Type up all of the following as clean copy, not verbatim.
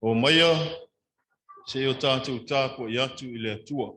Omaia se i o tatou tapuai atu i le Atua.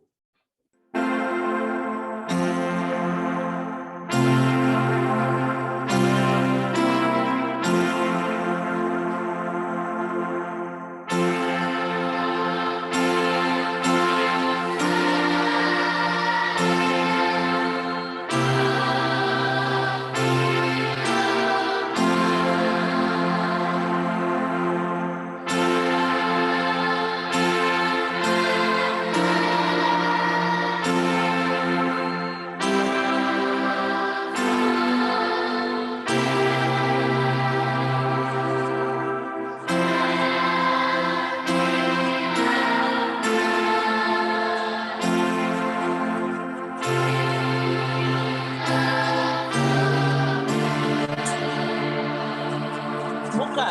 Muka.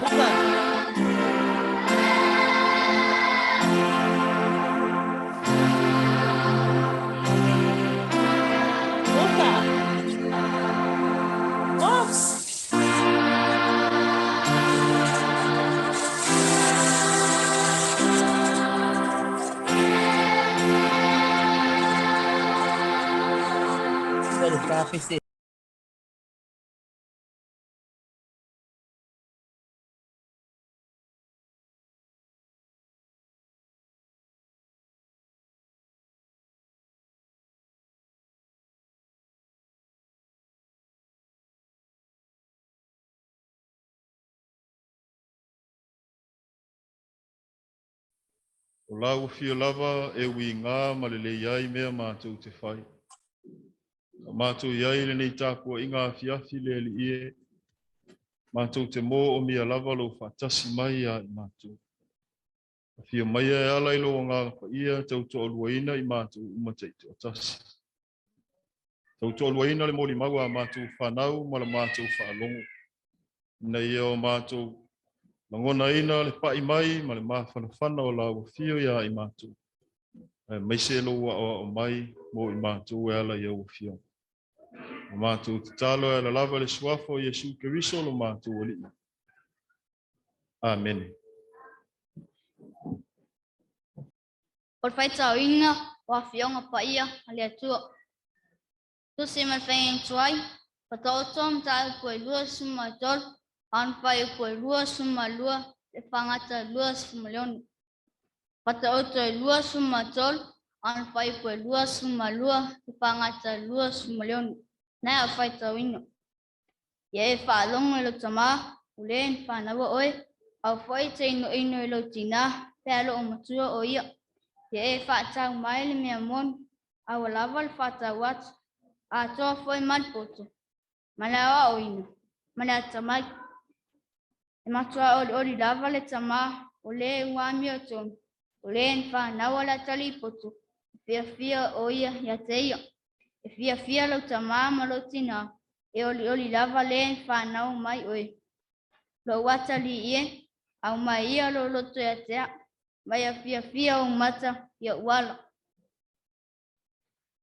Muka. Muka. Oops. O lau afio lava e uiga ma lelei ai mea matou te fai. Sa matou i ai i lenei tapuaiga afiafi le Alii e, matou te moomia lava lou faatasi mai ia i matou. Afio maia e ala i lou Agaga Paia tautoaluaina i matou uma taitoatasi. Tautoaluaina le molimau a matou fanau ma la matou faalogo, ina ia o matou lagonaina le pai mai ma le mafanafana o lau afio ia i matou, aemaise lou aoao mai mo i matou e ala i au afioga. A matou tatalo e ala lava le suafa o Iesu Keriso lo matou Alii. Amene. O le faitauina o Afioga Paia a le Atua. Tusi mai le Faiga Tuai, Faataoto Mataupu e 23, Aoga Fuaiupu e 22, le Fagata 26. Faataoto e 23, Aoga Fuaiupu e 22, le Fagata 26. Na o faitauina. Ia e faalogo i lou tamā, o le na fanaua oe, aua foi e te inoino i lou tinā, pe a loo matua o ia. Ia e faatau mai le mea moni, aua lava le faatau atu, atoa foi ma le poto, ma le aoaoina, ma le atamai. E matua olioli lava le tamā, o le ua amiotonu, o le na fanaua le atalii poto, e fiafia o ia ia te ia. E fiafia lou tamā ma lou tinā, e olioli lava le na fanau mai oe. Lou atalii e, aumai ia lou loto ia te au, ma ia fiafia ou mata i ou ala.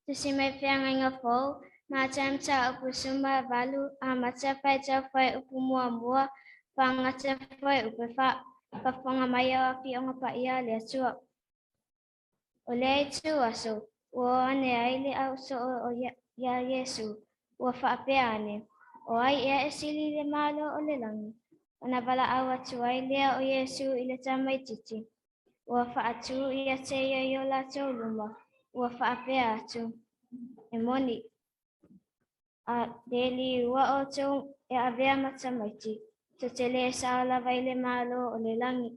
Tusi mai Feagaiga Fou, Matai Mataupu 18, Amata Faitau Fuaiupu Muamua, Fagata Fuaiupu Fa, Fafofoga Mai Au Afioga Paia a le Atua. O lea itu aso, ua o ane ai le au soo o iā Iesū, ua faapea ane, O ai ea e sili i le Malo o le lagi? Ona valaau atu ai lea o Iesū i le tamaitiiti, ua faatū ia te ia i o latou luma, ua faapea atu, E moni, a le liua outou e avea ma tamaiti, tou te le sao lava i le Malo o le lagi.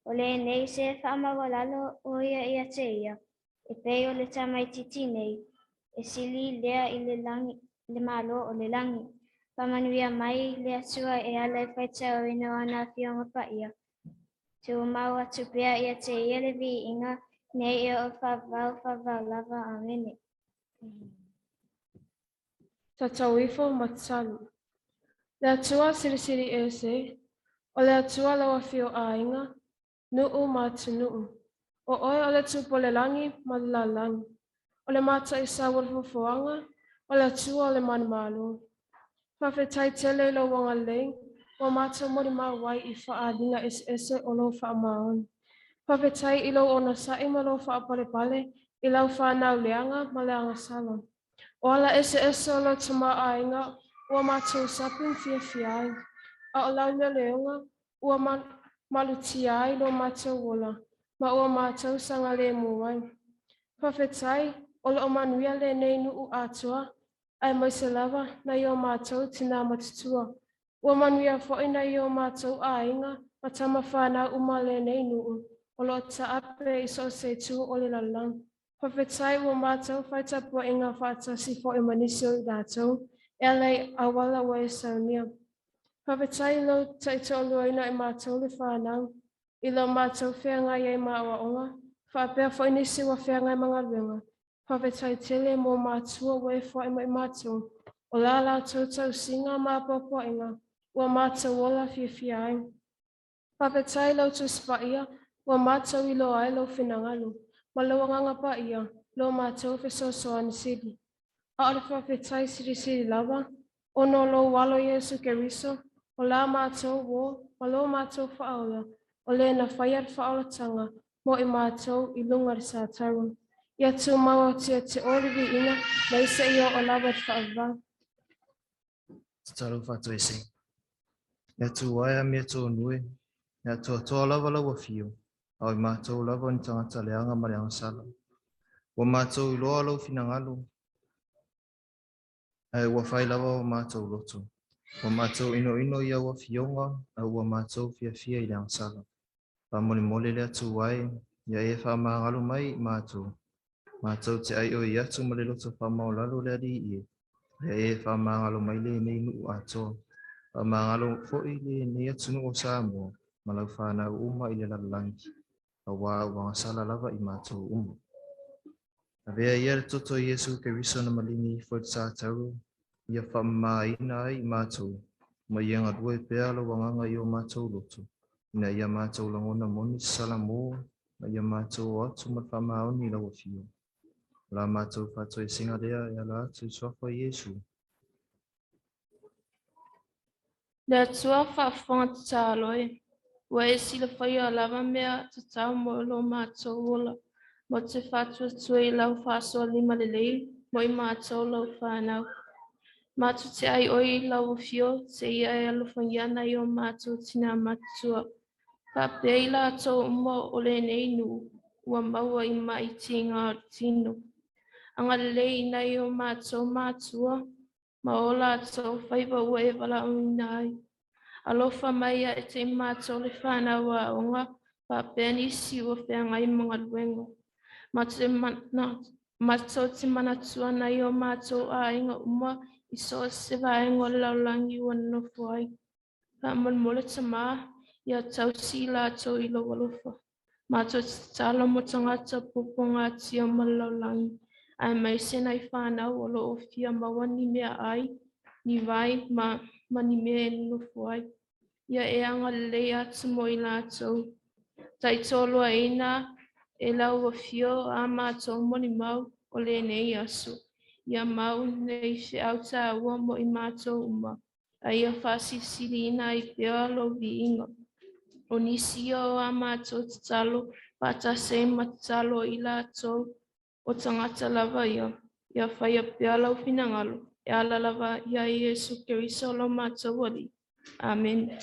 O lenei se faamaualalo o ia ia te ia, e pei o le tamaitiiti nei, e sili lea i le lagi, le Malo o le lagi. Faamanuia mai le Atua e ala i faitauina o ana Afioga Paia. Tumau atu pea ia te ia le viiga nei e oo faavavau faavavau lava. Amene. Tatau ifo ma tatalo. Le Atua Silisili Ese, o le Atua lau afio aiga, nuu ma atunuu. O oe o le Tupu o le lagi ma le lalolagi. O le mataisau o le foafoaga, o le Atua o le manumalo. Faafetai tele i lou agalelei ua matou molimau ai i faaaliga eseese o lou faamaoni. Faafetai i lou onosai ma lou faapalepale i lau fanau leaga ma le agasala. O ala eseese o lou tamaoaiga ua matou sapi ma fiafia ai, a o lau leoleoga ua malutia ai lo matou ola ma ua matou sagalemu ai. Faafetai o lo o manuia lenei nuu atoa aemaise lava nai o matou tinā matutua. Ua manuia foi nai o matou aiga ma tama fanau uma o lenei nuu o lo o taape i so o se itu o le lalolagi. Faafetai ua matou fai tapuaiga faatasi foi ma nisi o i latou e ala i auala ua e saunia. Faafetai i lou taitoaluaina i matou le fanau, i lo matou feagai ai ma aoaoga, faapea foi nisi ua feagai ma galuega. Faafetai tele mo matua ua e foai mai matou, o la latou tausiga ma apoapoaiga ua matou ola fiafia ai. Faafetai i lau Tusi Paia ua matou iloa ai lou finagalo ma lou Agaga Paia lo matou fesoasoani sili. A o le faafetai silisili lava, ona o lou Alo Iesu Keriso, o la matou uō ma lo matou Faaola, o le na faia le faaolataga mo i matou i luga o le sataua. Ia tumau autia te oe le viiga mai seia oo lava i le faavavau. Tatalo faatoese. Le Atua e amiotonu e, e atoatoa lava lau afio, a o i matou lava o ni tagata leaga ma le agasala. Ua matou iloa lou finagalo, ae ua fai lava o matou loto. Ua matou inoino i au afioga, a ua matou fiafia i le agasala. Faamolemole le Atua e, ia e faamagalo mai i matou. Matou te aioi atu ma le loto faamaualalo le Alii e, ia e faamagalo mai lenei nuu atoa. Faamagalo foi lenei atunuu o Samoa ma lau fanau uma i le lalolagi, aua ua agasala lava i matou uma. Avea ia le toto o Iesu Keriso na maligi ifo i le satauro, ia faamamaina ai i matou, ma ia galue pea lou Agaga i o matou loto, ina ia matou lagona moni se salamo, ma ia matou o atu ma le faamaoni i lau Afio. O la matou faatoesega lea e ala atu i suafa o Iesu. Le Atua faafofoga tatalo e, ua e silafaia lava mea tatau mo lo matou ola, mo te faatuatua i lau faasoa lima lelei mo i matou lau fanau. Matou te aioi i lau afio seia e alofagia nai o matou tinā matutua, faapea i latou uma o lenei nuu ua maua i maʻi tiga o le tino. Agalelei i nai o matou matua ma o latou faiva ua e valaauina ai. Alofa mai ia te i matou le fanau aoga faapea nisi ua feagai ma galuega. Matou te manatua nai o matou aiga uma i so o se vaega o le lalolagi ua nonofo ai. Faamolemole Tamā, ia tausi i latou i lou alofa. Matou te tatalo mo tagata puapuagatia ma le lalolagi, aemaise nai fanau o lo o fia maua ni meaai, ni vai ma ma ni mea e nonofo ai. Ia e agalelei atu mo i latou. Taitoaluaina e lau afio a matou molimau o lenei aso. Ia mau nei feau taua mo i matou uma. A ia faasilisiliina ai pea lou viiga. O nisi ia o a matou tatalo faatasi ai ma tatalo i latou o tagata lava ia, ia faia pea lau finagalo e ala lava iā Iesu Keriso lo matou Alii. Amene.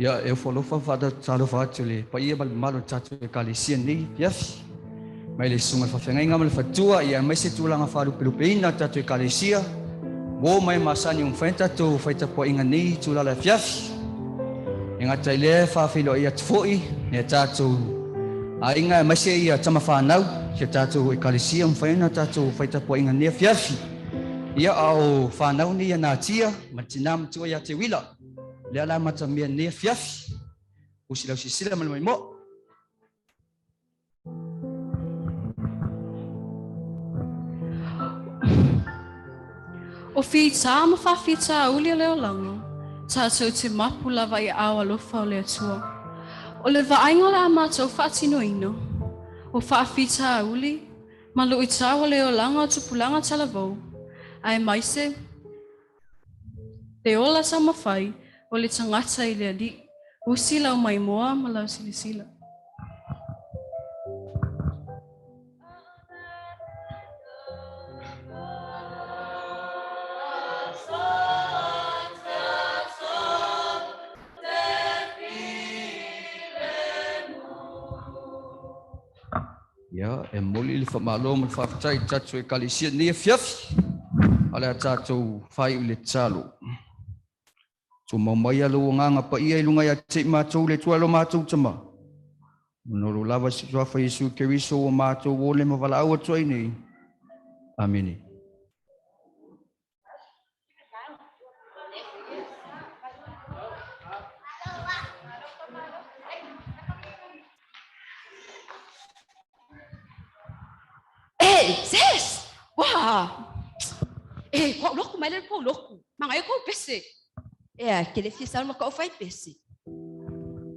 Ia e ofo alofa ma faatalofa atu i le paia ma le mamalu o le tatou Ekalesia i lenei afiafi. Mai le susuga i le faafeagaiga ma le faletua, ia aemaise tulaga faalupelupeina o le tatou Ekalesia, uo ma e masani ua mafai ona tatou fai tapuaiga i lenei itula o le afiafi. E gata i lea e faafeiloai atu foi i a tatou aiga aemaise ia tama fanau si a tatou Ekalesia ua mafai ona tatou fai tapuaiga i lenei afiafi. Ia a o fanau nei a Natia ma le tina matua ia Teuila. Lea la matamea nei afiafi. Usi lau silasila ma le maimoa. O fitā ma faafitauli o le olaga, tatou te mapu lava i aao alofa o le Atua. O le vaaiga o le a matou faatinoina, o faafitauli ma luitau o le olaga o tupulaga talavou, aemaise Le ola taumafai o le tagata i le Alii, usi lau maimoa ma lau silasila. Ia, e momoli le faamalo ma le faafetai i le tatou Ekalesia i lenei afiafi, a o le a tatou faaiu i le tatalo. Tumau maia lou agaga paia i luga ia te i matou le Atua e lo matou Tama. Ona o lou lava Suafa Iesu Keriso ua matou ole ma valaau atu ai nei. Amene. Eh, ses! Wah! Eh, kua loku mai le po loku. Manga e ko pese. Eh, ke le fia ma ko fai pese.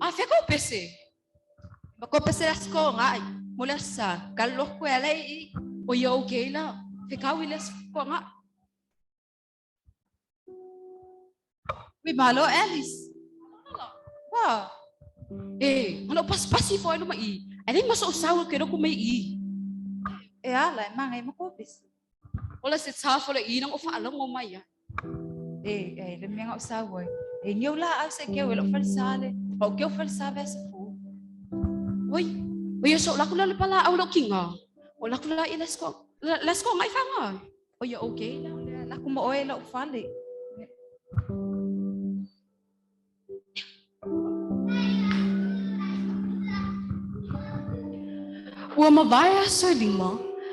Ah, fe ko pese. Ma ko pese las ko ngai. Mo le sa, ka loku e le i. O ia okay la. Fe kau i les ko nga. Ui malo Alice. Wah. Eh, ano pas pasi fo anu mai. Ai maso sawa ke roku mai i. E ala e manga e ma ko pese. Ola se tsa fo le i nang o fa alongo mai ya. E e le menga o sawa. E niu la au se ke o fal sale. O ke o fal sa vesa fu. Oi, oi so la kula le pala au lo kinga. O la kula i les ko. Les ko ngai fanga. O ia okay la. La ku mo oe lo fale. Ua mavae aso e lima,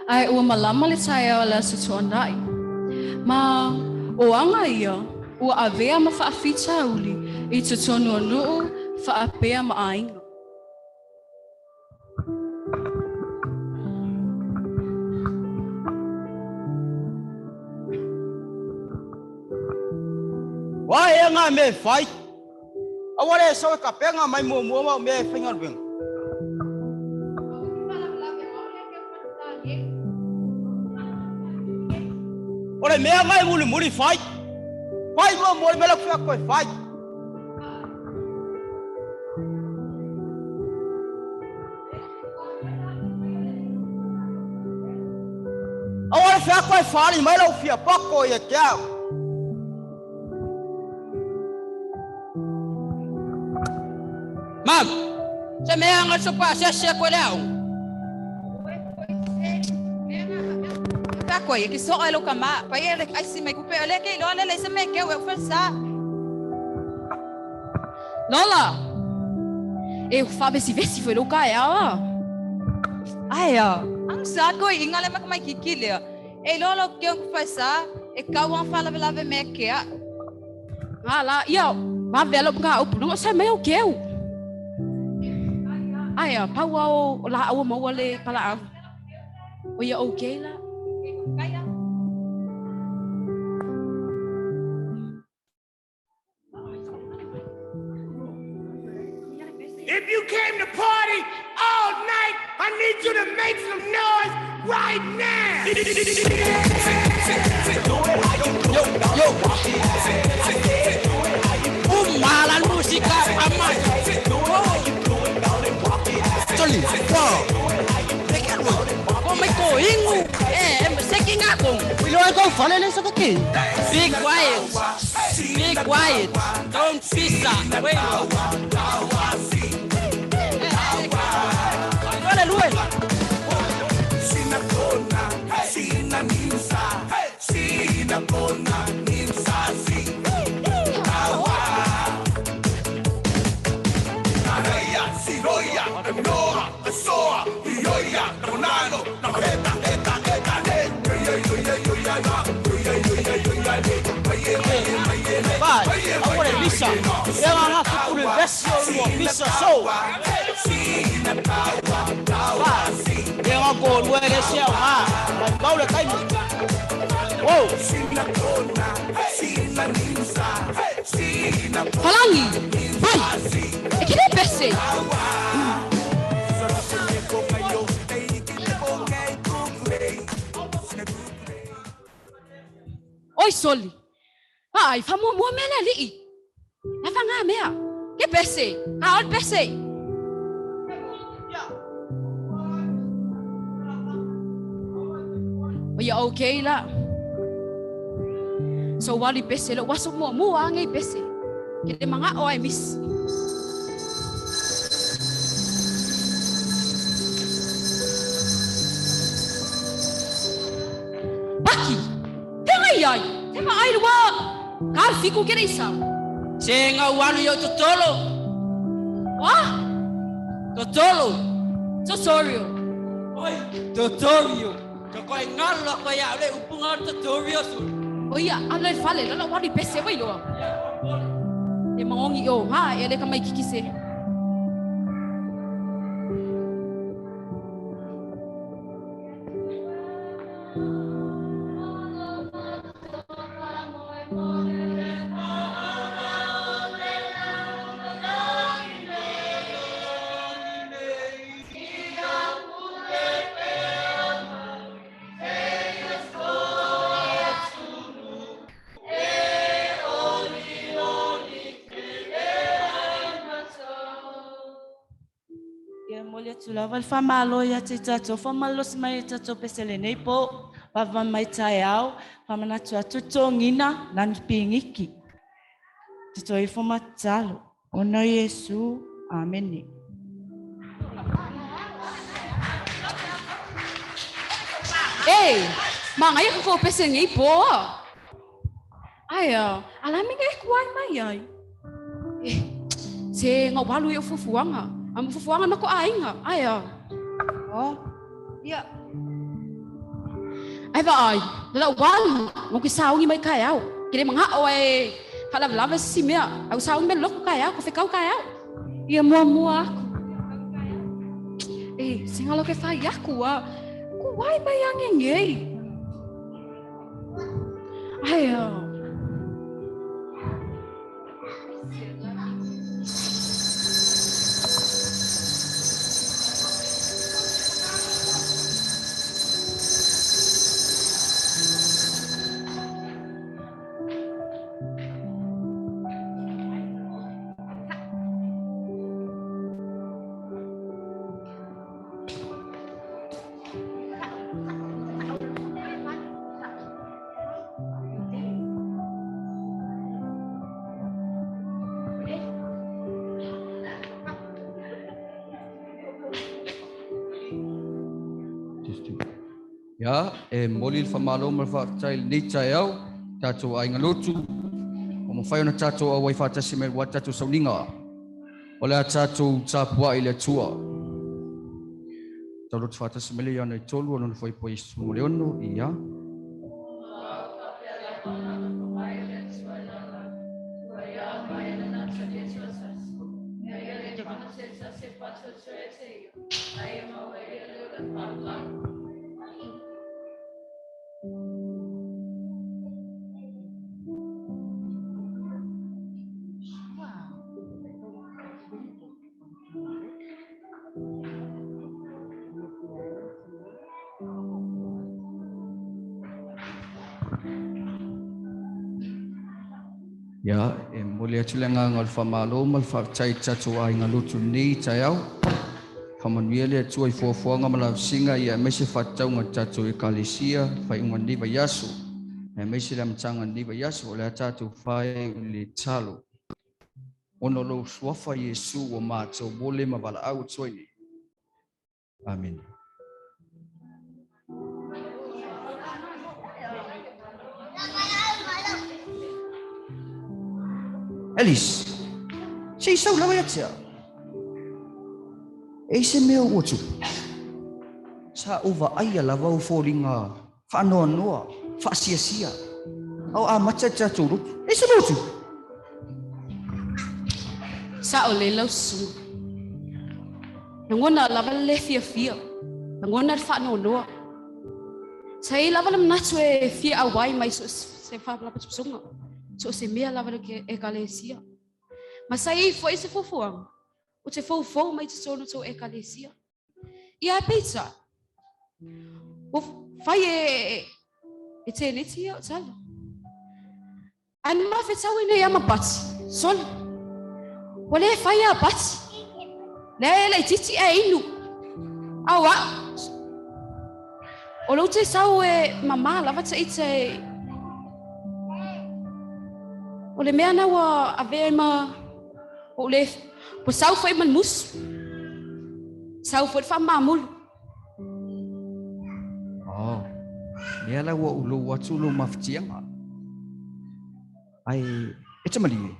ae ua malama le taeao o le Aso Toonai. Ma o aga ia, ua avea ma faafitauli i totonu o nuu faapea ma aiga. Wa e ngā me whai. Awa le sawe ka penga mai mua mua mau mea e whaingaluenga. O le mea ngai muli muli whai. Whai mua mua le mea la koe whai. Awa le whea koe whali mai lau fia pako i e te au. Mam, se mea nga sopa se se koe le au. Ka koe, ki so ai lo ka ma, pa e le ai si mai kupe ole ke lo le le se me ke we fa sa. Lola. E fa vesi vesi foi lo ka e awa. Ai a, ang sa ko inga le mak mai kiki le. E lo lo ke ku fa sa, e ka wan fa la la me ke a. Nga la, ia, ma velo nga upu no sa me o ke u. Ai a, pau au la au maua le pala au. O ia okay la. If you came to party all night, I need you to make some noise right now. Yo, yo. Umalan musika aman. Jolly, wow. Ko mai ko ingu. Eh, se ki nga kong. Ilo ai ko fale le sa ki. Be quiet. Be quiet. Don't pisa. Wait. Hallelujah. Bisa. Bisa so. Palangi. Vai. E ke le pese. Oi soli. Ai, fa mua mua mea le alii. Na fa ngā mea. Ke pese. A ol pese. O ia okay la. So wali pese lo waso mua mua ngai pese. Ke te manga o ai miss. Paki. Te ngai ai. Te ma ai lua. Ka fiku ke reisa. Se ngau walu yo totolo. Wa? Totolo. Totorio. Oi, totorio. Ka koe ngalo koe ia le upunga totorio su. O ia, ala e fale, lala wali pese wai loa. E mangongi o, ha, e le ka mai kiki se. Ia moli atu lava le faamalo ia te tatou faamalosi mai e tatou pesele nei po vava mai taeao faamanatu atu togina lani pigiki. Tatou ifo ma tatalo. Ona o Iesu. Amene. E, mangai ko ko pese nei po. Ai, ala mi ngai kuai mai ai. E, se ngau walu i o fufuanga. A mo fufuanga ma ko ainga. Ai, Oh, ia. Ai va ai, la walu, mo ki saungi mai kai au. Ke le manga o e hala lava si mea. Au saungi me loko kai au, ko whekau kai au. Ia mua mua aku. E, se ngalo ke whai aku a. Ko wai mai ange ngei. Ai, Ia, e moli le whamalo ma le whaatai le nei tae au, tātou ainga lotu, o mawhai ona tātou au ai whaatasi me wa tātou sauninga. O lea tātou tāpua i le atua. Tau lotu whaatasi me le ia nei tolu, o nona whai po Isu mo le ono, ia. Ia, e moli atu le ngā le whamalo ma le whaatai tātou ai ngā lotu nei tai au. Whamanuia le atua i fuafuaga ma lavasiga ia aemaise faataʻuga tatou ekalesia faiʻuga nei vaiaso. Aemaise le amataga o lenei vaiaso o le a tatou fai le talo. Ona o lou suafa Iesu ua matou mole ma valaau atu ai nei. Amene. Alice, se i sau lava ia te au. E i se mea ua tupu. Sa ou vaaia lava ou foliga faanoanoa, faasiasia, a o amata le tatou lotu. E i se mea ua tupu. Sa o le lau susuga. Lagona lava le le fiafia, lagona le faanoanoa. Sa i ai lava le manatu e fia auai mai so o se faalapotopotoga, so o se mea lava i le Ekalesia. Ma sa i ai foi se fuafuaga ou te foufou mai totonu o tou Ekalesia. Ia ae peitai, ua fai e Teneti ia o tala. Ae na mafetau i nei ama Pati, sole. Ua le fai a Pati. Lea e laitiiti ae inu. A o a'u, o lou te sau e mamā lava ta ita e O le mea na ua avea ai ma ou le ua sau foi ma le musu. Sau foi le faamamulu. Oh, lea la ua ou lou atu lou mafatiaga. Ae, e te malie,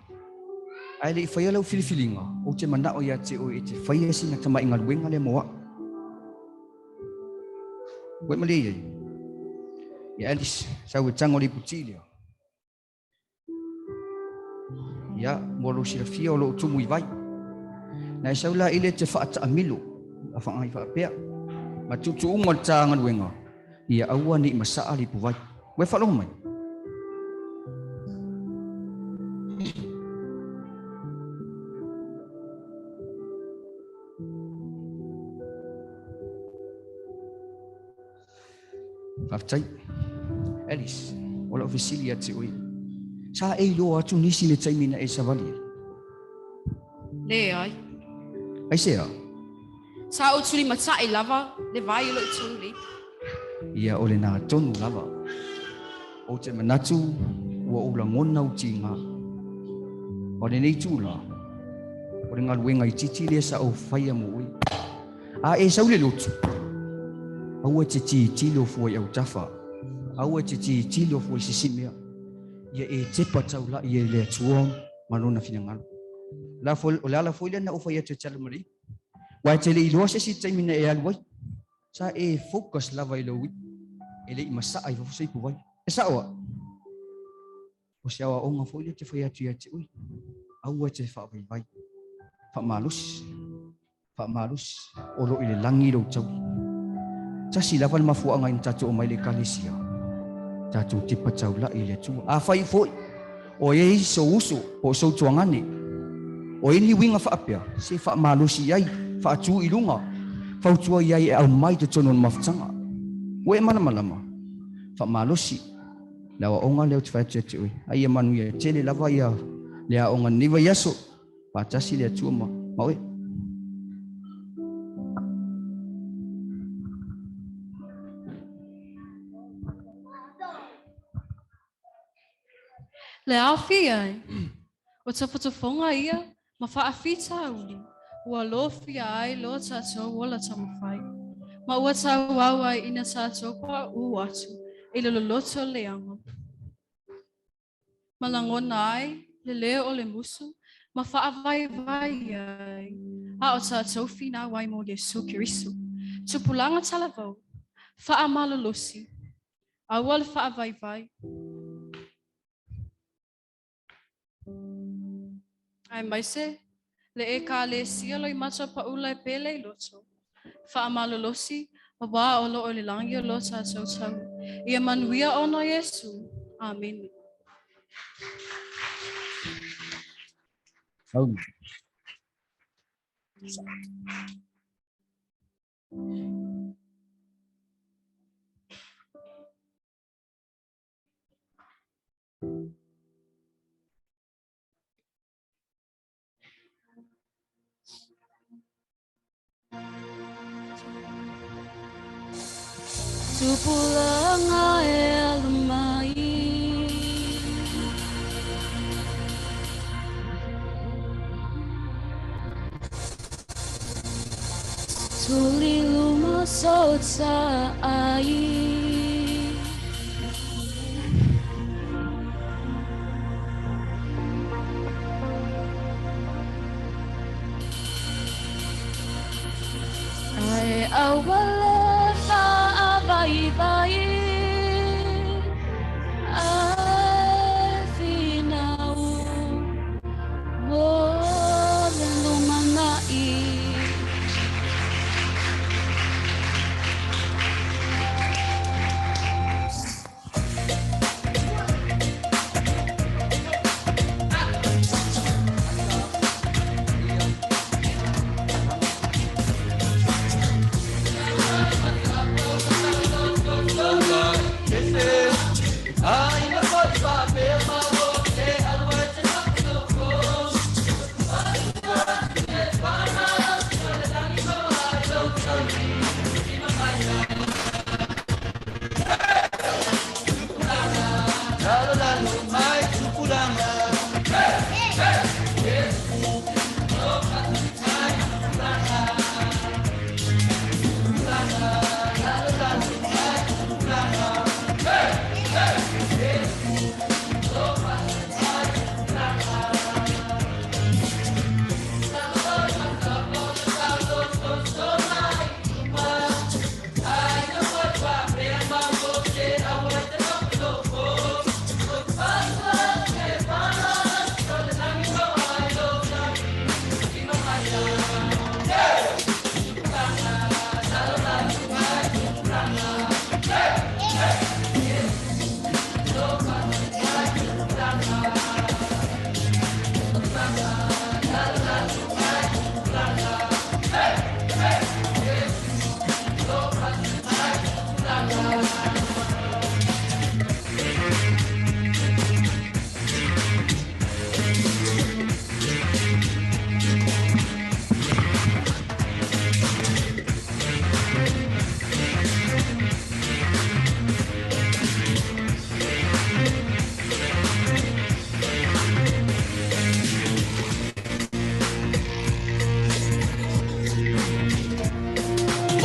ae le i faia lau filifiliga, ou te manao ia te oe e te faia sina tamai galuega lea mo a'u. Ua e malie i ai? Ia Alice, sau e tago le iputi lea. Ia, mo lou silafia o loo tumu i vai. Na e sau la ile te faataamilo, a whangai whaapea. Ma tuutuuga o le ta galuega, ia aua ne i masaa le ipuvai. Ua e faalogo mai? Faafetai. Alice, o lau fesili ia te oe. Sa e iloa atu nisi i le taimi na e savali ai? Leai. Aisea? Sa ou tulimatai lava le vai o lou tonu le ipu. Ia o lena tonu lava. Ou te manatu ua ou lagona ou tiga. O lenei tula, o le galuega itiiti lea sa ou faia mo oe. A e sau i le lotu, aua e te tilotilo fua i autafa, aua e te tilotilo fua i se isi mea. Ia e tepa taulai ai i le Atua ma Lona finagalo. O le ala foi lea na ou fai atu e te alu ma le ipu. Aua e te le i iloa se isi taimi na e alu ai. Sa e focus lava i lou ipu, e le i masaa i fafo se ipu vai. E sao a? O se aoaoga foi lea ou te fai atu ia te oe, aua e te faavaivai. Faamalosi, faamalosi, o lo o i le lagi lou taui. Tasi lava le mafuaaga ina tatou omai i le Ekalesia, tatou tepa taulai i le Atua. Afai foi o i ai sou uso po o sou tuagane, o i ai ni uiga faapea, se faamalosi i ai, faatu i luga, fautua i ai e aumai i totonu o le mafutaga. Ua e malamalama, faamalosi. Le aoaoga lea ou te fai atu ia te oe, a ia manuia tele lava ia le aoga lenei vaiaso, faatasi le Atua ma, ma oe. Le aofia ai, o tofotofoga ia ma faafitauli ua lofia ai lo tatou ola taumafai, ma ua tauau ai ina tatou paʻu atu i le loloto leaga. Ma lagona ai le leo o le musu ma faavaivai ai a o tatou finau ai mo Iesu Keriso. Tupulaga talavou, faamalolosi, aua le faavaivai. Aemaise le Ekalesia Loimata Paula e pele i loto, faamalolosi, auā o lo o i le lagi o lo tatou tau. Ia manuia ona o Iesu. Amene. Tupulaga e alu mai. Tuli luma so ai. Ai awale fa vai vai ai finau mo le lumanai.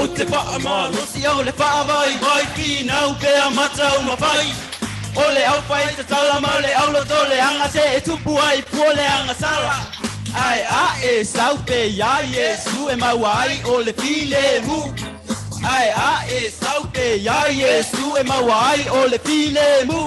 O te whaamalosi au le whaawai mai whinau pea matau mawhai. O le au whai te tala mau le au loto le anga se e tupu ai pua le anga sala. Ai a e sau pe ia Yesu e mau ai o le file mu. Ai a e sau pe ia Yesu e mau ai o le file mu.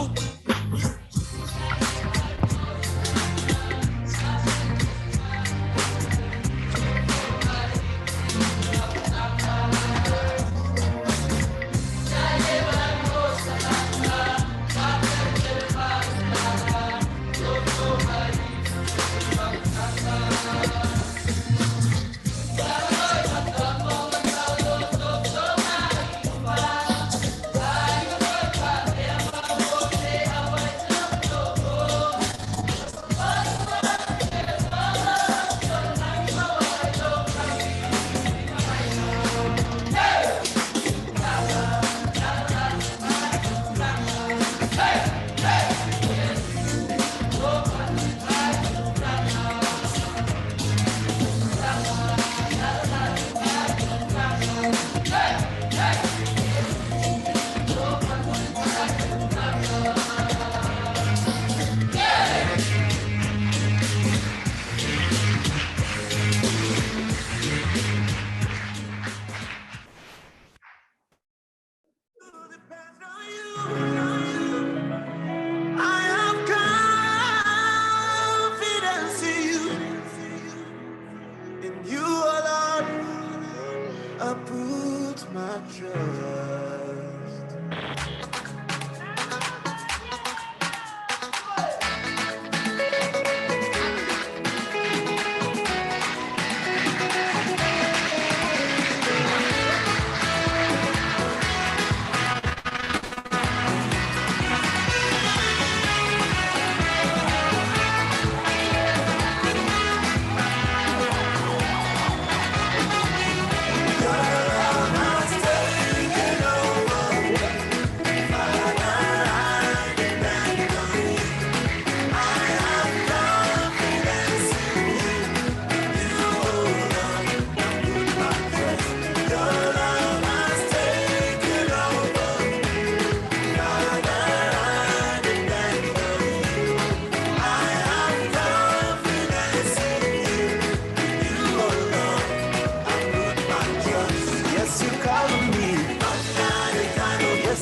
Taking over.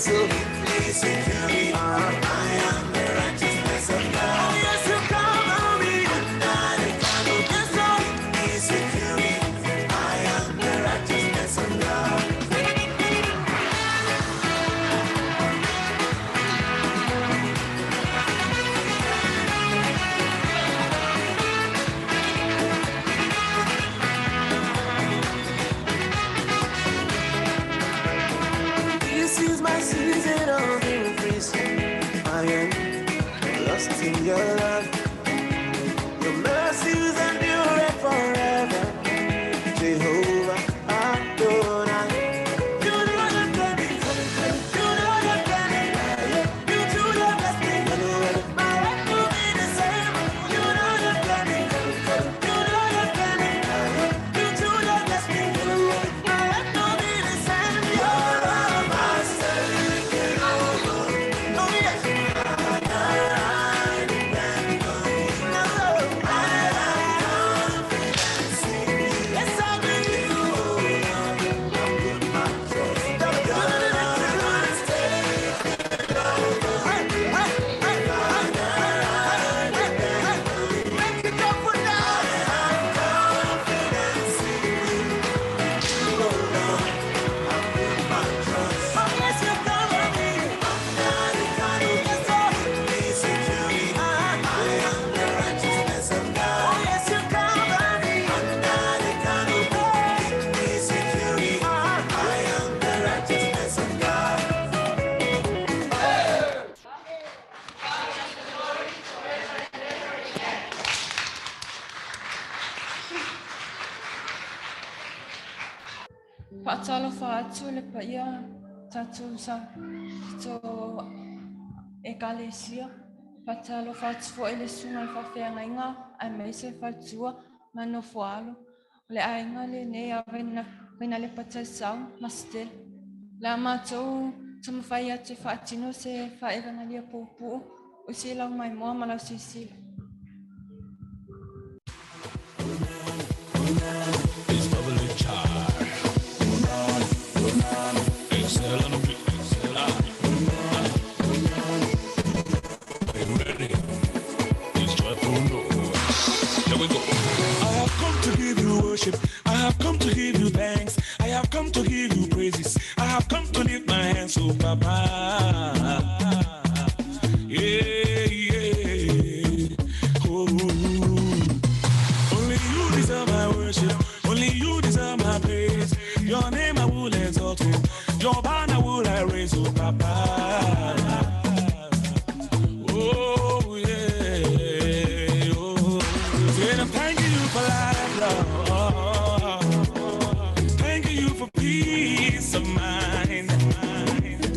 so securely. I am the righteousness of God. Oh yes, you cover me. Yes, oh, securely. I am the righteousness of God. This is my season of increase. I am lost in your love. Your mercies endure forever. Jehovah Adonai. You know the plan. You know the plan. You do the best thing. My life will be the same. You know the plan. You know the plan. You do the best thing. My life will be the same. You're my savior. Oh yes. Yes, I believe. Faatalofa atu le paia tatou sa tatou ekalesia. Faatalofa atu fo'i le susuga i le faafeagaiga aemaise faletua ma nofo alo. O le aiga lenei a Vainalepa Taisau ma Stella. Le a matou taumafai atu e faatino se faaevagalia puupuu o se lau maimoa ma lau silasila. It's bubbly charge. Excel on the beat. Are you ready? It's joyful noise. Here we go. I have come to give you worship. I have come to give you thanks. I have come to give you praises. I have come to lift my hands, oh Papa. Yeah, yeah. Oh, only you deserve my worship. Only you deserve my praise. Your name I will exalt, oh. Your banner will I raise, oh Papa. Oh yeah, oh. Said I'm thanking you for life, Lord. Thanking you for peace of mind.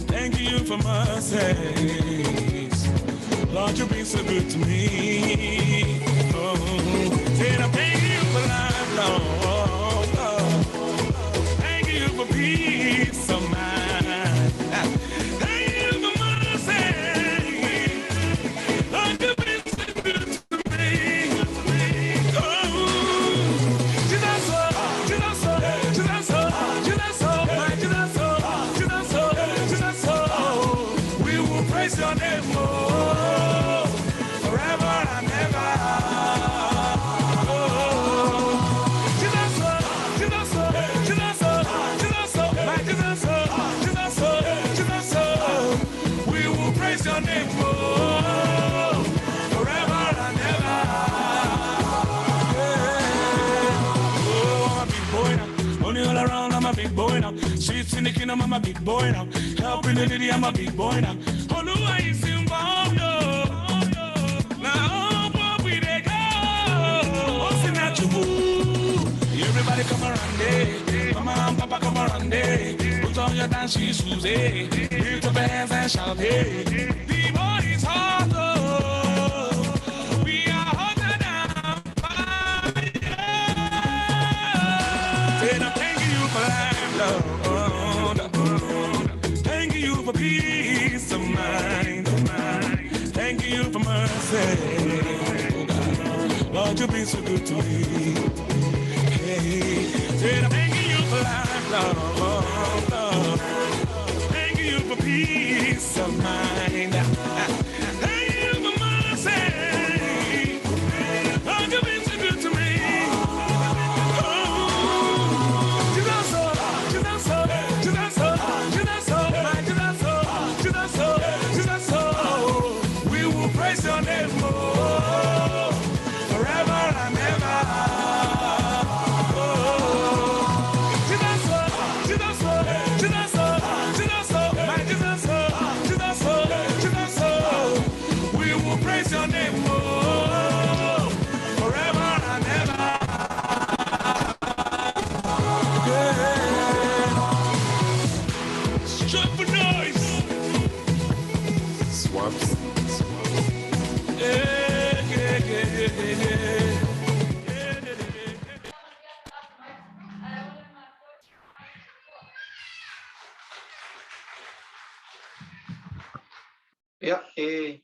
Thank you for mercies. Lord, you've been so good to me. Oh, said I'm thanking you for life, Lord. Thank you for peace of mind. Thank you for mercy. Lord, you've been so good to me. Oh, Jesus, oh, Jesus, oh, Jesus, oh, Jesus, oh, my Jesus, oh, Jesus, oh, Jesus, oh. We will praise your name, oh, forever and ever. Oh, Jesus, oh, Jesus, oh, Jesus, oh, Jesus, oh, my Jesus, oh, Jesus, oh, Jesus, oh. We will praise your name, oh, forever and ever. Yeah. Oh, I'm a big boy now. Money all around, I'm a big boy now. Streets in the kingdom, I'm a big boy now. Helping the lady, I'm a big boy now. Oluwa is involved, yo. Now, oh, we dey go. Osinachubu. Everybody come around there. Mama and papa come around there. Put on your dancing shoes, eh. Lift up your hands and shout, hey. The boy is hot, oh. We are hotter than fire. Said I'm thanking you for life, Lord. Thank you for peace of mind. Thank you for mercy. Oh God. Lord, you've been so good to me. Hey, said I'm thanking you for life, Lord. Thank you for peace. Ia, e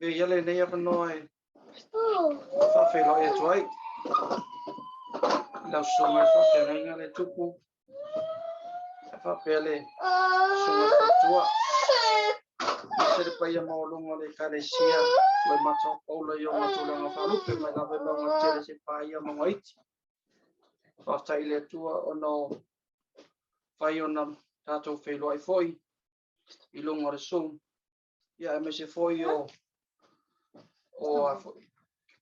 avea ia lenei avanoa e faafeiloai atu ai i lau susuga i le faafeagaiga le tupu, e faapea le susuga i le faletua, aemaise le paia maualuga o le Ekalesia Loimata o Paula i ona tulaga faalupe mai lava i mauga tele seia paia mauga iti. Faafetai i le Atua ona o fai ona tatou feiloai foi i luga o le Zoom, ia aemaise foi o o a foi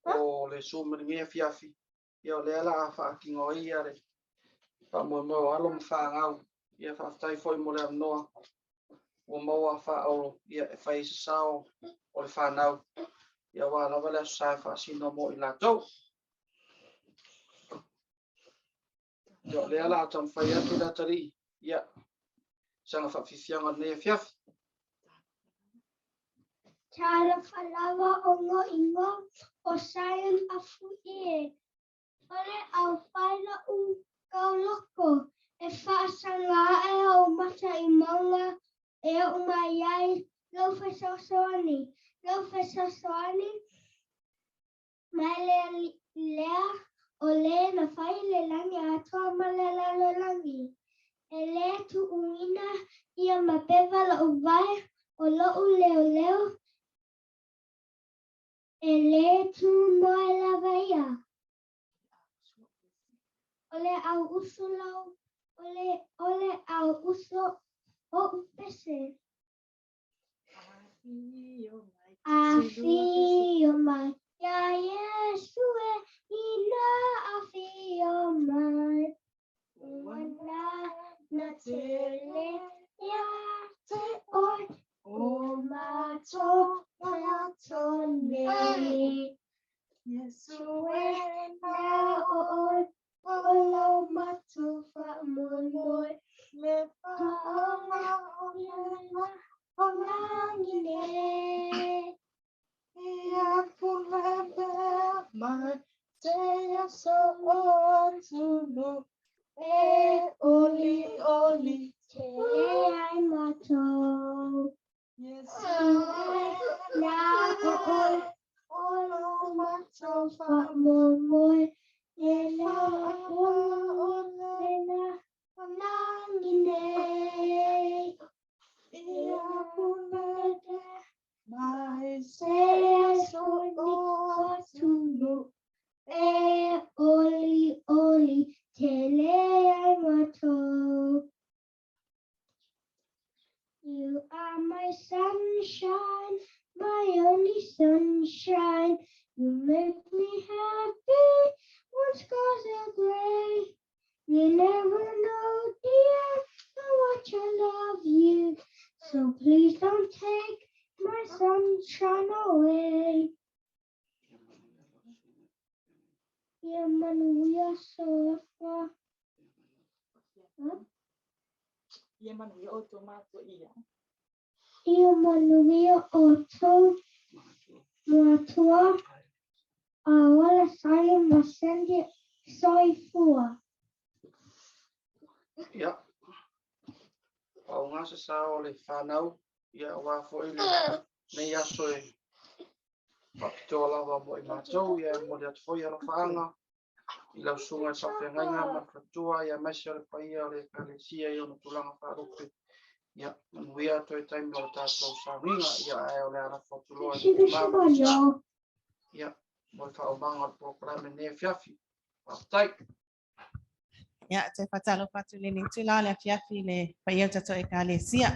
o le Zoom i lenei afiafi, ia o lea la a faatino ai ia le faamoemoe o alo ma fanau. Ia faafetai foi mo le avanoa ua maua faaaulo ia e fai ai se sao o le fanau, ia aua lava le Aso Sa e faasino mo i latou. Ia o lea la a taumafai atu le atalii ia saga faafiafiaga o lenei afiafi. Talofa lava o lo'u igoa o Zion Afu'i e. O le au fai lo'u tauloko e faasaga a'e o'u mata i mauga e o'u mai ai lou fesoasoani. Lou fesoasoani mai le Alii lea o lē na fai le lagi atoa ma le lalolagi. E lē tuuina ia mapeva lo'u vae o lo'u leoleo e lē tumoe lava ia. O le au uso lau o le o le au uso o'u pese. Afio mai ia Iesu e ina afio mai. Ua nana tele ia te oe o matou matou nei. Iesu e na o oe o lo matou faamoemoe le faaola o lagi nei. Ia pule mai te aso o atunuu e oli oli tele ai matou. Iesu e na o oe o lo matou faamoemoe le faaola o lagi nei. Ia pule mai te aso o atunuu e oli oli tele ai matou. You are my sunshine, my only sunshine. You make me happy when skies are grey. You never know, dear, how much I love you. So please don't take my sunshine away. Ia manuia sofa. Huh? Ia manuia outou matua ia. Ia manuia outou matua a ola Simon ma Sandy soifua. Ia. Faaaoga se sao o le fanau, ia aua foi le nei aso e faapitoa lava mo i matou, ia e momoli atu foi alofaaga i lau susuga i le faafeagaiga ma le faletua, ia aemaise o le paia o le Ekalesia i ona tulaga faalupe. Ia, manuia toe taimi o le tatou sauniga, ia ae o le a lafo atu loa i le tama ma le sa, ia, mo le faaaumaga o le polokalame i lenei afiafi. Faafetai. Ia, te whatalofa atu lenei itula o le afiafi i le paia o le tatou Ekalesia.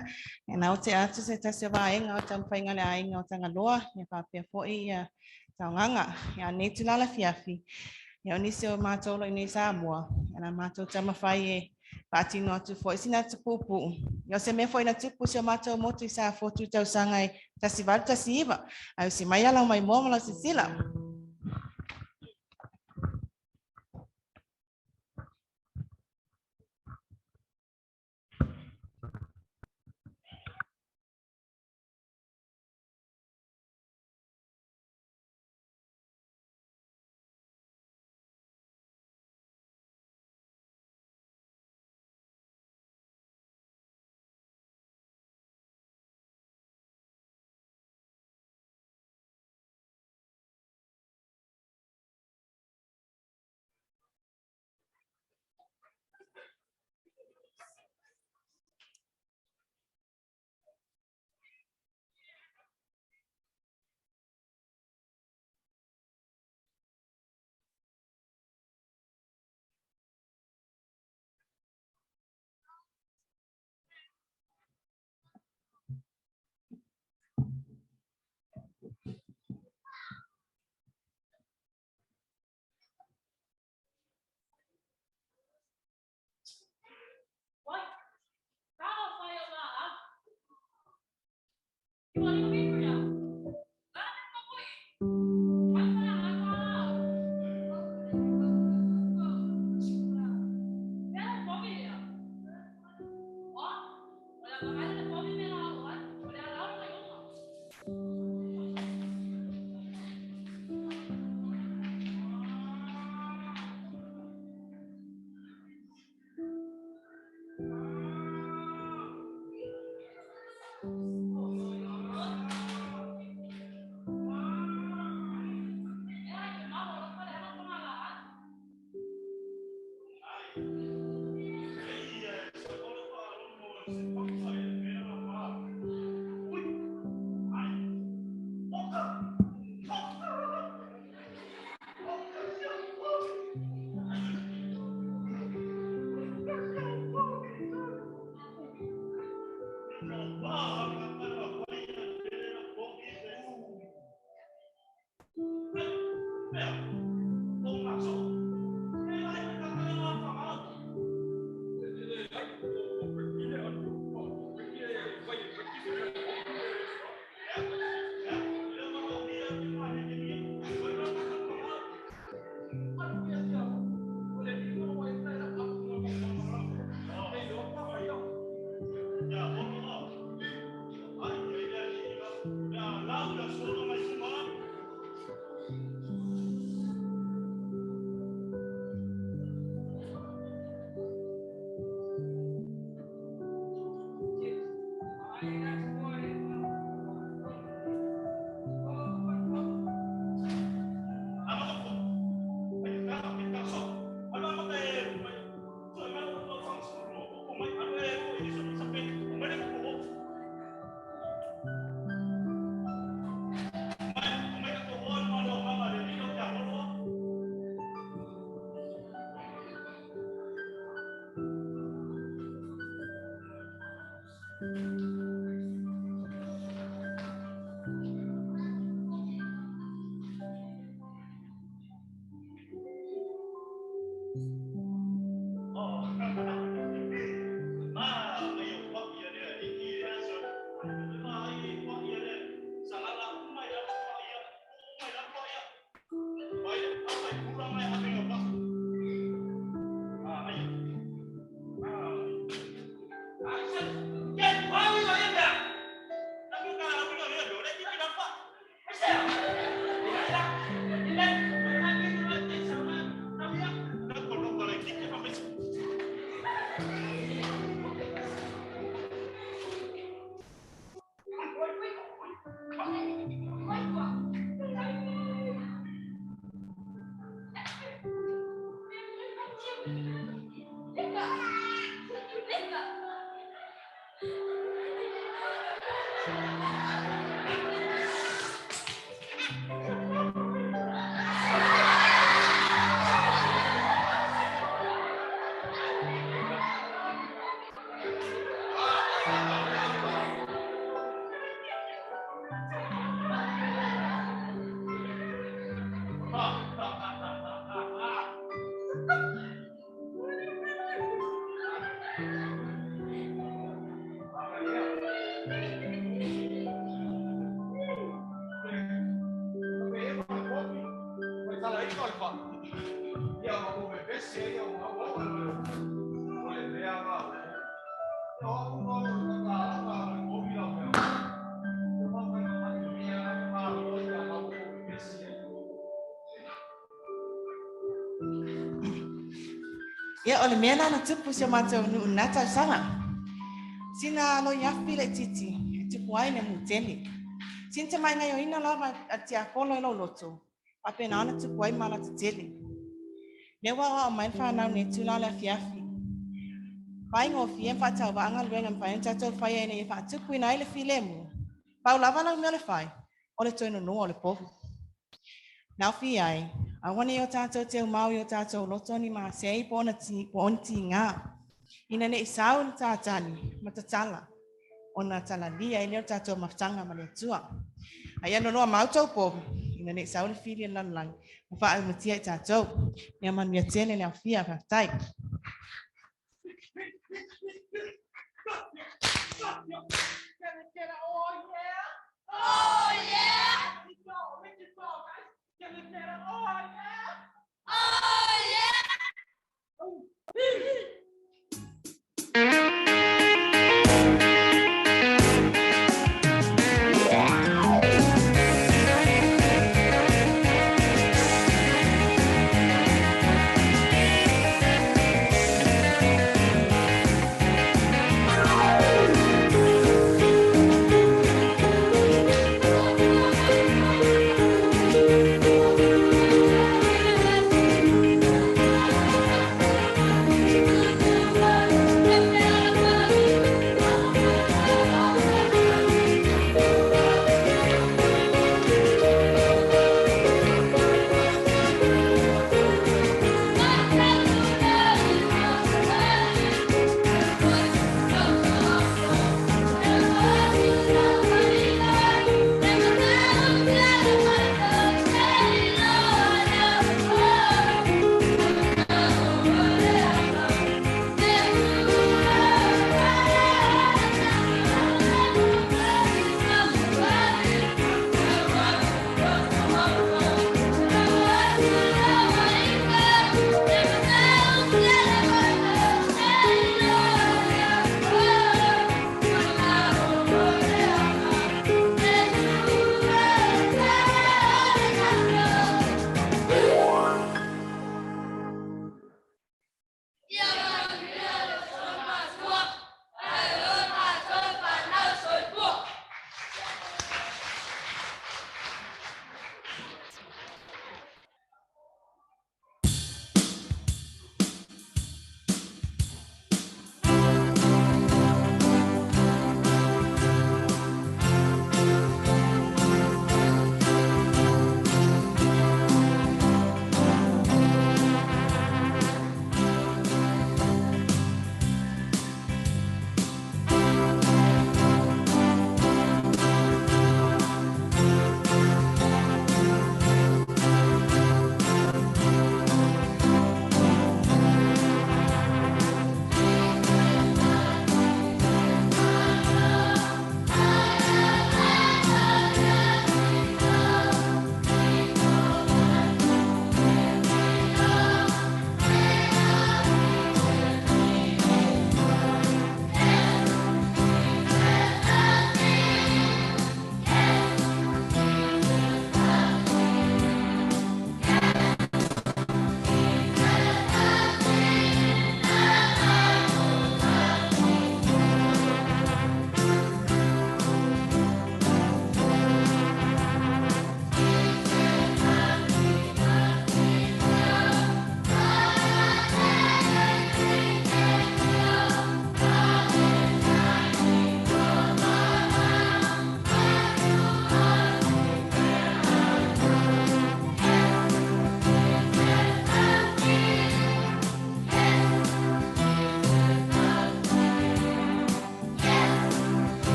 Ia, na o te atu se tasi o vaega o taumafaiga o le aiga o Tagaloa, ia faapea foi ia taogaga. Ia, nei itula o le afiafi, ia o nisi o matou o lo o i inei i Samoa, ia na matou taumafai e faatino atu foi sina atu puupuu. Ia o se mea foi na tupu i si o matou motu i Safotu i tausaga e 1819, ae usi mai ia lau maimoa ma lau silasila. Ia o le mea lena na tupu i si o matou nuu i lena tausaga. Sina loiafi laitiiti e tupu ai le mu tele. Sina tamai gaioina lava a le tiapolo i lou loto, faapena ona tupu ai mala tetele. Lea ua aoao mai le fanau nei itula o le afiafi. Faigofie ma faatauvaa galuega e mafai ona tatou faia ina ia faatupuina ai le filemu. Pau lava lau mea o le fai, o le toe nonoa o le povi. Naofi ai, aua ne i o tatou teumau i o tatou loto ni masei po o ni tiga, ina ne i sau le Satani ma tatala, ona talalia ai lea o le tatou mafutaga ma le Atua. A ia nonoa mau tou povi, ina ne i sau le fili a le lalolagi ma faaumatia i tatou. Ia manuia tele le aofia. Faafetai. Oh yeah! Oh yeah!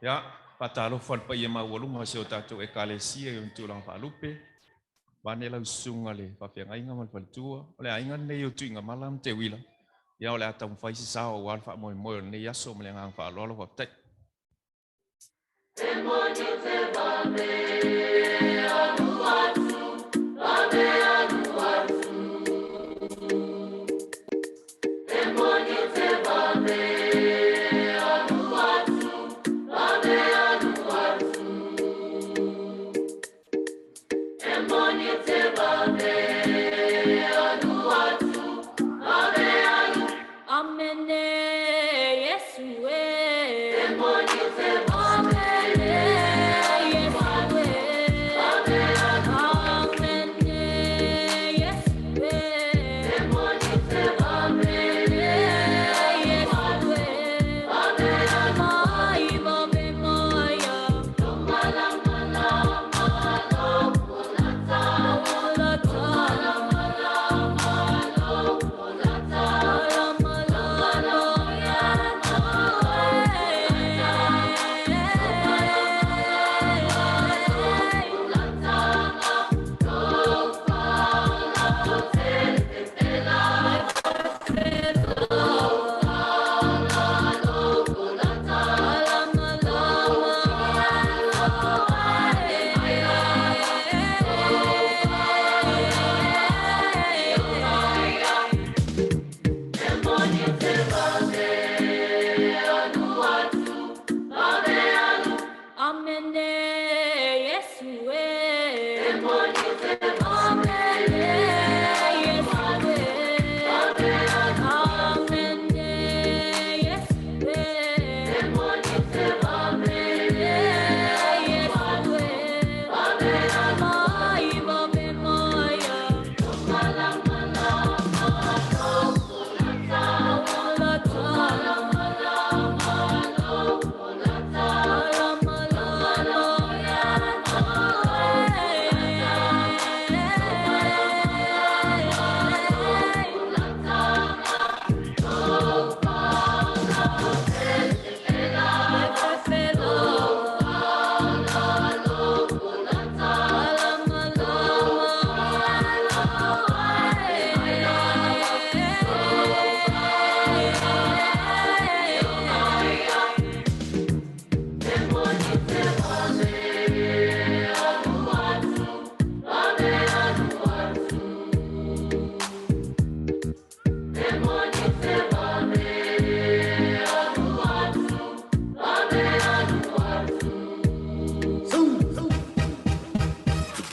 Ia, faatalofa i le paia maualuga o si o tatou Ekalesia i ona tulaga faalupe, vaeane lau susuga le faafeagaiga ma le faletua. O le aiga lenei o Tuigamala ma Teuila, ia o le a taumafai se sao aua le faamoemoe o lenei aso ma le agaga faaaloalo. Faafetai.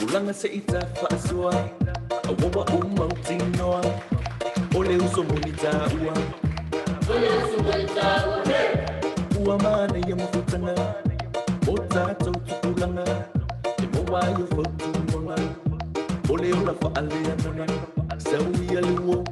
Tupulaga seʻita faasua auaua uma utinoa o le uso moni taua ua manaia mafutaga o tatou tupulaga e maua ai o fautuaga o le ola faaleagaga sau ia le uo.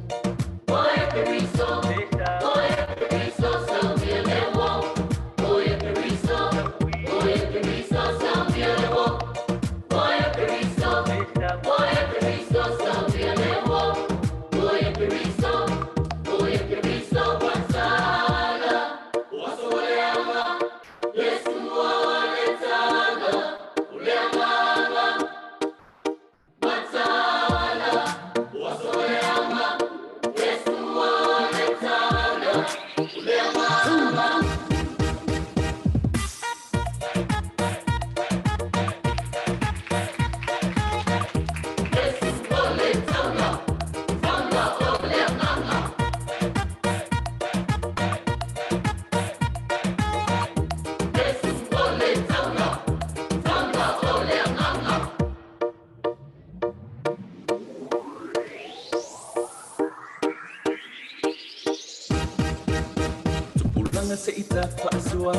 Tupulaga seʻita faasua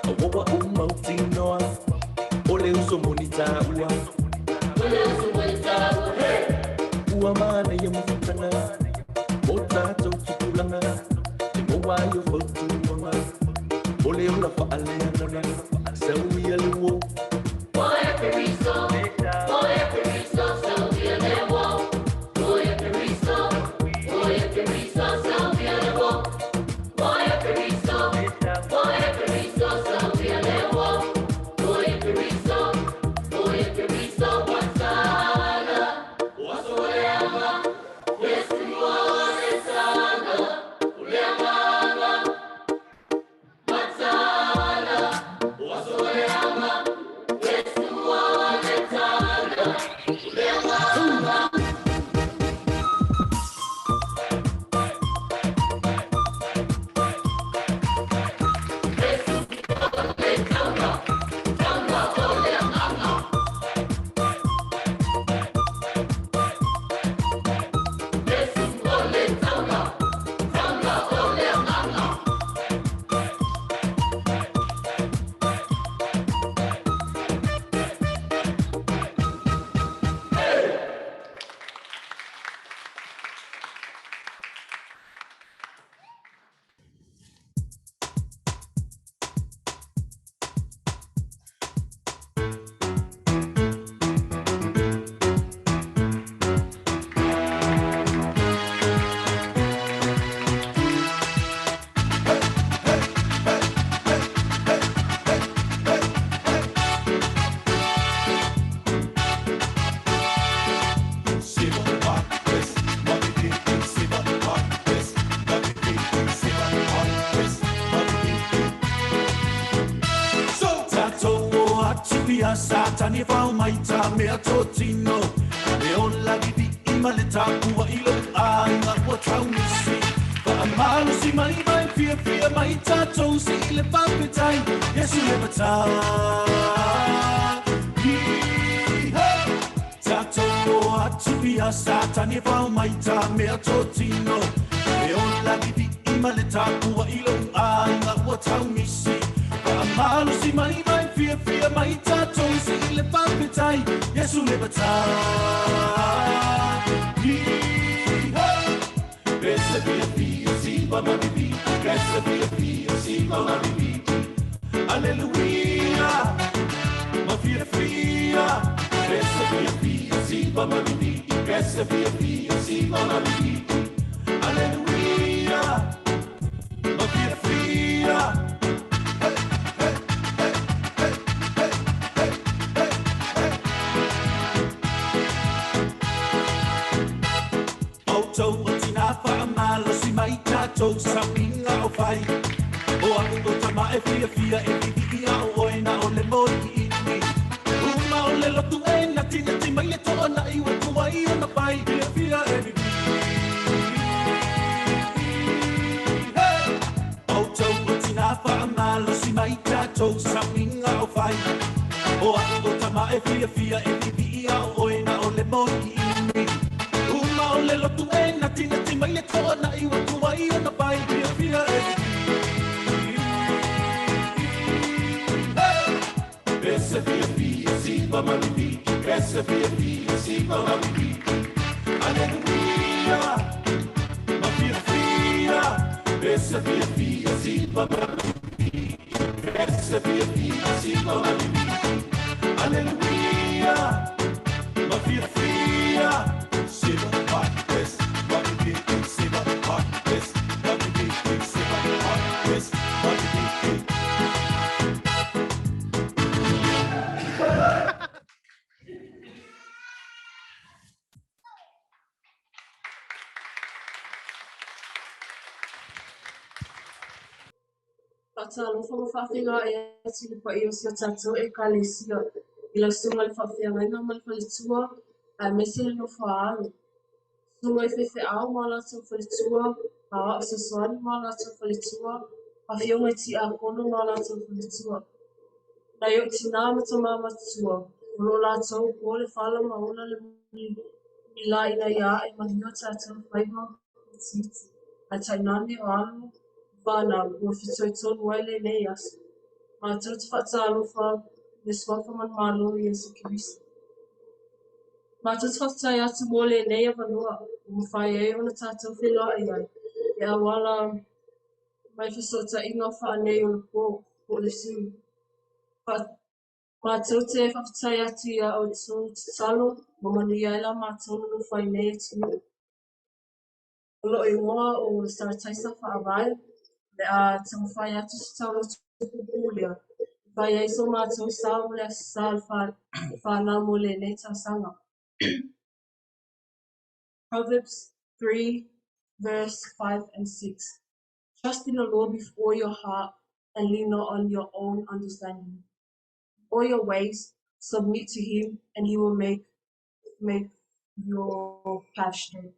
auaua uma utinoa o le uso moni taua ua manaia mafutaga o tatou tupulaga e maua ai o fautuaga o le ola faaleagaga sau ia le uo. Oye, Cristo, Ia satani whao mai tā mea tō tino E o lagi di ima le tāpua i lo āinga ua taunisi Wha amalo si mai mai fia fia mai tātou si i le papetai Yesu le matā Tātou o atu ia satani whao mai tā mea tō tino E o lagi di ima le tāpua i lo āinga ua taunisi Wha amalo si mai mai fia fia mai tātou si i le papetai Yesu le matā Pesa fia fia si mama bibi Pesa fia fia si mama bibi Alleluia Ma fia fia Pesa fia fia si mama bibi Pesa fia fia si mama bibi Alleluia Ma fia fia Tātou sa minga o whai O aku o tama e fia fia e vivi ia o oe na o le moi i ini Uma o le lotu e na tina ti mai le toa na iwa tua i o na pai Fia fia e vivi O tau o tina wha si mai tātou sa minga o whai O aku o tama e fia fia e vivi ia o oe na o le moi i ini Uma o le lotu e na tina ti mai le toa na iwa tua i o na pai Fia fia e vivi Pesa fia fia si mama bibi Pesa fia fia si mama bibi Alleluia Ma fia fia Pesa fia fia si mama bibi Pesa fia fia si mama bibi Alleluia Ma fia fia Siva hot this ma bibi Siva hot this ma bibi Siva hot this ma bibi Faatalofa ma faafeiloai atu i le paia o si o tatou ekalesia i lau susuga i le faafeagaiga ma le faletua aemaise le nofo a alo. Susuga i faifeau ma o latou faletua, aoao fesoasoani ma o latou faletua, afioga i tiakono ma o latou faletua. Nai ou tinā ma tamā matutua, o loo latou po le fala ma ola le mulilā ina ia ae manuia o tatou faiva itiiti. Ae tainane o alo ma fanau ua fitoitonu ai lenei aso. Matou te faatalofa i le suafa manumalo o Iesu Keriso. Matou te faafetai atu mo lenei avanoa ua mafai ai ona tatou feiloai ai e auala mai fesootaiga faaneionapo po o le Zoom. Matou te faafetai atu iā outou tatalo ua manuia ai la matou nonofo ai nei atunuu. O lou igoa o Sarataisa Faavae, o le a taumafai atu se tauloto puupuu lea e fai ai so matou sao mo le Aso Sa o le fanau mo lenei tausaga. Proverbs 3 verse 5 and 6. Trust in the Lord with all your heart and lean not on your own understanding. In all your ways, submit to him, and he will make make your pastor.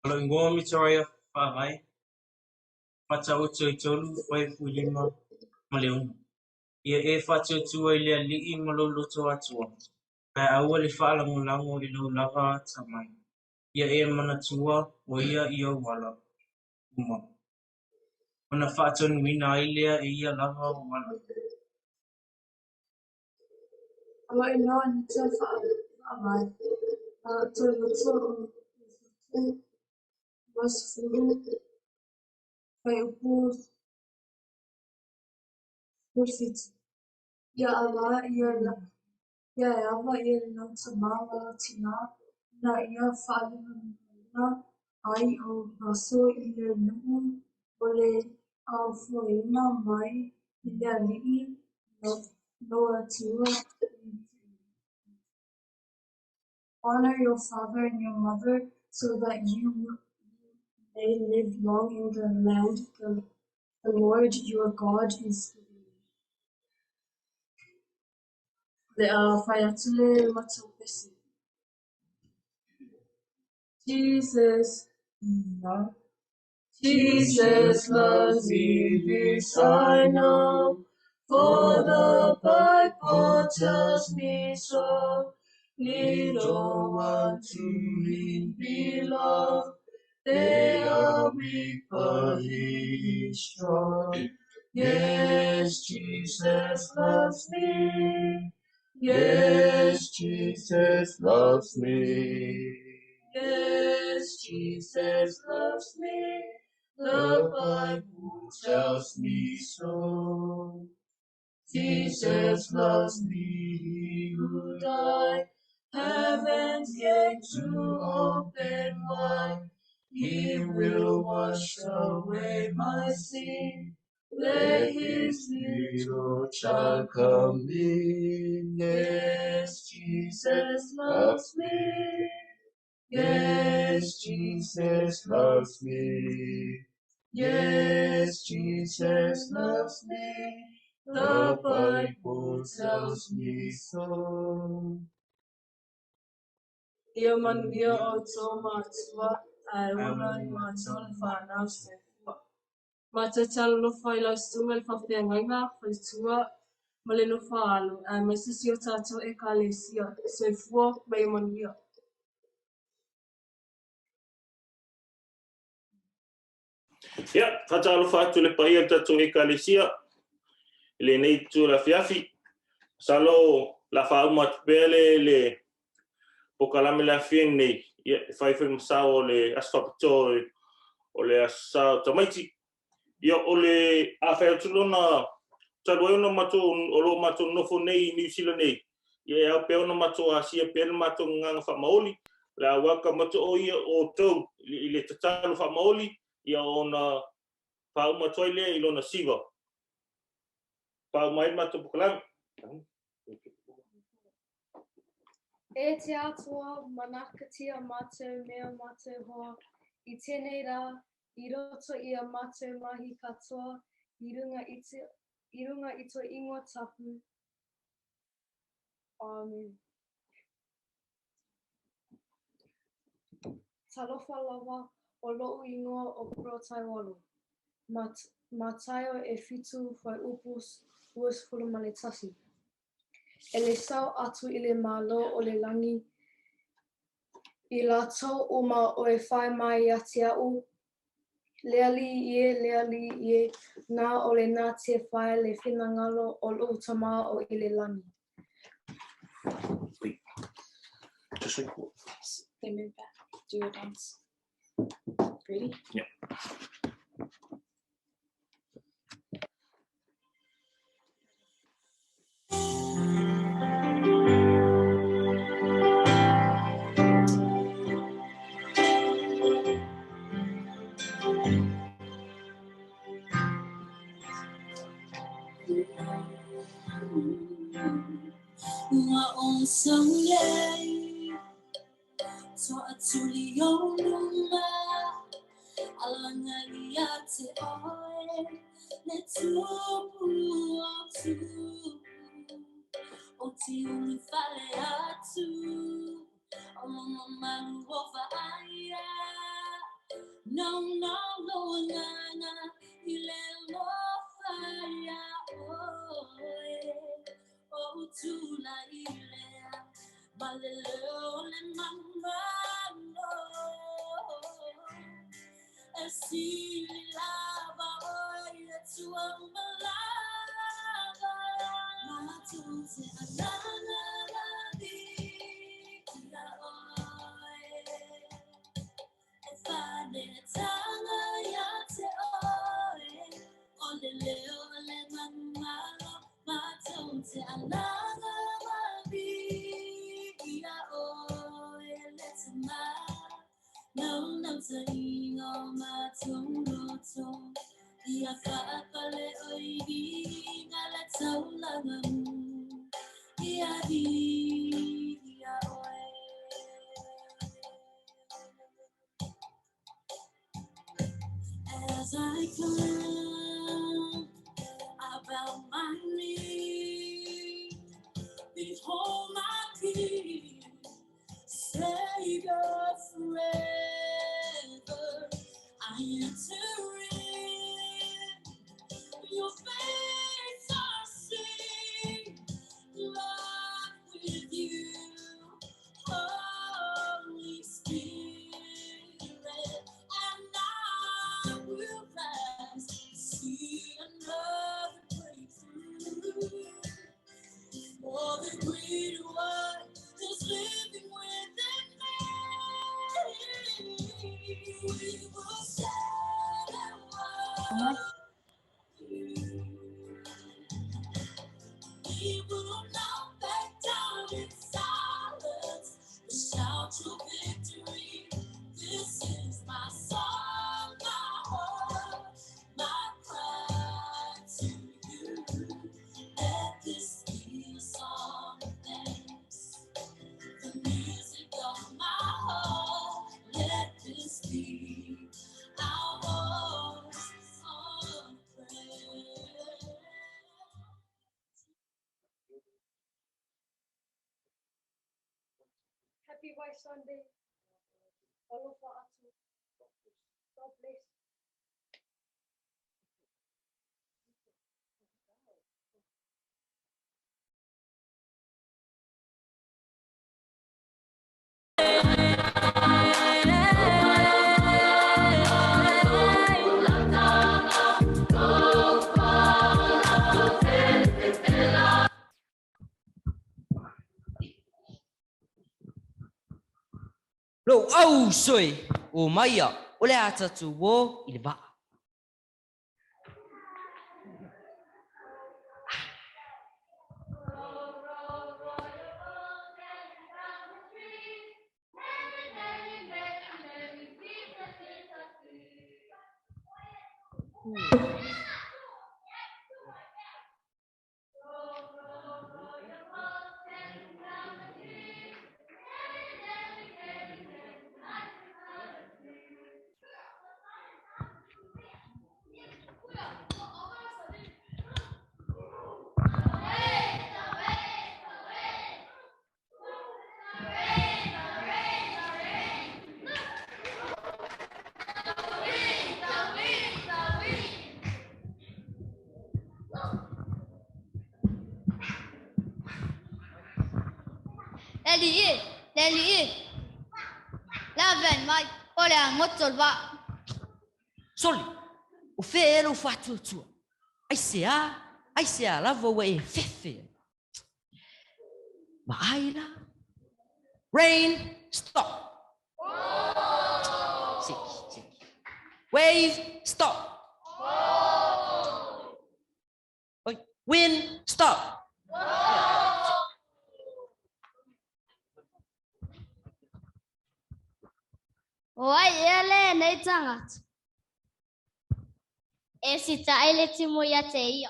O lou igoa o Mitaraia Faavae, Fataoto i tolu, fuaiupu lima ma le ono. Ia e faatuatua i le Alii ma lou loto atoa, ae aua le faalagolago i lou lava atamai. Ia e manatua o ia i ou ala uma, ona faatonuina ai lea e ia lava ou ala. O lou igoa o Anita Faavae, Toiloto o le 20, fuaiupu 17. Ia ava ia ia e ava ia i lau tamā ma lau tinā, ina ia faalimalima ai ou aso i le nuu o le aofoina mai e le Alii lou Atua e tuuina. Honor your father and your mother so that you may live long in the land the Lord your God is giving you. O le a fai atu le matou pese. Jesus, ia. Jesus loves me, this I know, for the Bible tells me so. Little one to him belong, they are weak, but he is strong. Yes, Jesus loves me. Yes, Jesus loves me. Yes, Jesus loves me. The Bible tells me so. Jesus loves me, he who died. Heaven's gate to open wide. He will wash away my sin. Let his little child come in. Yes, Jesus loves me. Yes, Jesus loves me. Yes, Jesus loves me. The Bible tells me so. Ia manuia outou matua, ae ola i matou le fanau soifua. Matou te alolofa i lau susuga i le faafeagaiga, faletua ma le nofo a alo, aemaise si o tatou Ekalesia. Soifua ma ia manuia. Ia, faatalofa atu i le paia o le tatou Ekalesia i lenei itu o le afiafi. Masalo o le a faauma atu pea le le polokalame le afi nei, ia, e fai foi ma sao o le aso faapitoa o le Aso Sa o Tamaiti. Ia, o le a fai atu lona talu ai ona matou o lo o matou nofo nei i Niu Sila nei, ia e ao pea ona matou asia pea le matou gagana faamaoli, le a welcome atu o ia outou i le tatalo faamaoli, ia ona faauma atu ai lea i lona siva. Faauma ai le matou polokalame. E te Atua, manaakitia mātou me ō mātou hoa i tēnei rā, i roto i a mātou mahi katoa i runga i te, i runga i tō ingoa tapu. Āmine. Talofa lava o loʻu inoa o Kurotaiwalu. Mataio e fitu fuaiupu 21. E le sao atu i le Malo o le lagi i latou uma o e fai mai ia te aʻu, Le Alii e, le Alii e, na o le na te fai le finagalo o loʻu Tama o i le lagi. Wait. Just like what? They move back. Do your dance. Ready? Yeah. te ulufale atu O lona malu o vaaia Nau na lo nganga i le alofa ia oe O tula i lea ma le leo le manumalo E sili lava oe i le Atua uma lava Matou te agaga lavi ia oe E whanetanga ia te oe O le leo le manumalo Matou te agaga lavi ia oe Le tama Nau nau ta inga o matou loto Ia whaapale o i vinga le taulanga mu Ia vi ia oe As I climb, I bow my knee. Behold my King, Savior forever. I enter in, your face I see. Love with you, Holy Spirit, and I will rise to see another breakthrough. For the greater one is living within me. We will stand and worship you. We will not back down in silence, but shout your victory. This is my song, my heart, my cry to you. Let this be a song of thanks, the music of my heart. Let this be our song of prayer. Happy White Sunday. Alofa atu. God bless. Lou au soe o maia o le a tatou o i le vaa. Le alii e, le alii e. Lavea mai, o le a goto le vaa. Soli, o fea ea lou faatuatua? Aisea? Aisea lava ua e fefe ai? Vaai la. Rain, stop. Seki, seki. Wave, stop. Oi, wind, stop. O ai ea lenei tagata? E sitaʻi le timu ia te ia.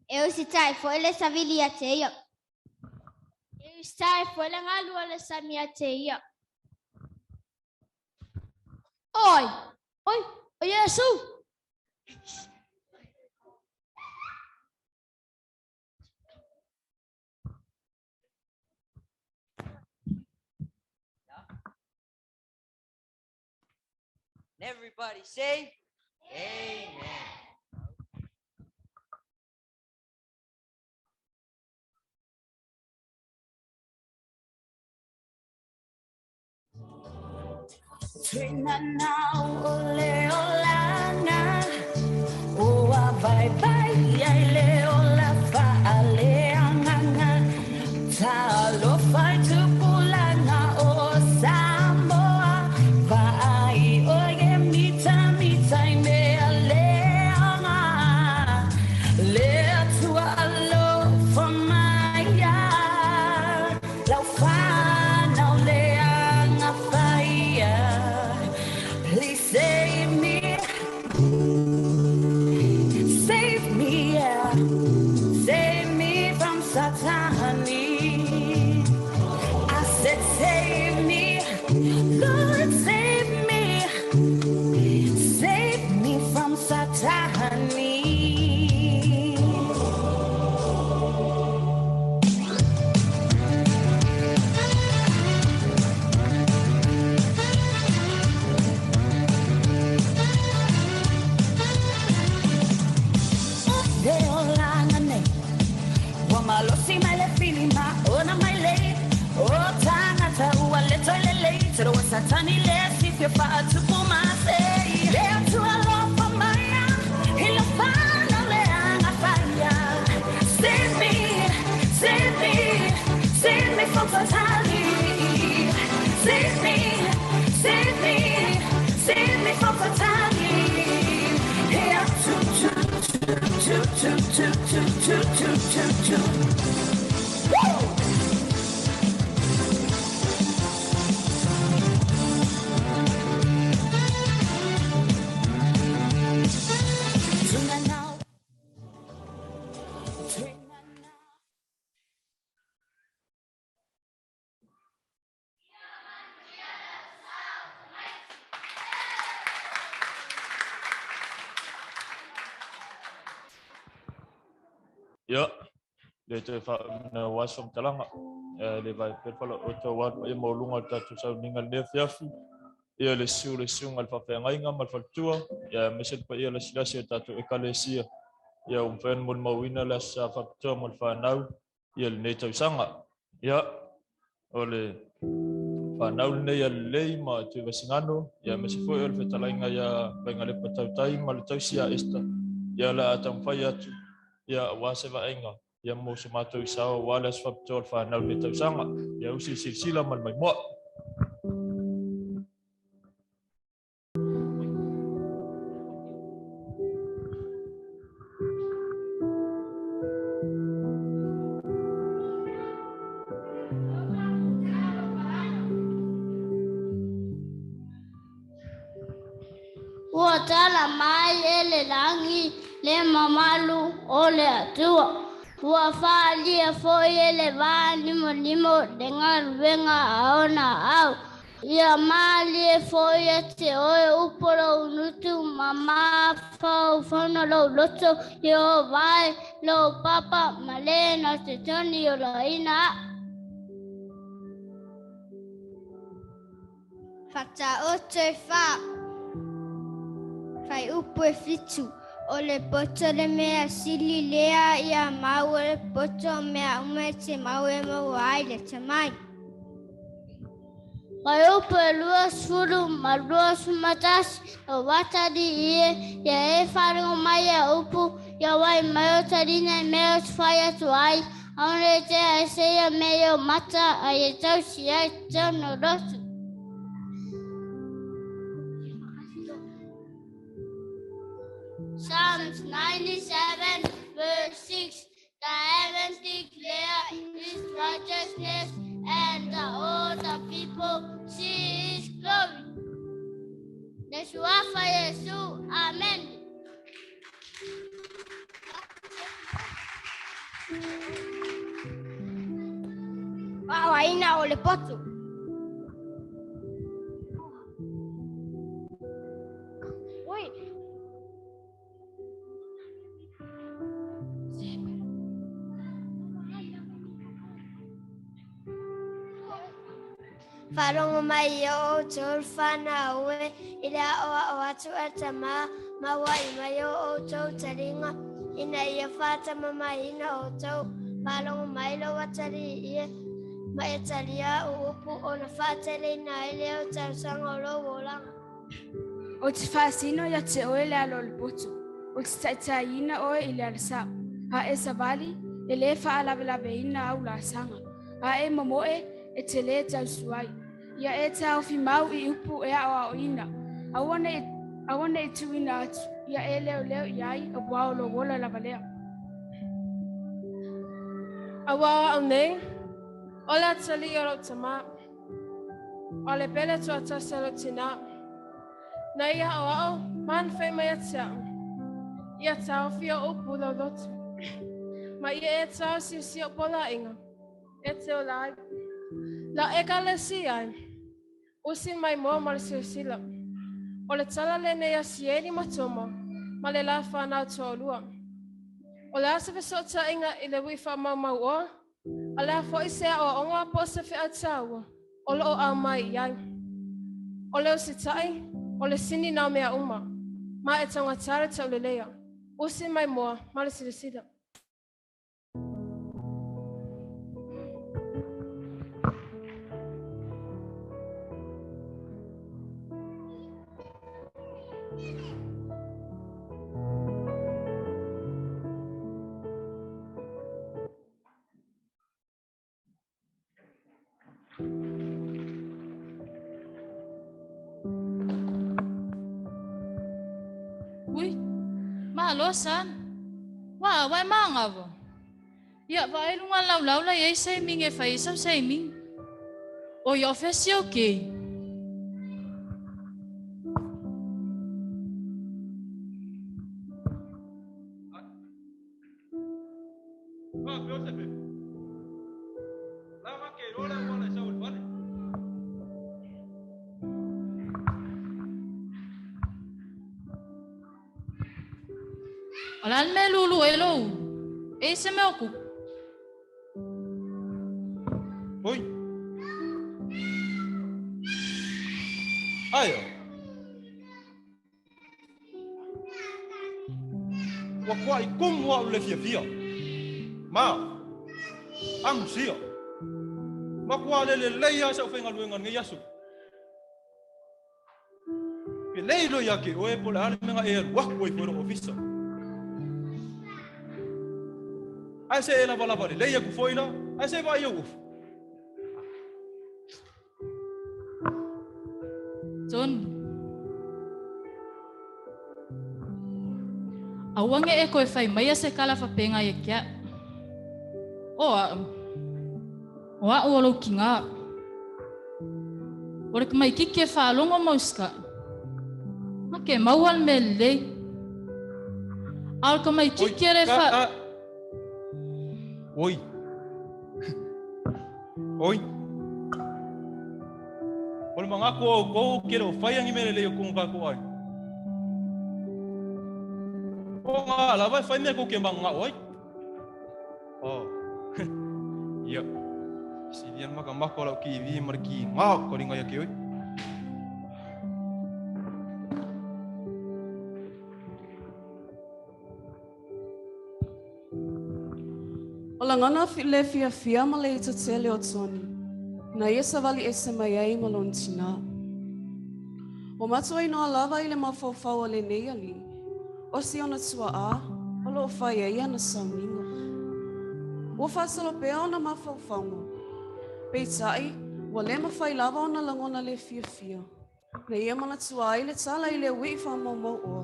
E usitaʻi foi le savili ia te ia. E usitaʻi foi le galu o le sami ia te ia. Oi! Oi! O Iesu! Everybody say, Amen. Tuinanau o le olanga Ua vai vai ai le ola faaleagaga Talofa i tupulaga o Samoa Vaai oe e mitamita i mea leaga Le Atua alofa mai ia Lau fanau leaga faia Please save me. Save me, yeah. Save me from Satani. I said save me. Lord, save me. Save me from Satani. Le olaga nei Ua malosi mai le filima ona mai lei O tagata ua le toe lelei Tero ua Satani le sifia faatupu masei Le Atua alofa mai i lau fanau leaga faia Save me, save me, save me from Satani. Save me, save me, save me from Satani. Here, two, two, two, two, two, two, two, two, two, two. Woo! Tunanau. Ia, le toe faamanau aso ma talaga. Le vai pea le falaoto aua le paia maualuga o le tatou sauniga i lenei afiafi. Ia le susu le susuga i le faafeagaiga ma le faletua, ia aemaise le paia lasilasi o le tatou Ekalesia. Ia ua mafai ona molimauina le aso sa faapitoa mo le fanau ia lenei tausaga. Ia, o le fanau lenei a Lelei ma Tuivasigano, ia aemaise foi o le fetalaiga ia Vaigalepa Tautai ma le tausi ia Esther. Ia o le a taumafai atu ia aua se vaaiga ia mo so matou sao aua le aso faapitoa o le fanau i lenei tausaga. Ia usi le silasila ma le maimoa. Ua tala mai e le lagi le mamalu o le Atua. Ua faaalia foi e le vaalimalima le galuega a ona aao. Ia malie foi ia te oe upu o lou gutu ma mafaufauga o lou loto, Ieova e, lou papa ma le na te toni olaina aʻu. Faataoto e fa, fuaiupu e 7, o le poto le mea sili lea ia mau o le poto o mea uma e te mau e maua ai le atamai. Fuaiupu e 20 ma 21, o atalii e, ia e faalogo mai ia upu, ia ua'i mai o taliga i mea ou te fai atu ai, aʻaole e tea ese ia mea i ou mata, a ia tausi ai totonu o lotu. Psalms 97 verse 6. The heavens declare his righteousness, and all the people see his glory. Le Suafa Iesu. Amen. Faaaogaina o le poto. Oi. Faalogo mai i o outou le fanau e, i le aʻoaʻo atu a Tamā, ma uaʻi mai o outou taliga, ina ia faatamamaiina outou. Faalogo mai lou atalii e, ma e talia aʻu upu, ona faateleina ai lea o tausaga o lou olaga. Ou te faasino ia te oe le alo o le poto, ou te taitaiina oe i le ala sao. A e savali, e lē faalavelaveina au laasaga. A e momoe, e te lē tausu ai. Ia e taofi mau i upu e aoaoina. Aua neʻi aua neʻi tuuina atu, ia e leoleo i ai, auā o lou ola lava lea. Auā o aʻu nei, o le atalii o lou tamā, o le pele toatasi a lou tinā, na ia aʻoaʻo ma na fai mai ia te aʻu, ia taofi oʻu upu lou loto, ma ia e taosiusi oʻu poloaiga, e te ola ai. Lau ʻEkalesia e, usi mai moa ma le silasila. O le tala lenei a Sieni ma Toma ma le la fanau toalua. O le a se fesootaiga i le ui faamaumauoa, a le a foi se aoaoga po o se feau taua o loo aumai i ai. O le usitai, o le sini na o mea uma, ma e taugata le tauleleia. Usi mai moa ma le silasila. Ui, malo sana. Wa, wa manga vo. Ia vaai luga o le laulau la i ai se imiga e fai ai sau saimiga. O ia o fea si au kei. O le a le mea e lulu ai lou ulu? E i se mea o kupu. Oi. Aia. Ua kuaʻi kumu aʻu le fiafia. Ma, agusia. Makuā le lelei lava saʻu faigaluega i lenei aso. Pe le iloa ia ke oe po o le a le mea na e alu aku ai foi i lou ofisa. Ae se e lavalava lelei aku foi la, ae se vaai ou ofu. John. Aua ne e koe fai maia se kala fapenga ia ke aʻu. O aʻu. O aʻu o lou kigā. O le kamaikiki e faalogo ma usikaʻi. Na ke maua le mea lelei. A o le kamaikiki e le fa... Oi. Oi. O le manatu o outou ke le o faia ni mea lelei o tonu tatou aiga. O ngā lava e whai mea kou ke manganao ai. Oh. Ia. Silia le makamaka o lau TV ma le ki ngā o ka ringa ia ke oi. O lagona le fiafia ma le ita tele o Tony, na ia savali ese mai ai ma lona tinā. Ua matuainoa lava i le mafaufau o lenei alii, o si ona tuaʻā o lo o fai ai ana sauniga. Ua faasolo pea ona mafaufauga, peitai ua le mafai lava ona lagona le fiafia. Na ia manatua ai le tala i le uiʻi faamaumauʻoa,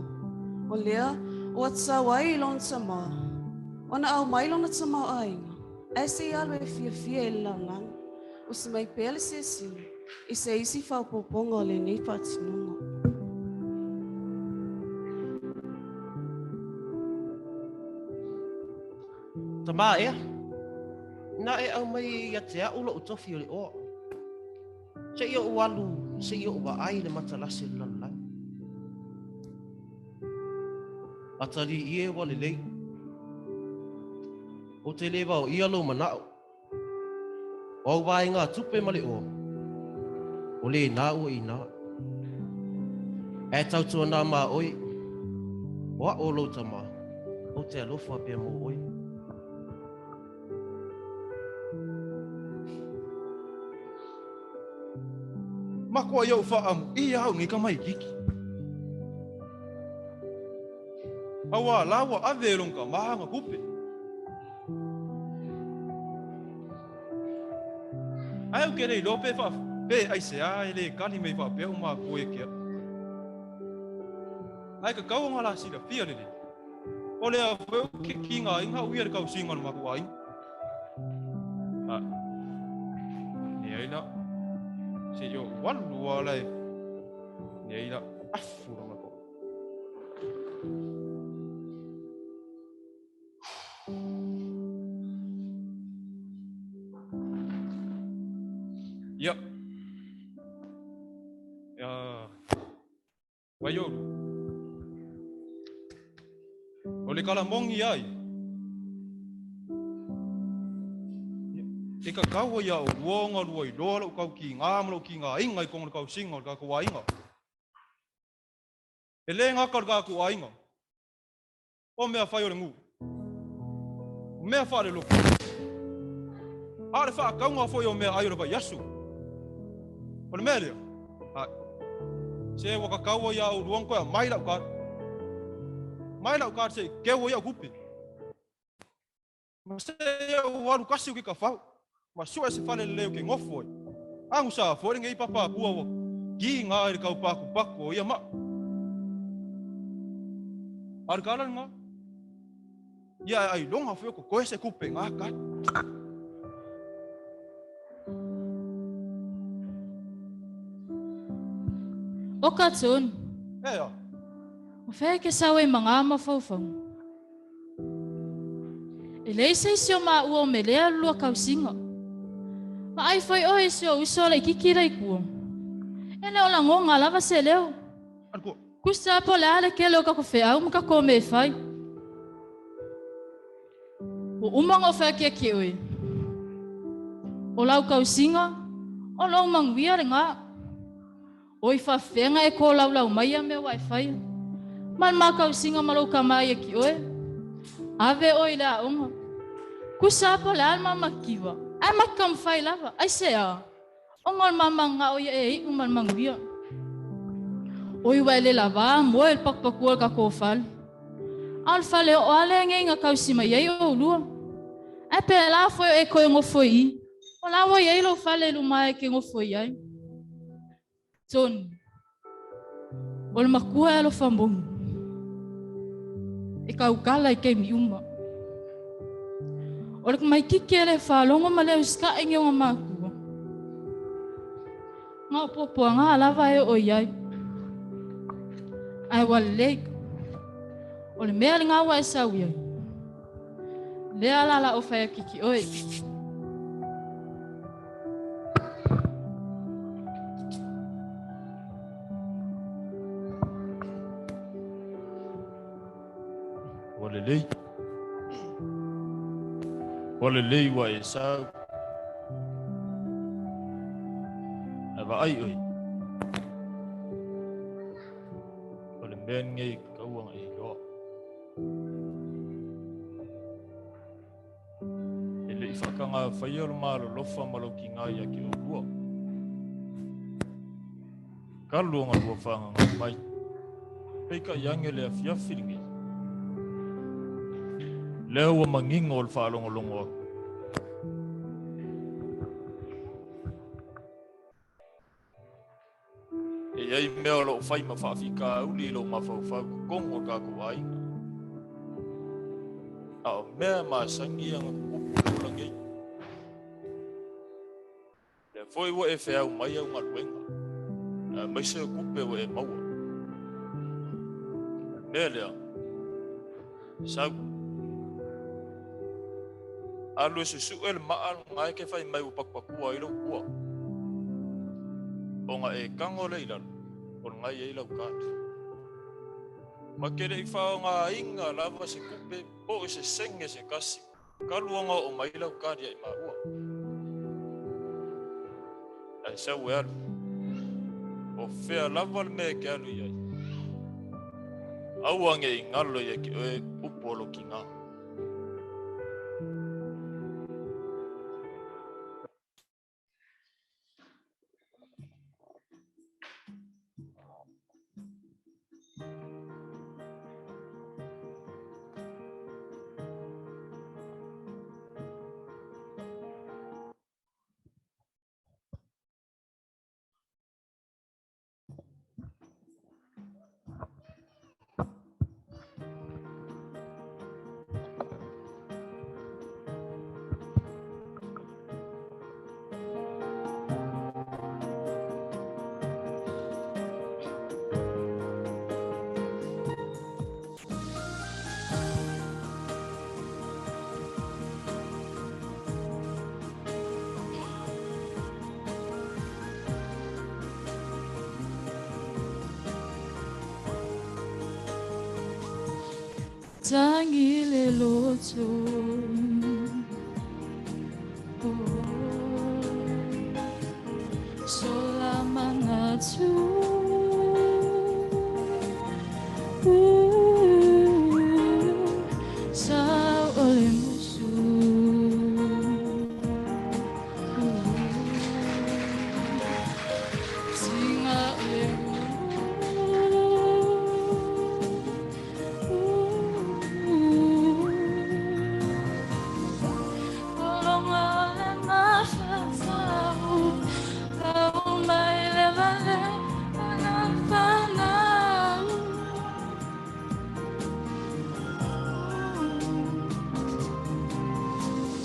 o lea ua tau ai i lona tamā, ona aumai lona tamaoaiga, ae se i alu e fiafia i le lalolagi, usi mai pea le silasila i se isi faaopoopoga o lenei faatinoga. Tamā ea, inā e aumai ia te aʻu loʻu tofi o le ʻoa. Se i oʻu alu, se i oʻu vaai le matalasi o le lalolagi. Atalii e ua lelei. Ou te le vaoia lou manaʻo. O au vaega tupe ma le ʻoa. O lena ua i ina. Ae tautuana ma oe, o a'u o lou tama, ou te alofa pea mo oe. Makoa ia ou faamuia au nei tamaititi. Auā la ua ave e lona tama ana tupe. Ae ou te le iloa pe faa pe aisea e le kali mai faapea ou matua ia te au. Ae tatau ona la silafia lelei. O lea foi ou te tigaina au ia i le tausiga o le matou aiga. A, leai la. Se i ou alu lava la e. Leai la. Afu lona toa. Ia. Ia. Waiolu. O le kalamogi ai. E kakau ai a ʻolua ona lua iloa loʻu kaukīgā ma loʻu kīgāiga i kona le kausiga o le kākou aiga. E lē gata o le kākou aiga, o mea fai o le nuu, o mea faalelotu, a o le faatauga foi o meaai o le vaiaso. O le mea lea, ai, se ua tatau ai iā ʻolua ona toe aumai lau card. Mai lau card se i keu ai au tupe. Ma se i ou alu kasi o ke kafau, ma sue se fale lelei o ke nofo ai. Agusa foi lenei papa akua ua kiga i le kau pakupaku o ia maa. A o le kala lena, ia e ailoga foi o totoe se tupe i ngā kai. O ka tonu. Ea. O fea ke sao e mangā mafaufauga. E leai se isi o maua o Melea lua kausiga. Vaai foi oe i si ou uso laitiiti la i tua. E le o lagoga lava se leo. Kusa po o le a le kele o kako feau ma kako mea e fai. Ua uma ona ou fai atu ia te oe, o lau kausiga, o lou manuia lena. Oi faafefea e kolaulau mai ia mea ua e faia. Ma le makausiga ma lou kama ia ki oe. Ave oe i le aoga. Kusa po le a le mamakiva. Ae maki lava. Aisea? Ona o le mamagao ia e iu ma le manuia. Oi ua e le lavā moe i le pakupakua o le kakou fale. A o le fale oo lava lea nei na kausi mai ai oulua. Ae pēlā foi o e koe nofo i i. O la ua i ai lou fale i luma e ke nofo i ai. Tony, o le makua e alofa moni. E kaukala i taimi uma. O le tamaititi e le faalogo ma le usitai i ona matua. Na o puapuaga lava e oo i ai. Ae ua lelei. O le mea lena ua e sau i ai. Lea la la o fai atu ki oe. Ua lelei. Ua lelei ua e sau. Ae vaai oe. O le mea lenei e tatau ona e iloa. E le i faatagafaia lo malolofa ma lou tiga ia te oulua. Talu ona lua fagaga mai. Peitai ane le afiafi lenei. Lea ua manino o le faalogologo atu. E i ai mea o lo o fai ma faafitauli i lou mafaufau i totonu o le tatou aiga. A o mea e masani ia na tutupu i le ola nei. Lea foi ua e feau mai au galuega, aemaise o tupe ua e maua. O le mea lea, sau. Alu e susue le maa lena e te fai mai ua patupatua ai lou tua. Ona e tago lea i lalo, o lena e i ai lau card. Ma te le i faaaogaina lava se tupe po o se sene se tasi, talu ona oo mai lau card ia i maua. Ae sau e alu. O fea lava le mea e ke alu i ai. Aua nge i ngalo ia ki oe upu o lo ki ngā. Tangile loto. Sola manatu. Sa ole musu. Singa ole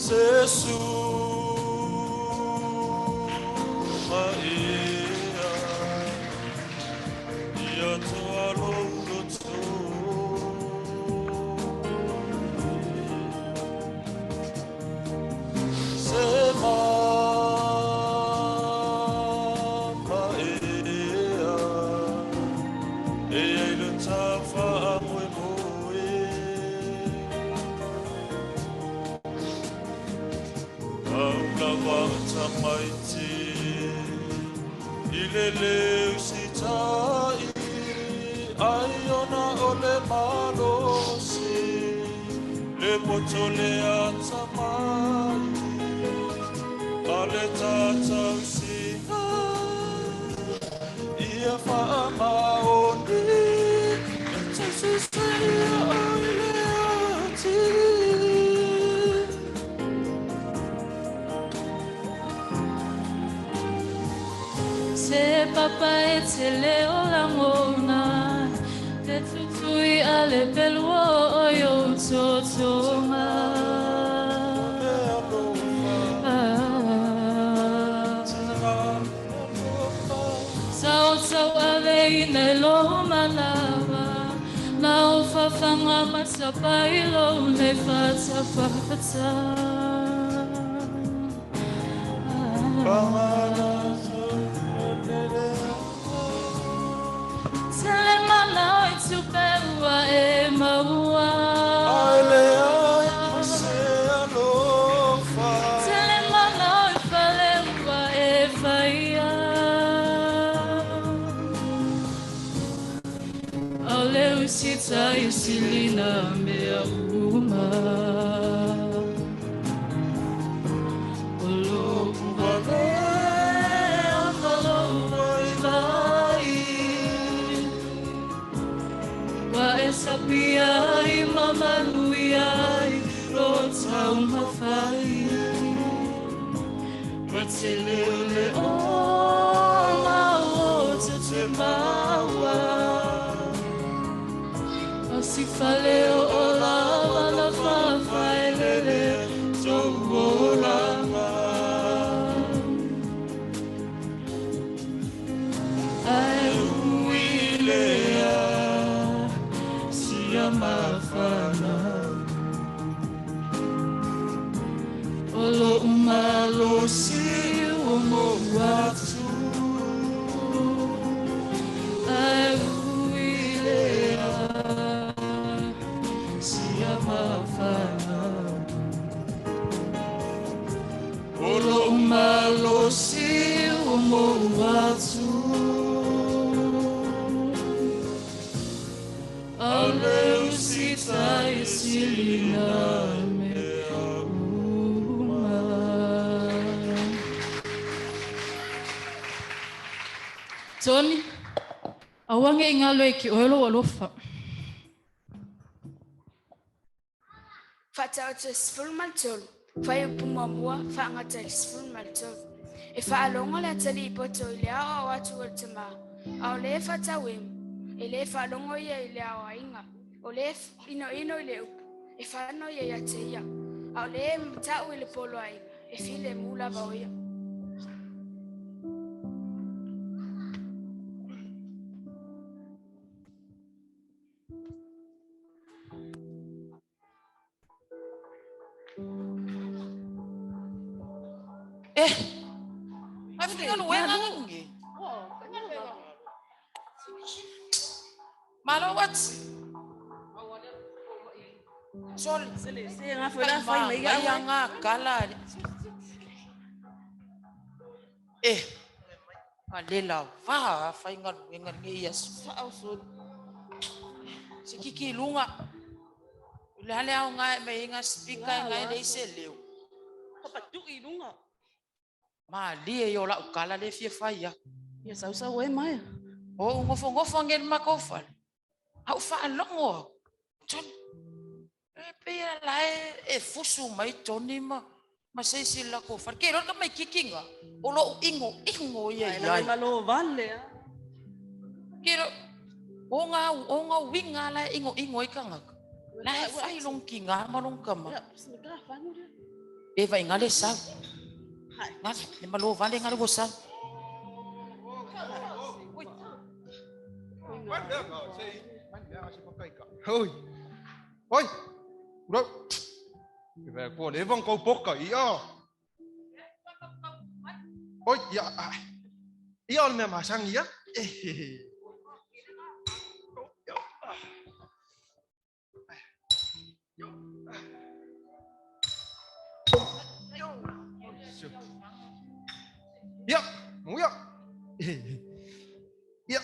Se su ia ia toa lo loto. Se ma ia e ai le tafa a moe moe. Au lava tamaiti i le leu sitai ai ona o le malosi le poto le atamai a le tatau singa ia whaamaoni e tausisia ai le atili. Se papa e te leo langona, te tutui a le pelua o yo totonga. Sao sao ave i ne lo malava, na o whawhanga matapa i lo ne whata whata. Tele mana o i tupeua e maua. Ai le ai ma se alofa. Tele mana o i whaleua e whaia. Au le usita i silina mea uma. O lo uvale o whalo vai vai. Wa e sapia i mamalui ai ro tau mawhai. Wa te leo le o ma o te te maua. O si whale o o la wala whawhai lele tō oranga. Ai ui lea sia mawhana. O lo umalo si o mo atu. Ai ui lea sia mawhana. O lo umalo si o mo atu. nā mea uma. Tony, aua ne i galo i ke oe lou alofa. Faataoto 13, Fuaiupu muamua, faagata i le 13. E faalogo le atalii poto i le aoao atu o le tamā, a o le e faatauemu, e lē faalogo ia i le aoaiga. O le e inoino i le upu, e fano ia ia te ia, a o le e mata'u i le poloaiga, e filemu lava o ia. Eh, ai faigaluega nge. Malo what? Sorry. Ai nga kala. Eh, a le lava faigaluega lenei aso. Se kiki i luga. O le a le aoga e aumai ai ngā speaker e nga e leai se leo. Malie ia o lau kala le fia fai aku. Ia sausau e mai. O ou nofonofo ange i le matou fale. A ou faalogo au. Tony. E pei e la e fusu mai Tony ma ma se isi i le latou fale. Ke iloa le tamaititi na, o lou inoino ia Ai i la ai. malo vale a. Ke iloa, o ngā, o ngā uiga la e inoino ai tagata. La e fai lona tinā ma lona tama. E vaai le sau. Gale, le malo vale gale ua sau. Oi. Oi. Ura. E vai ko le vang kau poka ia. Oi, ia. Ia o le mea masangi ia. Eh. Ia, muia. Ia.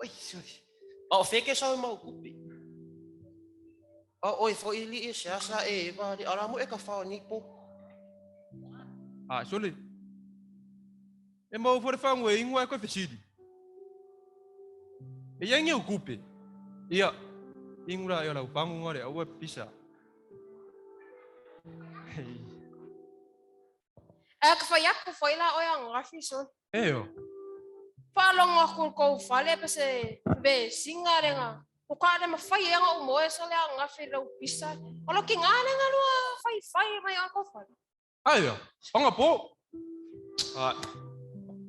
Oi, sorry. A o feke sau e mau kupi. A oi fo i li e se asa e va li ala mo e ka whao ni po. A, sole. E mau fo le whangu e ingoa e koe fesili. E ia nge ukupe. Ia. Ingura e o lau whangu ngore aua pisa. E ka fai aku foi la oe angafi son. E o. Faalogo aku i le kou fale pe se vesiga lega. O ka le mafai e aga ou moe so le angafi i lau pisa. O lo kiga lega lua faifai mai o le kou fale. Ai o, anga po. Ai.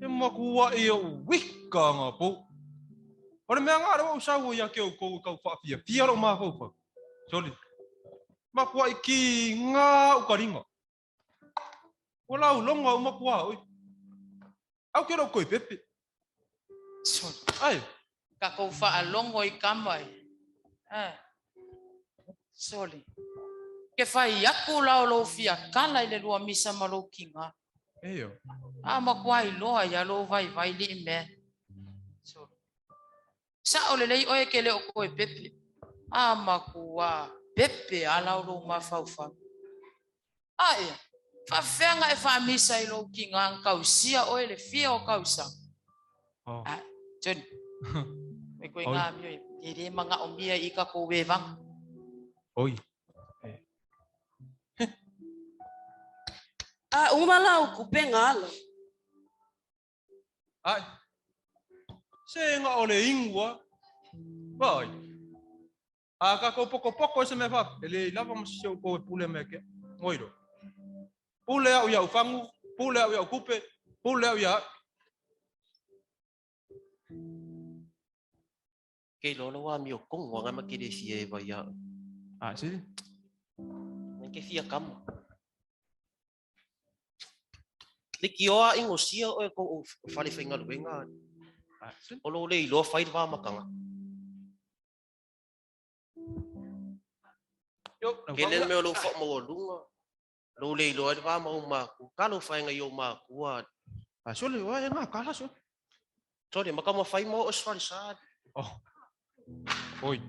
E makua i o wika anga po. O le mea ngā rewa o sau ia ke o kou kau whaafia. Fia ro māwhau. Sorry. Makua i ki ngā ukaringa. O lau longa o makua oi. Au ke rau koe pepe. Sorry. Ai. Ka kou faalogo i kama e. Eh. Sorry. Ke fai aku la o lou fia kala i le lua misa ma lou kiga. Eio. A makua iloa ia lou vaivai li'i mea. Sorry. Sa'o lelei oe ke le o koe pepe. A makua pepe ala o lou mafaufau. A ea, faafefeaga e faamisa i lou kiga na tausia oe le fia o tausaga. Oh. A, Johnny. Mai koe ngā mio e le manaomia i tatou evaga. Oi. A uma lau kupe ngalo. Ai. Se nga o le ingua. Vai. A ka ko poko poko se me fa. E le lava mo se ko e pule me ke. Ngoiro. Pule au ia ufangu, pule au ia kupe, pule au ia. Ke lolo wa mio kongo nga ma ke le fia e vai ia. A si. Ngai ke fia kama. Le ki oa ingo sia o e ko o whare whaingaluenga. O lo le iloa whai wā makanga. Yo, Ke le mea lo wha maua lunga. Lo le iloa i wā mau māku. Ka lo whainga i o māku a. A sole wa e ngā kala so. Sole, maka ma whai mau o swari sa. Oh. Oi.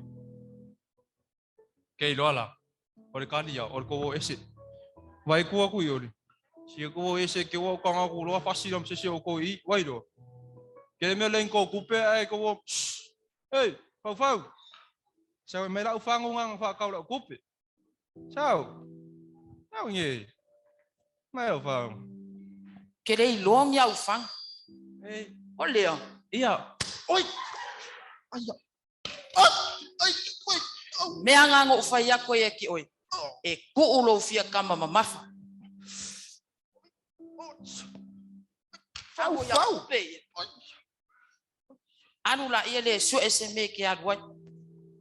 Ke iloa la. O le kali ia, o le kou o ese. Vai kua kui oli. Si kou o ese ke ua kanga ku loa fasi lam se se o kou i, vai loa. Ke le mea leng kou kupe ai kou o, Hey, fau fau. Sau e mai lau whango nganga whakau lau kupe. Sau. Sau nge. Mai lau whango. Ke le iloa ni au fanga. Ei. O lea. Ia. Oi. Ai. Ai. Mea ngā ngō whai ako e ki oi. E kuu lou fia kama mamafa. Fau, fau. Alu la ia le sue se me ke alu ai.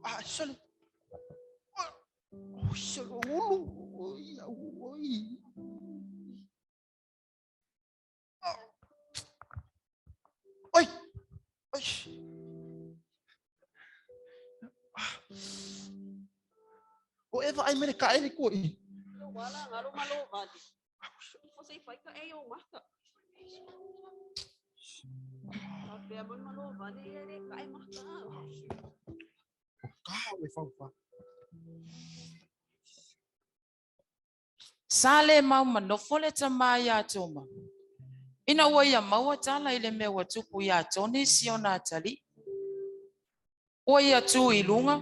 Ah, sole. Oh, sole, ulu. Oi, oi. Oi. Oi. O Eva ai mele ka ele ko i. Wala ngalo malo vali. Fo sei fai ka e o maka. Ka pea mon malo vali e le ka e maka. Ka e fau fa. Sa le mau manofo le tamā iā Toma. Ina ua ia maua tala i le mea ua tupu iā Toni si ona atalii. Ua ia tu i luga,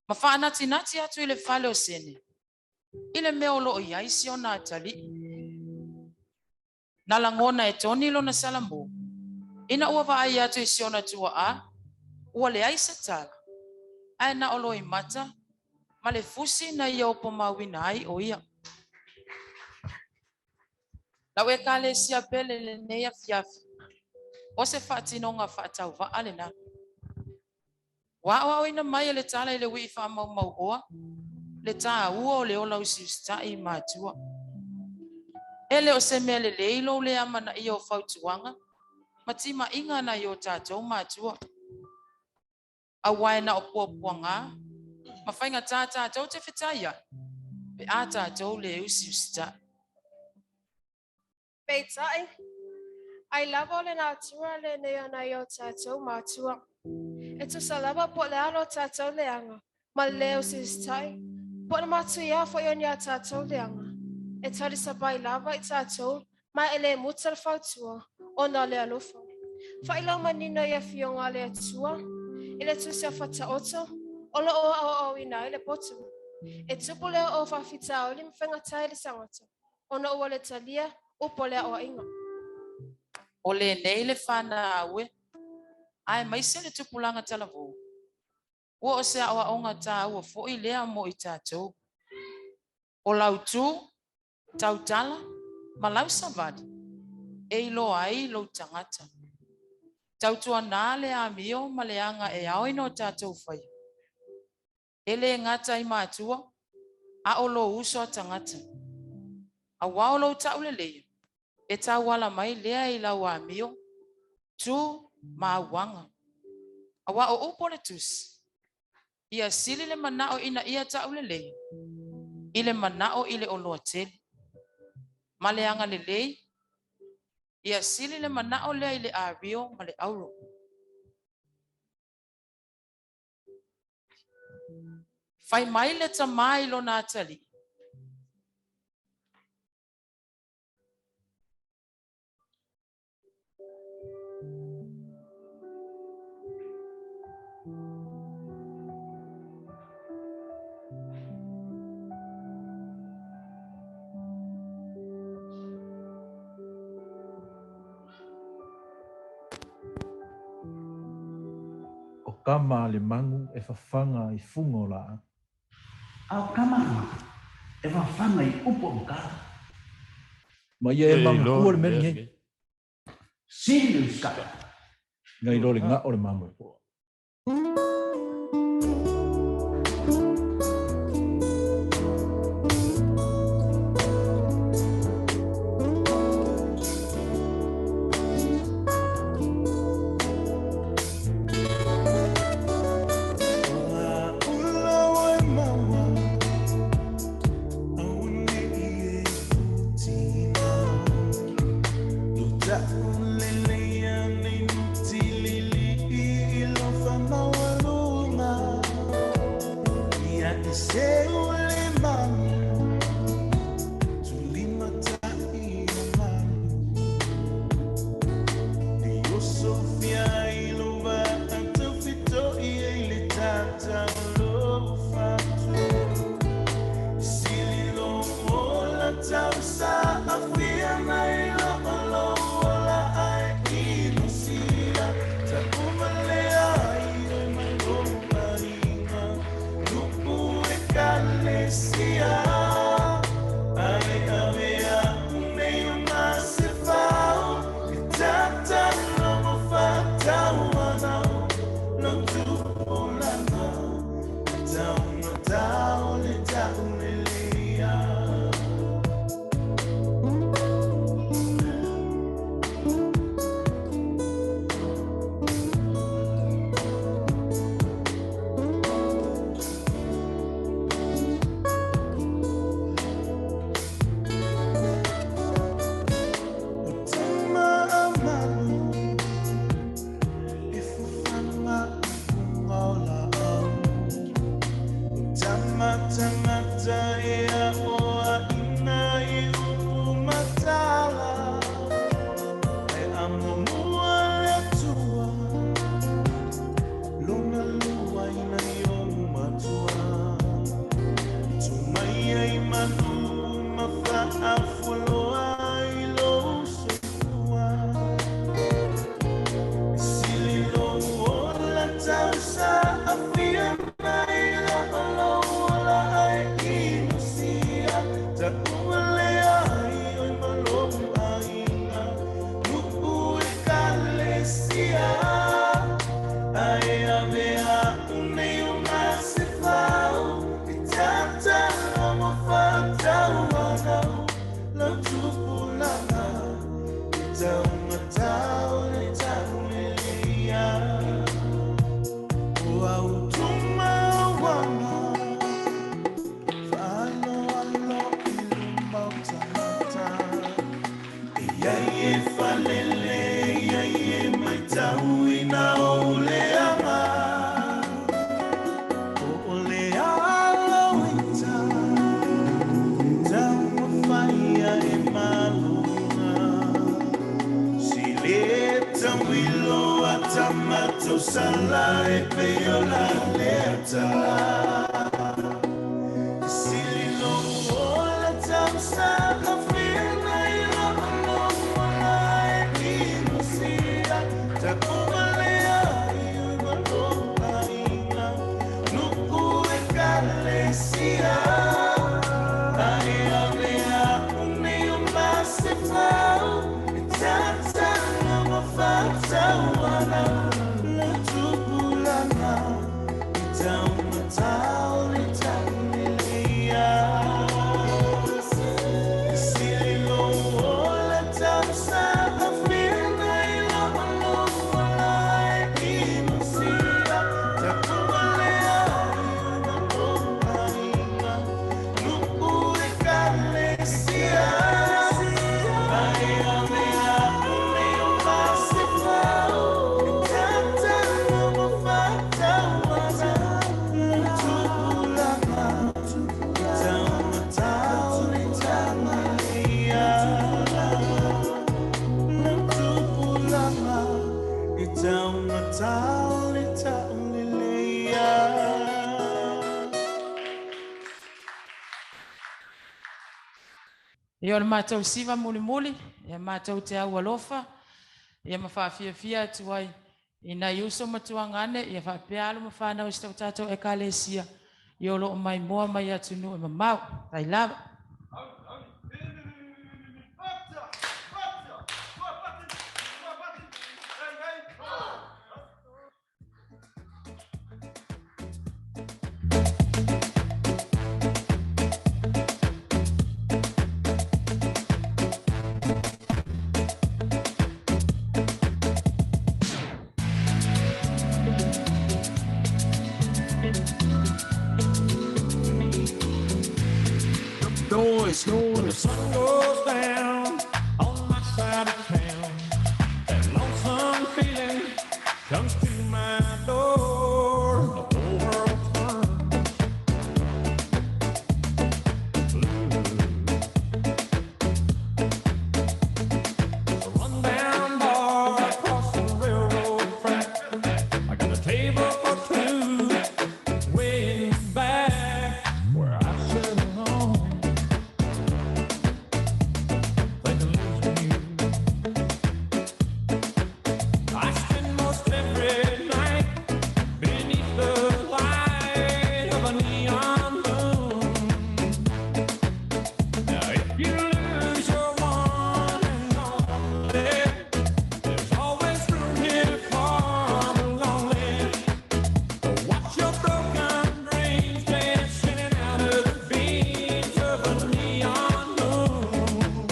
ma faanatinati atu i le fale o Sene, i le mea o loo i ai si ona atalii. Na lagona e Toni lona salamō. Ina ua vaai atu i si ona tua'a, ua leai se tala. Ae na o loimata, ma le fusi na ia opomauina ai o ia. Lau ekalesia pele lenei afiafi. O se faatinoga faatauva'a lenā. Ua aoaoina mai e le tala i le ui'i faamaumauoa, le tāua o le ola usiusita'i i matua. E le o se mea lelei lou le amanaia o fautuaga, ma tima'iga nai o tatou matua. Auā e na o puapuagā, ma faigatā tatou te fetai ai, pe a tatou lē usiusita'i. Peitai, ai lava o le natura lenei o nai o tātou mātua. E tusa lava po le alo tātou leanga, ma le leo sisitai, po le matuia foi o ni a tātou leanga. E tali sapai lava i tātou, ma e le muta le fautua, o nā le alofa. Whailau manino i a fionga le atua, i le tusi a whataoto, o lo o au au ina i le poto. E tupu leo o whawhita o li mwhengatai le sangata, ona ua le talia, upo lea o ainga. O lenei le whanau e, ae maise le tupulaga talavou. Ua o se aoaoga tāua fo'i lea mo i tatou. O lau tū, tautala, ma lau savali, e iloa ai lou tagata. Tautuanā le amio ma le aga e ao ina o tatou faia. E lē gata i matua, a o lou uso a tagata. Auā o lou ta'uleleia, e tauala mai lea i lau amio, tū ma auaga. Auā o upu o le tusi, ia sili le mana'o ina ia ta'uleleia, i le mana'o i le oloa tele. Ma le agalelei, ia sili le mana'o lea i le ario ma le auro. Fai mai le tamā i lona atalii. O kama a le magu e fafaga i fuga o laau. A o kama e fafaga i upu o makala. Ma ia e magakua le mea lenei. Sili le usitai. Nai lo le ga'o le mamoe. Se Tausala e peiola le atala. Sili lo ola tausala fina i lo lo ola e imusia. Takumalea i malo ainga. Nuku e kalesia. Ai avea une o masefau. E tatanga mafatauana. La tupulanga. I taumatau le taulelea. Sili lo ola tausala fina i lo lo ola e imusia. Takumalea i malo ainga. Nuku e kalesia. Ai avea une o masefau. E tatanga mafatauana. La tupulanga. I taumatau le taulelea. La tupulanga. I taumatau le taulelea. Ia o le mātou siva mulimuli, ia mātou te au alofa, ia ma whaafiafia atu ai. I nai uso matuanga ane, ia whaapea alu ma whanau si tau tātou e kalesia. Ia o loo mai moa mai atu nu e mamau. Tai lava. Noise, when the sun goes down on my side of town, that lonesome feeling comes to my door. The whole world turns blue. A rundown bar across the railroad track. I got a table for two way in the back where I sit alone. Thinking losing you. I spend most every night beneath the light of a neon moon. Now if you lose your one and only, there's always room here for the lonely. Watch your broken dreams dancing out of the beams of a neon moon.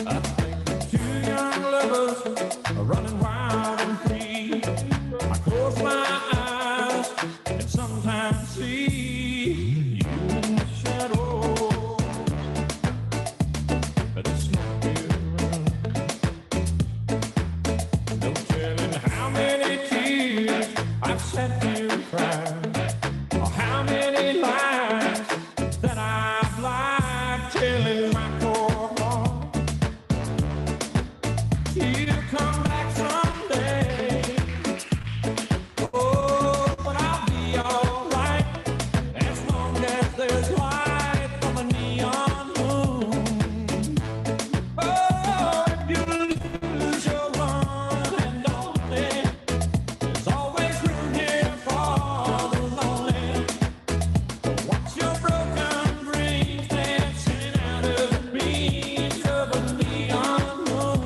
I think of two young lovers are running wild and free. I close my eyes and sometimes see you in the shadows of the smoky room. No telling how many tears I've sat here and cried, or how many lies that I've lied, telling my poor heart you'll come back someday. Oh, but I'll be all right as long as there's light from a neon moon. Oh, if you lose your one and only, there's always room here for the lonely. Watch your broken dreams dancing out of the beams of a neon moon.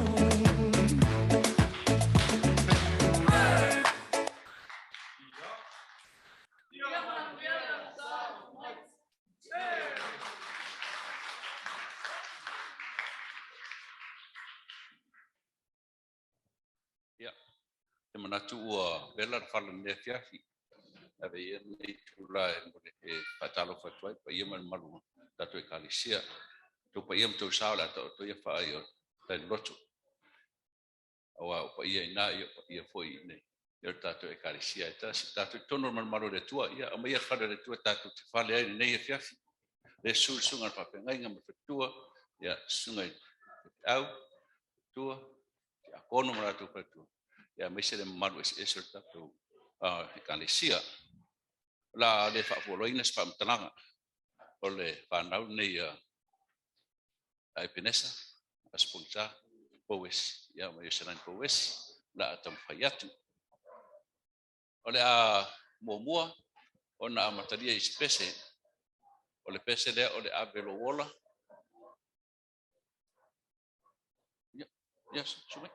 Ia, te manatu ua vela le fala lenei afiafi. Ave ia lenei itula e mo le e faatalofa atu ai paia ma le mamalu o tatou ekalesia. Tou paia ma tou sa o le a taoto ia faaai o tai loloto. Auā o paia iina ia o paia foi i inei ia o le tatou ekalesia e tasi. Tatou i totonu o le malumalu o le Atua, ia aumaia le fale o le Atua tatou te fale ai lenei afiafi. Le susu le susuga i le faafeagaiga ma le faletua, ia susuga i le feau, faletua, tiakono ma latou faletua. Ia aemaise le mamalu eseese o le tatou Ekalesia. O le a le faafualoina se faamatalaga o le fanau lenei a Epenesa, Aso Pogisa, Pouesi, ia ma Ioselani Pouesi, o le a taumafai atu. O le a muamua ona amatalia i se pese. O le pese lea o le ave lou ola. Ia, ia, susu mai.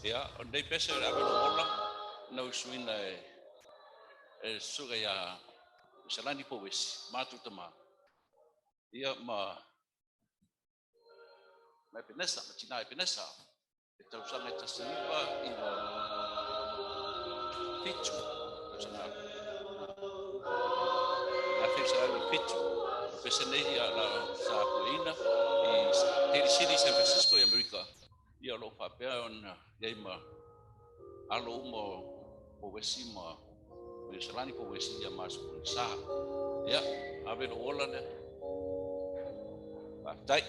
Ia, o lenei pese o le ave lou ola na usuina e e le susuga ia Salani Pouesi, matou tama. Ia ma ma Epenesa, ma tina Epenesa, e tausaga e 1997, tausaga 1997. O pese nei ia la sa pueina i Daly City, San Francisco i Amerika. Ia o lo o faapea ona i ai ma alo uma o Pouesi ma Ioselani Pouesi ia ma Aso Pogisa. Ia, ave lou ola lea. Faafetai.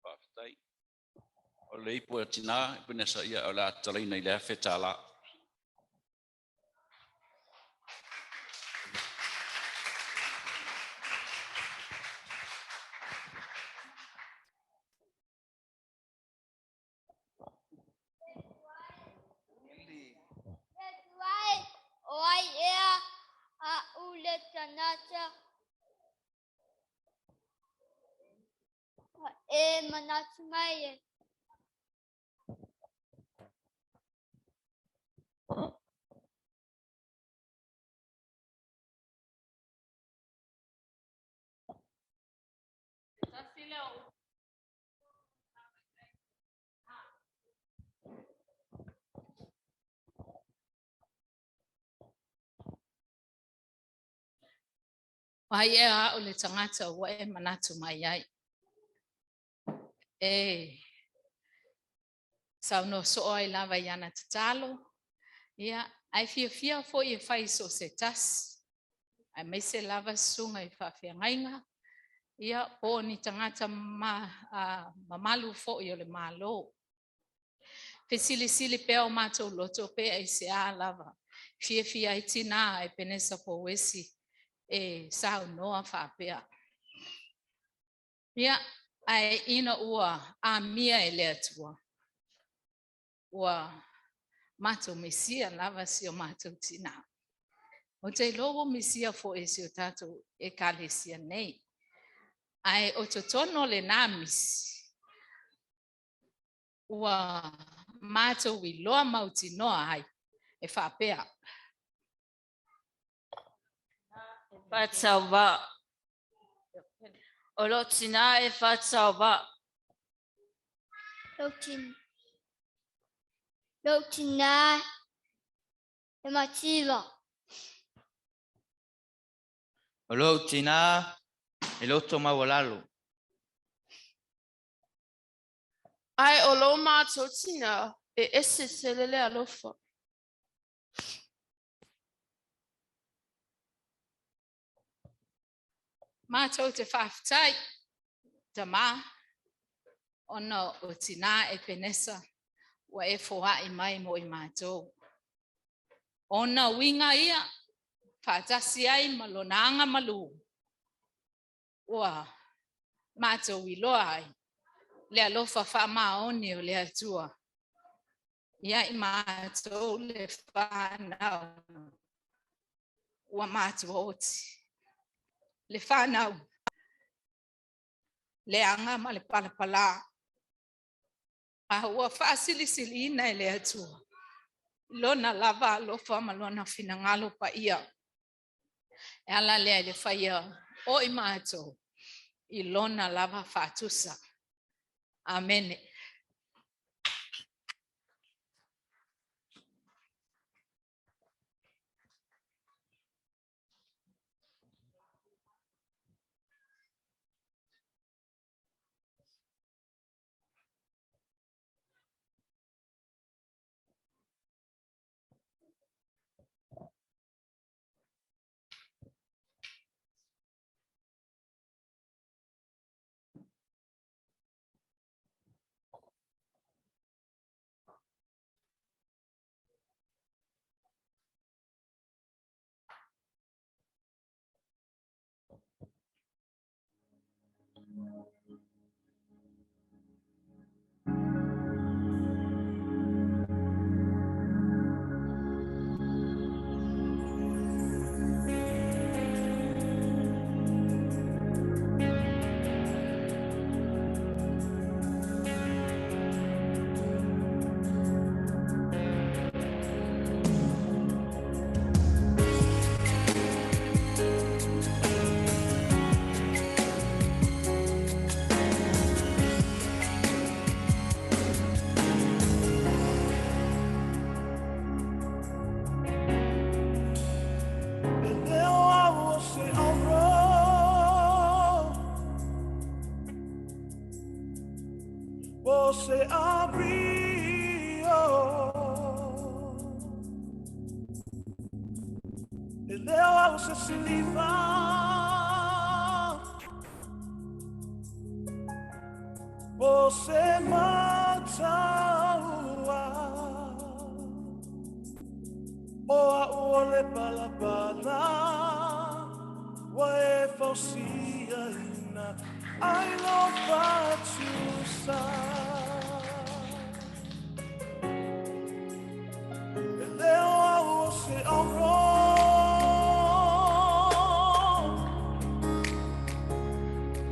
Faafetai. O le ipu a tina e penesa ia o le a tatalaina i le $1,000. Le tuai o ai ea aʻu le tagata e manatu mai ai. Ai e a o le tagata ua e manatu mai ai. E saunoa soo ai lava i ana tatalo, ia, ae fiafia foi e fai so o se tasi. Aemaise lava susuga i faafeagaiga, ia, po o ni tagata mamalu foi o le Malo. Fesilisili pea o matou loto pe aisea lava. Fiafia ai tinā Epenesa Pouesi e saunoa faapea. Ia, ae ina ua amia e le Atua, ua matou misia lava si o matou tinā. Ou te iloa ua misia foi e si o tatou Ekalesia nei. Ae o totonu o lenā misi, ua matou iloa mautinoa ai e faapea. Faatauvaa. O lou tinā e faatauvaa. Lou tinā e mativa. O lou tinā e loto maualalo. Ae o lo matou tinā e ese tele le alofa. Matou te faafetai, tamā, ona o tinā Epenesa ua e foai mai mo i matou. Ona uiga ia, faatasi ai ma lona agamalu, ua matou iloa ai le alofa faamaoni o le Atua ia i matou le whānau ua matua oti. Le whānau, le anga ma le palapala. A ua faasilisiliina e le Atua. Lona lava alofa ma lona finagalo paia. E ala lea i le faia o i matou i lona lava faatusa. Amene. Você abriu e leu se se livrar. Você mata o ar, o a ole palapala, o e falsia I love you.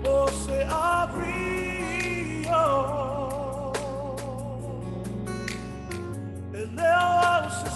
Você abriu e leu se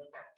Yeah.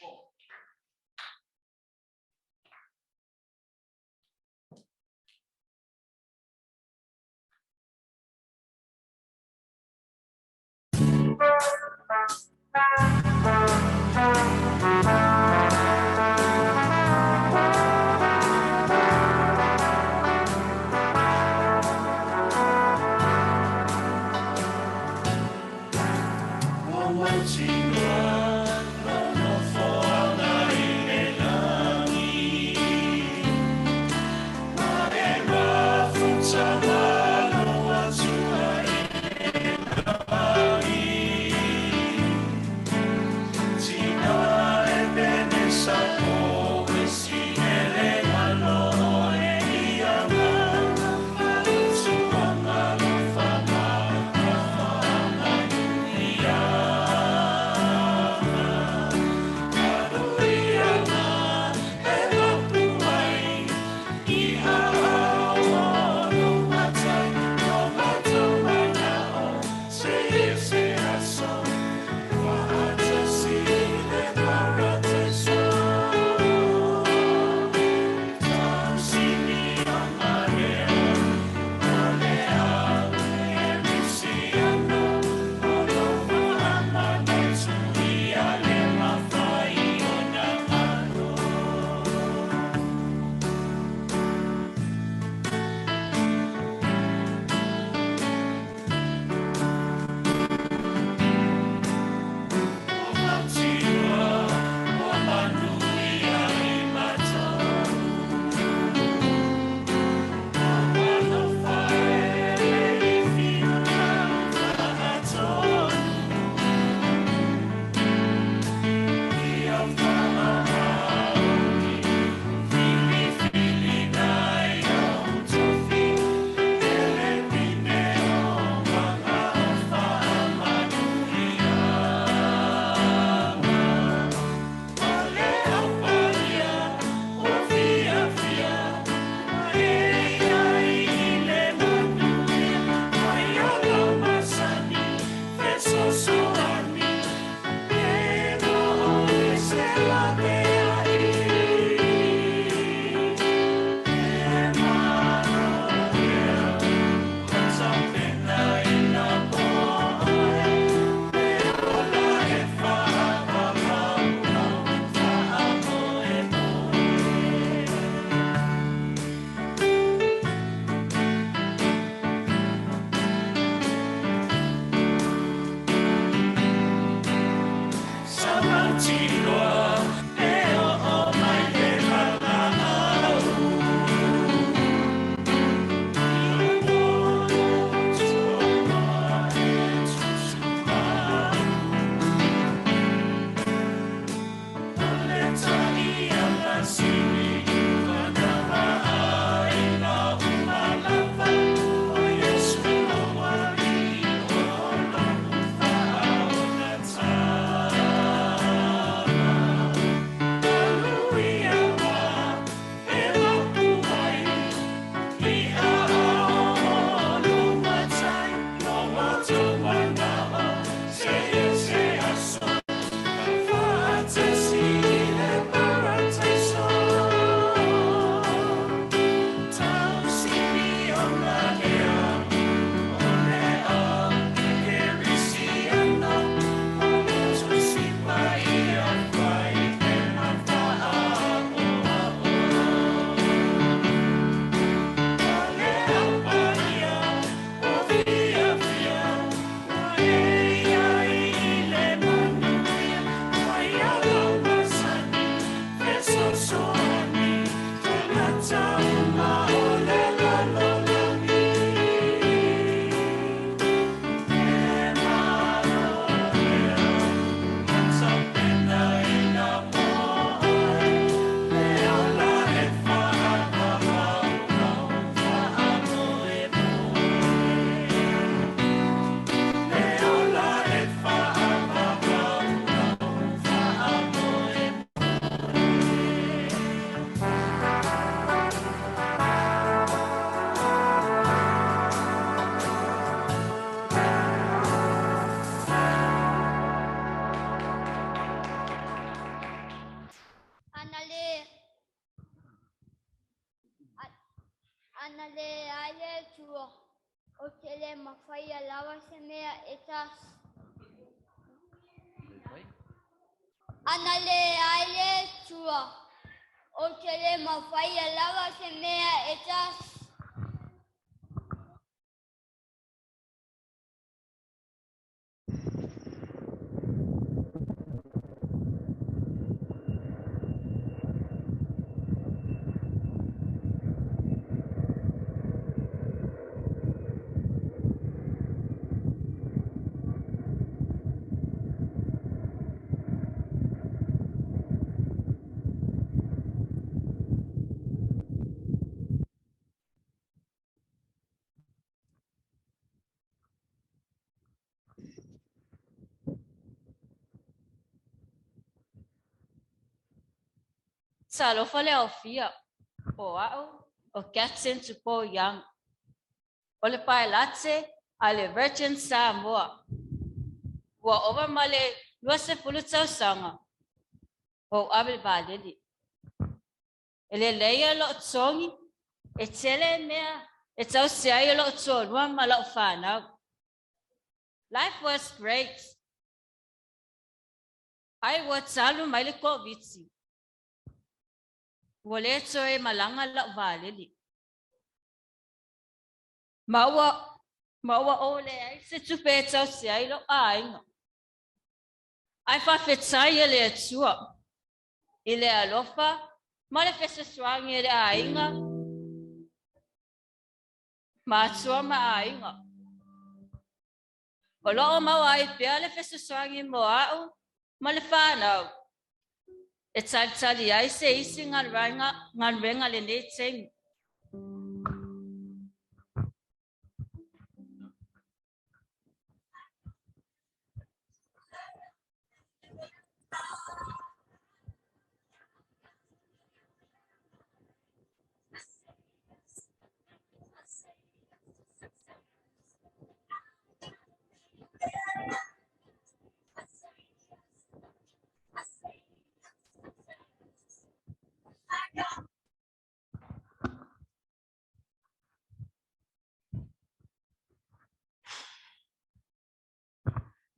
Ou te le mafaia lava se mea e tasi. Ana leai le Atua, ou te le mafaia lava se mea e tasi. Talofa le aofia, o a'u o Captain Tupou Young, o le paelate a le Virgin Samoa. Ua ova ma le 20 tausaga o ou ave i le vaalele. E lelei o loo togi, e tele mea e tausi ai o loo toalua ma lau fanau. Life was great. Ai ua talu mai le Koviti. Ua le toe malaga lau vaalele. Ma ua ma ua ou leai se tupe e tausi ai lou aiga. Ae faafetai e le Atua i le alofa ma le fesoasoani e le aiga ma atua ma aiga. O lo o maua ai pea le fesoasoani mo a'u ma le fanau e talitali ai se isi galuega lenei taimi.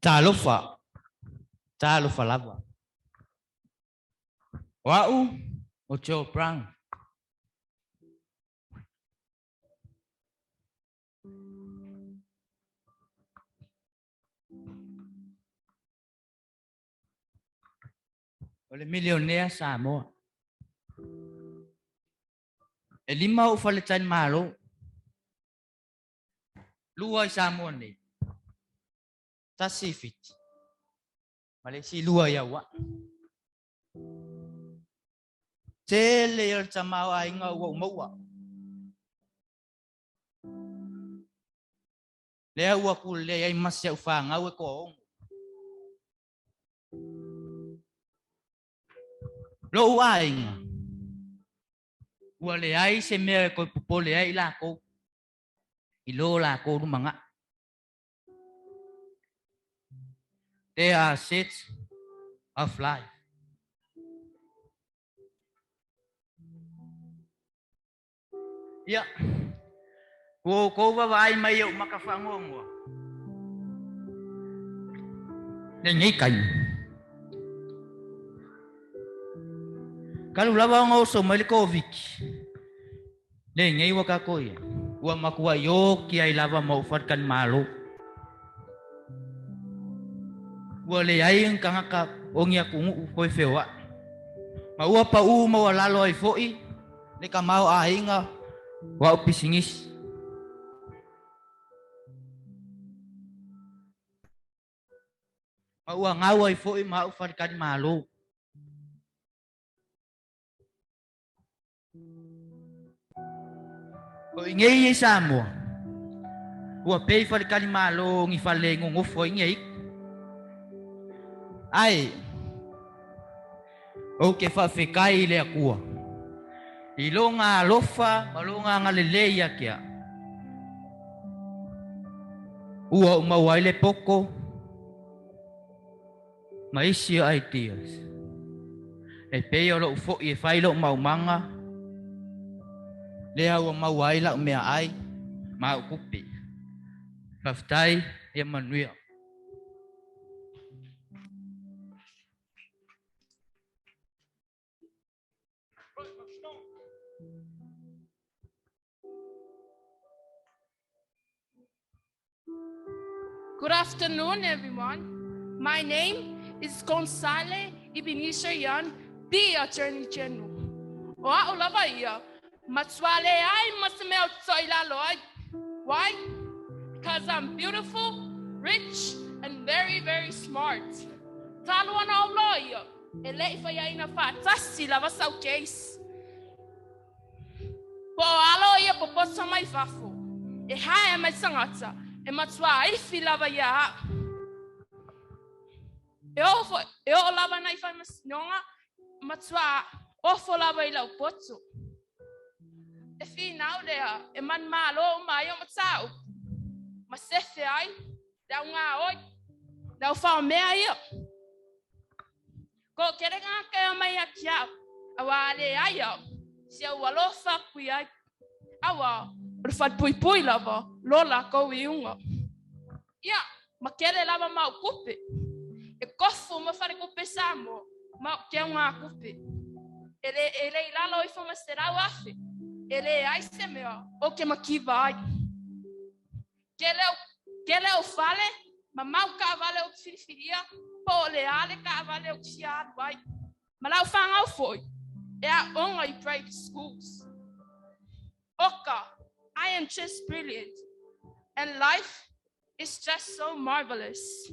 Talofa, talofa lava. O a'u o Joe Brown. O le milionea Samoa. E lima o'u faletalimalo. Lua i Samoa nei. Tasi i Fiti. Ma le isi lua i Aua'a. Tele ia o le tamaoaiga ua ou maua. Lea ua kulelei ai ma si a'u fanau e toaono. Lo'u aiga, ua leai se mea e toe popole ai i lakou i lo lakou lumaga'i. They are sets of life. Ia, ua outou vaavaai mai i ou maka faanoanoa lenei taimi. Talu lava ona oso mai le Koviti lenei ua tatou i ai, ua matuai oti ai lava ma ou faletalimalo. Ua leai ni tagata o ni atunuu toe feoai, ma ua pau maualalo ai foi le tamaoaiga o a'u pisinisi. Ma ua gau ai foi ma a'u faletalimalo. O i nei i Samoa, ua pei faletalimalo ni fale nonofo ai ni aitu. Ae, ou te faafetai i le Atua i Lona alofa ma Lona agalelei ia te a'u. Ua ou maua ai le poto ma isi o ideas e pei o lo'u fo'i e fai lo'u maumaga lea ua maua ai la'u meaai ma a'u tupe. Faafetai ia manuia. Good afternoon, everyone. My name is Gonzale Ebenezer Young, the Attorney General. O a'u lava ia, matua leai ma se mea ou te toailalo ai. Why? Because I'm beautiful, rich, and very, very smart. Talu ona ou loia, e le'i faiaina faatasi lava sau case. Po o alo ia popoto mai fafo, e haea mai tagata e matua aifi lava ia a'u. E oo foi, e oo lava nai faamasinoga, matua ofo lava i lau poto. E finau lea e manumalo uma ai o mataupu, ma sefe ai le au gaoi, le au faomea ia. Toatele tagata e omai ia te a'u, auā leai a'u si au alofa aku i ai, auā o le falepuipui lava lo lakou iuga. Ia, ma tele lava ma o'u tupe, e tofu ma falekupe Samoa ma o'u keogātupe. E le, e le i lalo ifo ma 100,000, e leai se mea ou te mativa ai. Tele ou, tele ou fale, ma mau taavale ou te filifilia, po o le a le taavale ou te fia alu ai. Ma lau fanau foi, e aoga i private schools. Oka, I am just brilliant, and life is just so marvelous.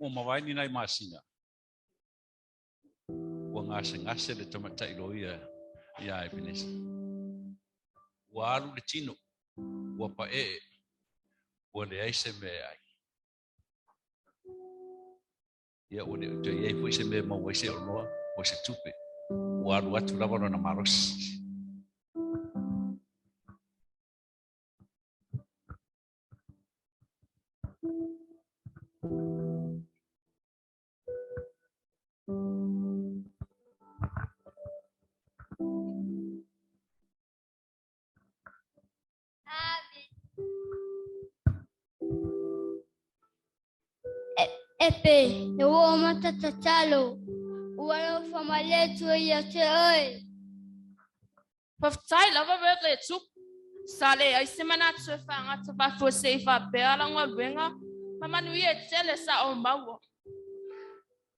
Ua mavae ni nai masina. Ua gasegase le tamaitai loia iā Epenesa. Ua alu le tino, ua paee, ua leai se mea e ai. Ia ua le o toe i ai foi se mea e maua ai se oloa po o se tupe. Ua alu atu lava lona malosi. E pe, e ua mata tatalo. Ua alofa mai le Atua ia te oe. Faafetai lava Rev Letupu. Sa leai se manatu e faagata faafuasei faapea lau galuega ma manuia e tele sa ou maua.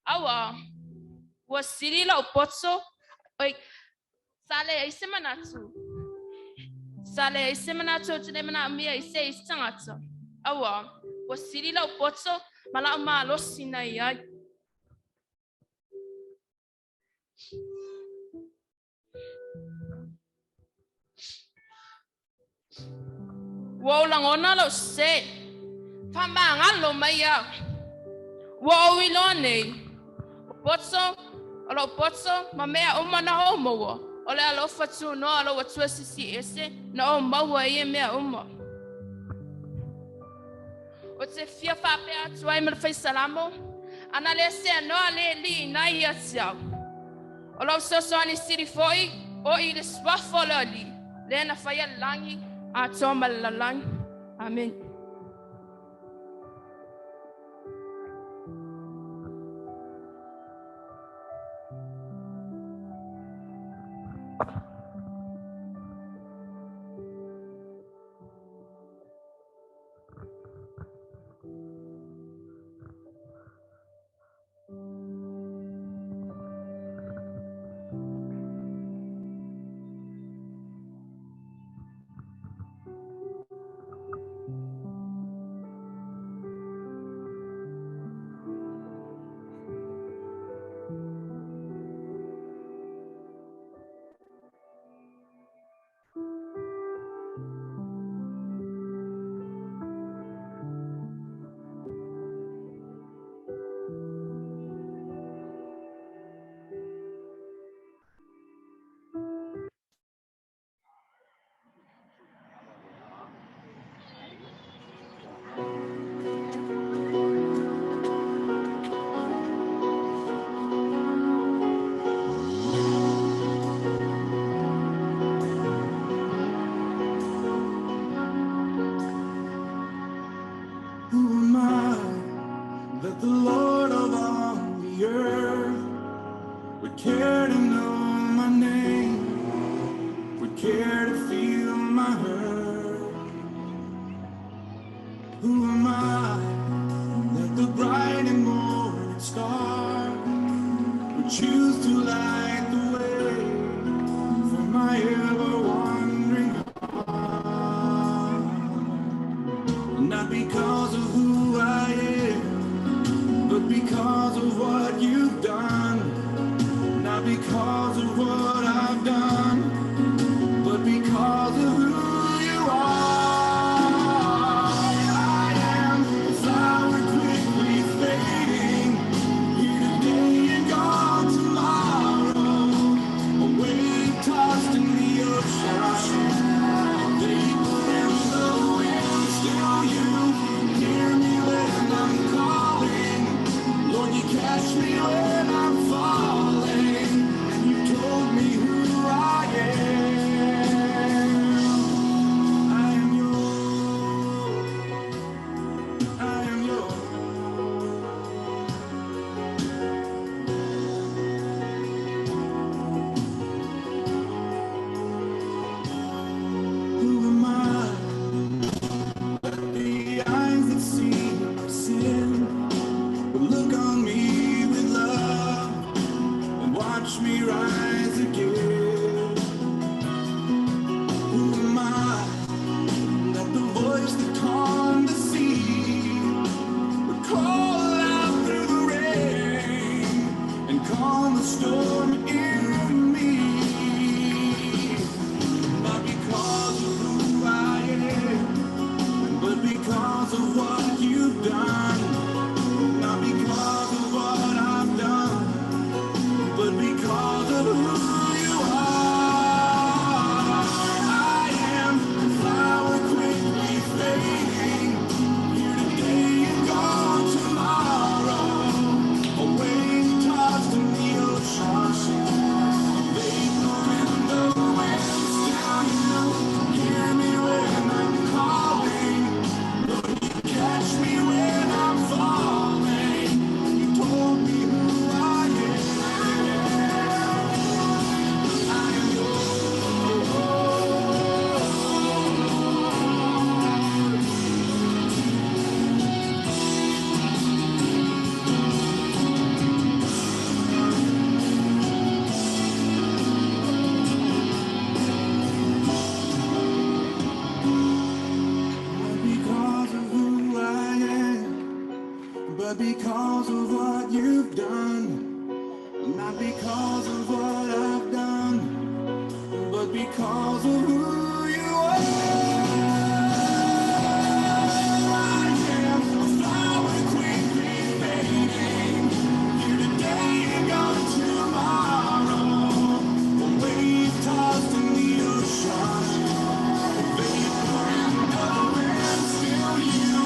Aua, ua sili lau poto, oi, sa leai se manatu, sa leai se manatu ou te le manaomia i se isi tagata. Aua, ua sili lau poto ma lau malosi na i ai. Ua ou lagona lou sese, faamagalo mai au. Ua ou iloa nei, o poto, o lou poto ma mea uma na ou maua, o le alofa tunoa o lou Atua Sisi Ese na ou maua ai ia mea uma. Ou te fia faapea atu ai ma le Faisalamo, Ana le seanoa le alii nai ia te au. O lou fesoasoani sili foi o i le suafa o le Alii, lea na faia le lagi atoa ma le lalolagi. Amene. Not because of who I am, but because of what you've done. Not because of what I've done, but because of who you are. I am a flower quickly fading, here today and gone tomorrow. A wave tossed in the ocean, a vapor in the wind. Still you hear me when I'm calling. Lord, you catch me when I'm falling. You told me who I am. I am yours. I am yours. Who am I? Let the eyes that see my sin would look on me with love and watch me rise again. Who am I that the voice that calmed the sea would call out through the rain and calm the storm in me? Not because of who I am, but because of what you've done. Not because of what I've done, but because of who you are. I am a flower quickly fading, here today and gone tomorrow. A wave tossed in the ocean, a vapor in the wind. Still you hear me when I'm calling. Lord, you catch me when I'm falling. You told me who I am. I am yours. Not because of who I am, but because of what you've done. Not because of what I've done, but because of who you are. I am a flower quickly fading, here today and gone tomorrow. A wave tossed in the ocean, a vapor in the wind. Still you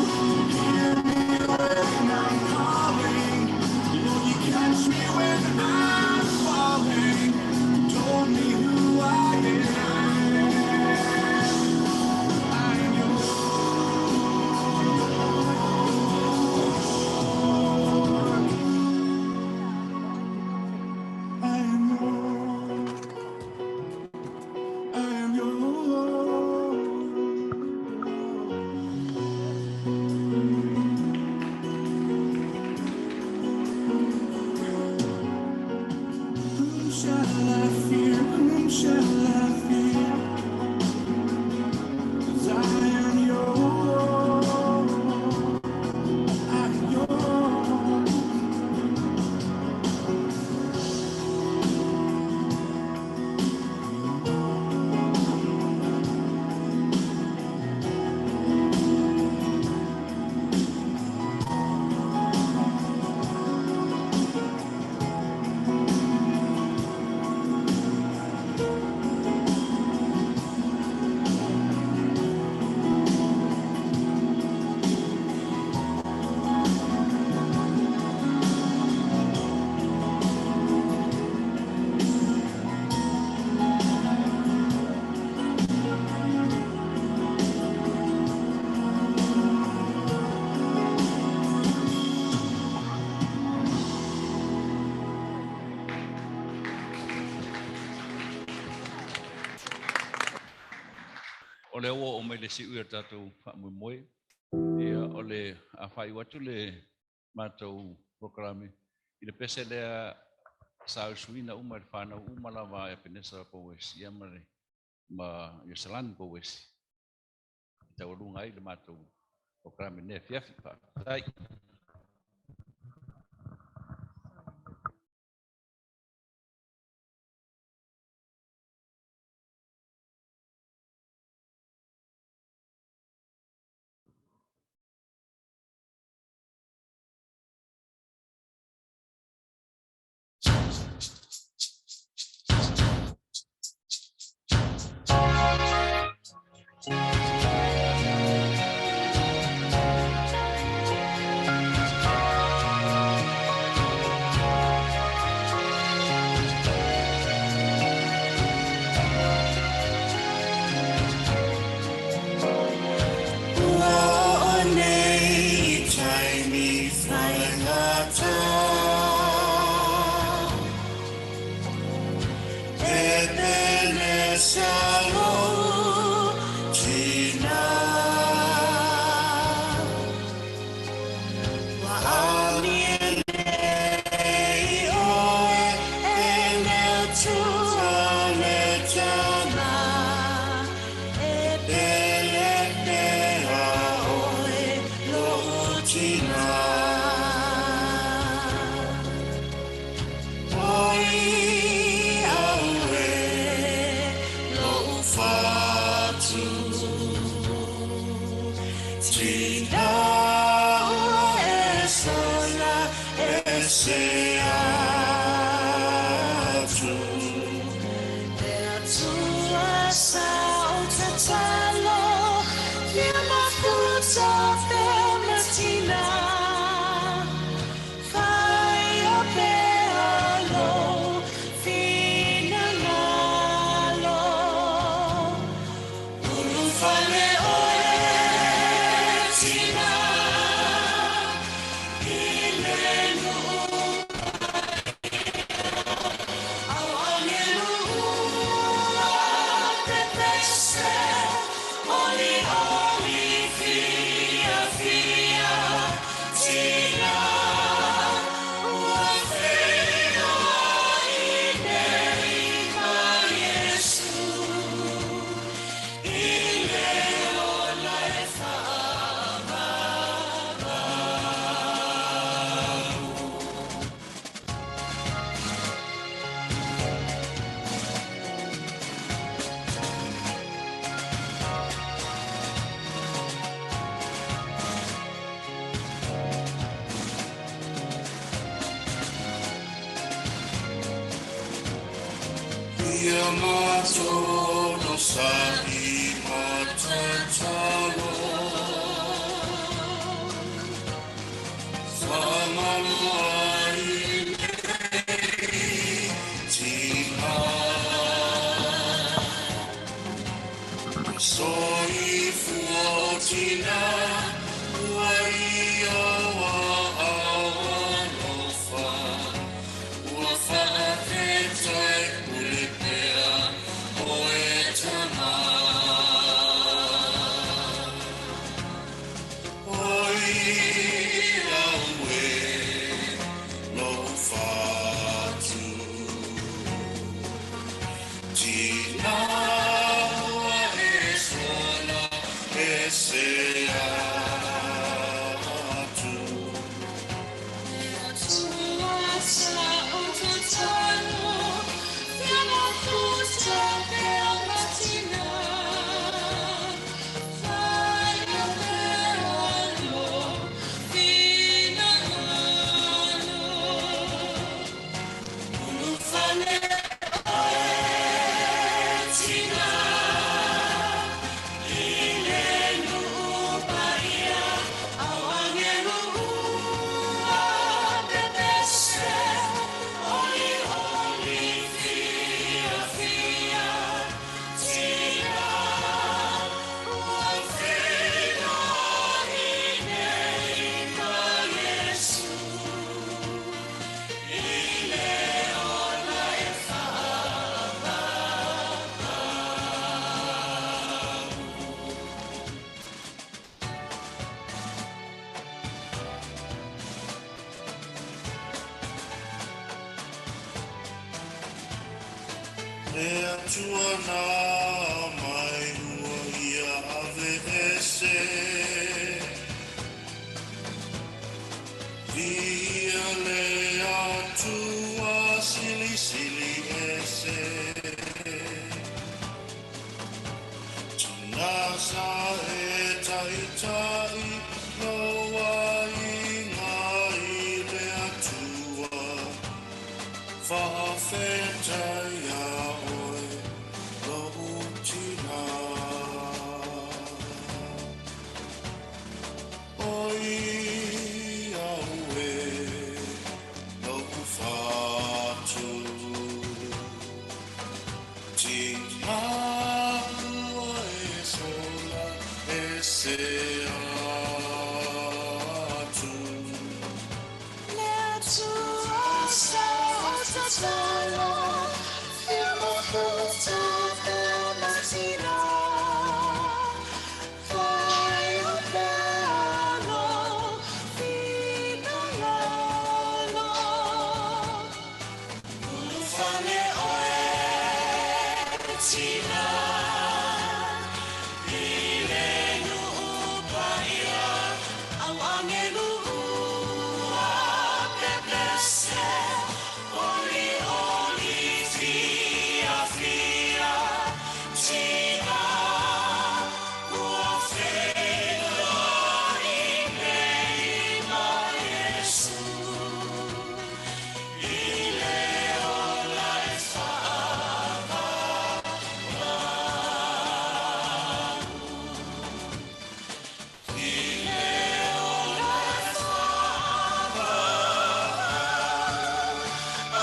hear me when I'm calling. Lord, you catch me when I'm falling. You told me who I am. I am yours. I am yours. I am yours. Whom shall I fear? Whom shall I fear? 'Cause I am yours. I am yours. O le ua o mai le siu ia tātou whaamoemoe. Ia o le a whai atu le mātou programe. I le pese lea sa usuina uma le whanau uma lava e Penesa Powes ia ma le ma Yosalan Powes. I taualuga ai le mātou polokalame i lenei afiafi. Faafetai. Ua oo nei i taimi faigata E pele sa lou tina Ua amia nei oe e le Atua le Tama E pele pea oe lou tina Oi au e lou fatu Tina ua e sola ese atu Le Atua sa o tatalo Fia mafuta pea matina Whaia pea lou finangalo Ulufale oe tina I le nuu Au angelu ua pepese Oli oli fia fia Tina ua feoai nei ma Iesu I le ola e faavavau. Ia mātou no sa i matatalo Whamalu ai nei tina Soifua o tina ua i o alofa Ua whaafetai pule pea o e tama Oi au e lou fatu Tina ua e sola ese atu Atua sa o tatalo Fia mafuta pea matina Whaia pea lou finangalo Ulufale oe tina I le nuu paia Au angelu ua pepese Oli oli fia fia Tina ua feoai nei ma Iesu I le ola e faavavau. Le Atua nā mai ua ia ave ese Faafetai iā oe lo'u tinā. Oi au e lo'u fatu. Tinā ua e sola ese atu. Le Atua sa o tatalo, fia mafuta pea matina. Fai o pea lo finagalo. Ulufale oe tina, i le nu'u paia, au agelu ua pepese, olioli fiafia, tina, ua feiloai nei ma Iesu, i le ola e faavavau. I le ola e faavavau.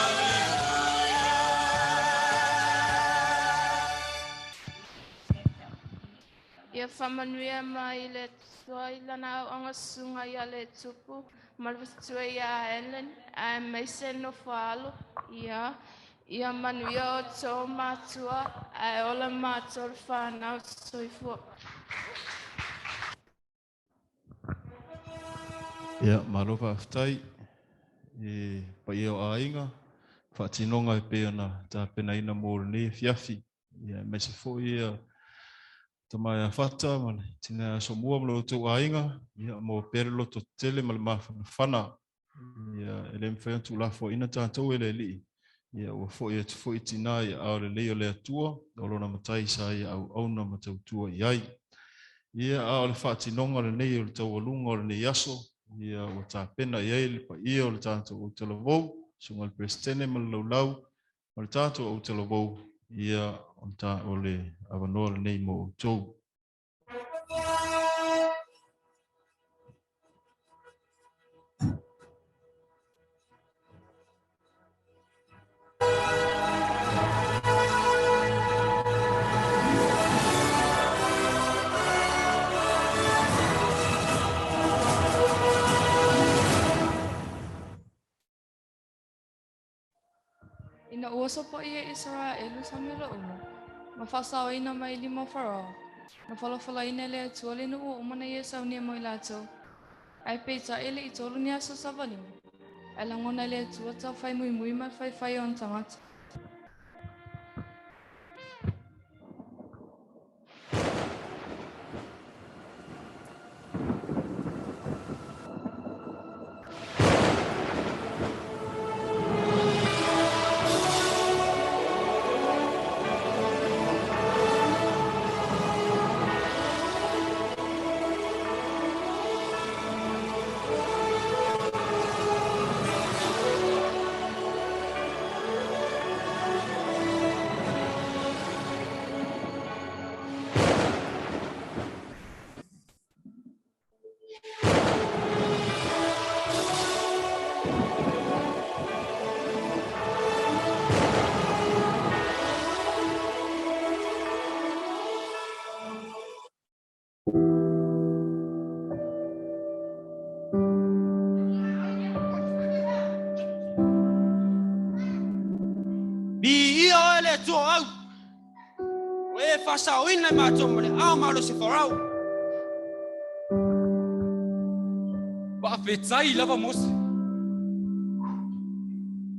Aleluia. Ia faamanuia mai le Atua i lana auauna susuga ia Letupu ma le faletua ia Ellen, aemaise le nofo a alo, ia. Ia manuia outou matua, ae ola matou le fanau. Soifua. Ia, malo faafetai i paia o aiga, faatinoga e pei ona tapenaina mo lenei afiafi. Ia, aemaise foi ia tama ia Fata ma le tina ia Asomua ma lo outou aiga, ia mo pea le loto tele ma le mafanafana. Ia, e le mafai ona tuulafoaiina tatou e le Alii. Ia, ua foi atu foi tina i aao lelei o le Atua, o lona matai sa ia auauna ma tautua i ai. Ia, a o le faatinoga lenei o le taualuga o lenei aso, ia ua tapena i ai le paia o le tatou autalavou, susuga i le Peresetene ma le Laulau, ma le tatou autalavou, ia o le avanoa lenei mo outou. Ina ua sopoia e Isaraelu Samuela uma, ma faasaoina mai lima o Farao, na folafolaina e le Atua le nuu uma na ia saunia mo i latou, ae peitai e le i tolu ni aso savaliga, ae lagona e le Atua taufai muimui ma le faifai o ona tagata. Viia oe le Atua o au, ua e faasaoina i matou ma le ao malosi o Farao. Faafetai lava Mose.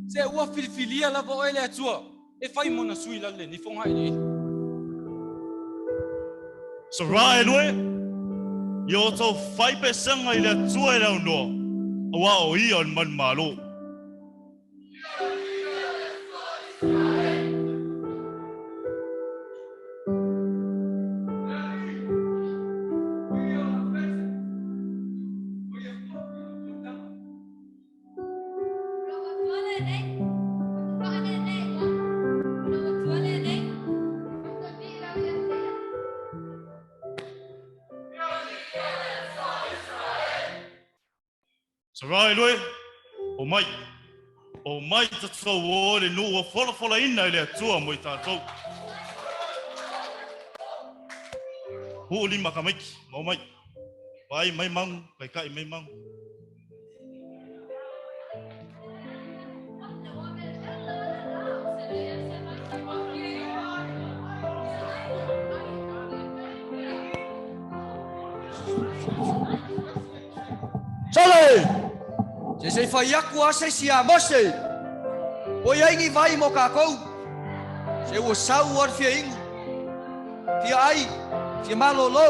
Se ua filifilia lava oe le Atua e fai mona sui lalo lenei fogaeleele. Israel e, ia outou fai pesega i le Atua e le aunoa, auā o Ia o le manumalo. Sarai loe, o mai. O mai tatou o le nuu ua folafolaina e le Atua mo i tatou. Puu lima kamaiki, ma o mai. Vaai mai magu, kaikai mai magu. Sole! Se se fai aku a se si a Mose. O ia ingi vai mo kākou. Se ua sau ar fia ingu. Fia ai, fia malolo.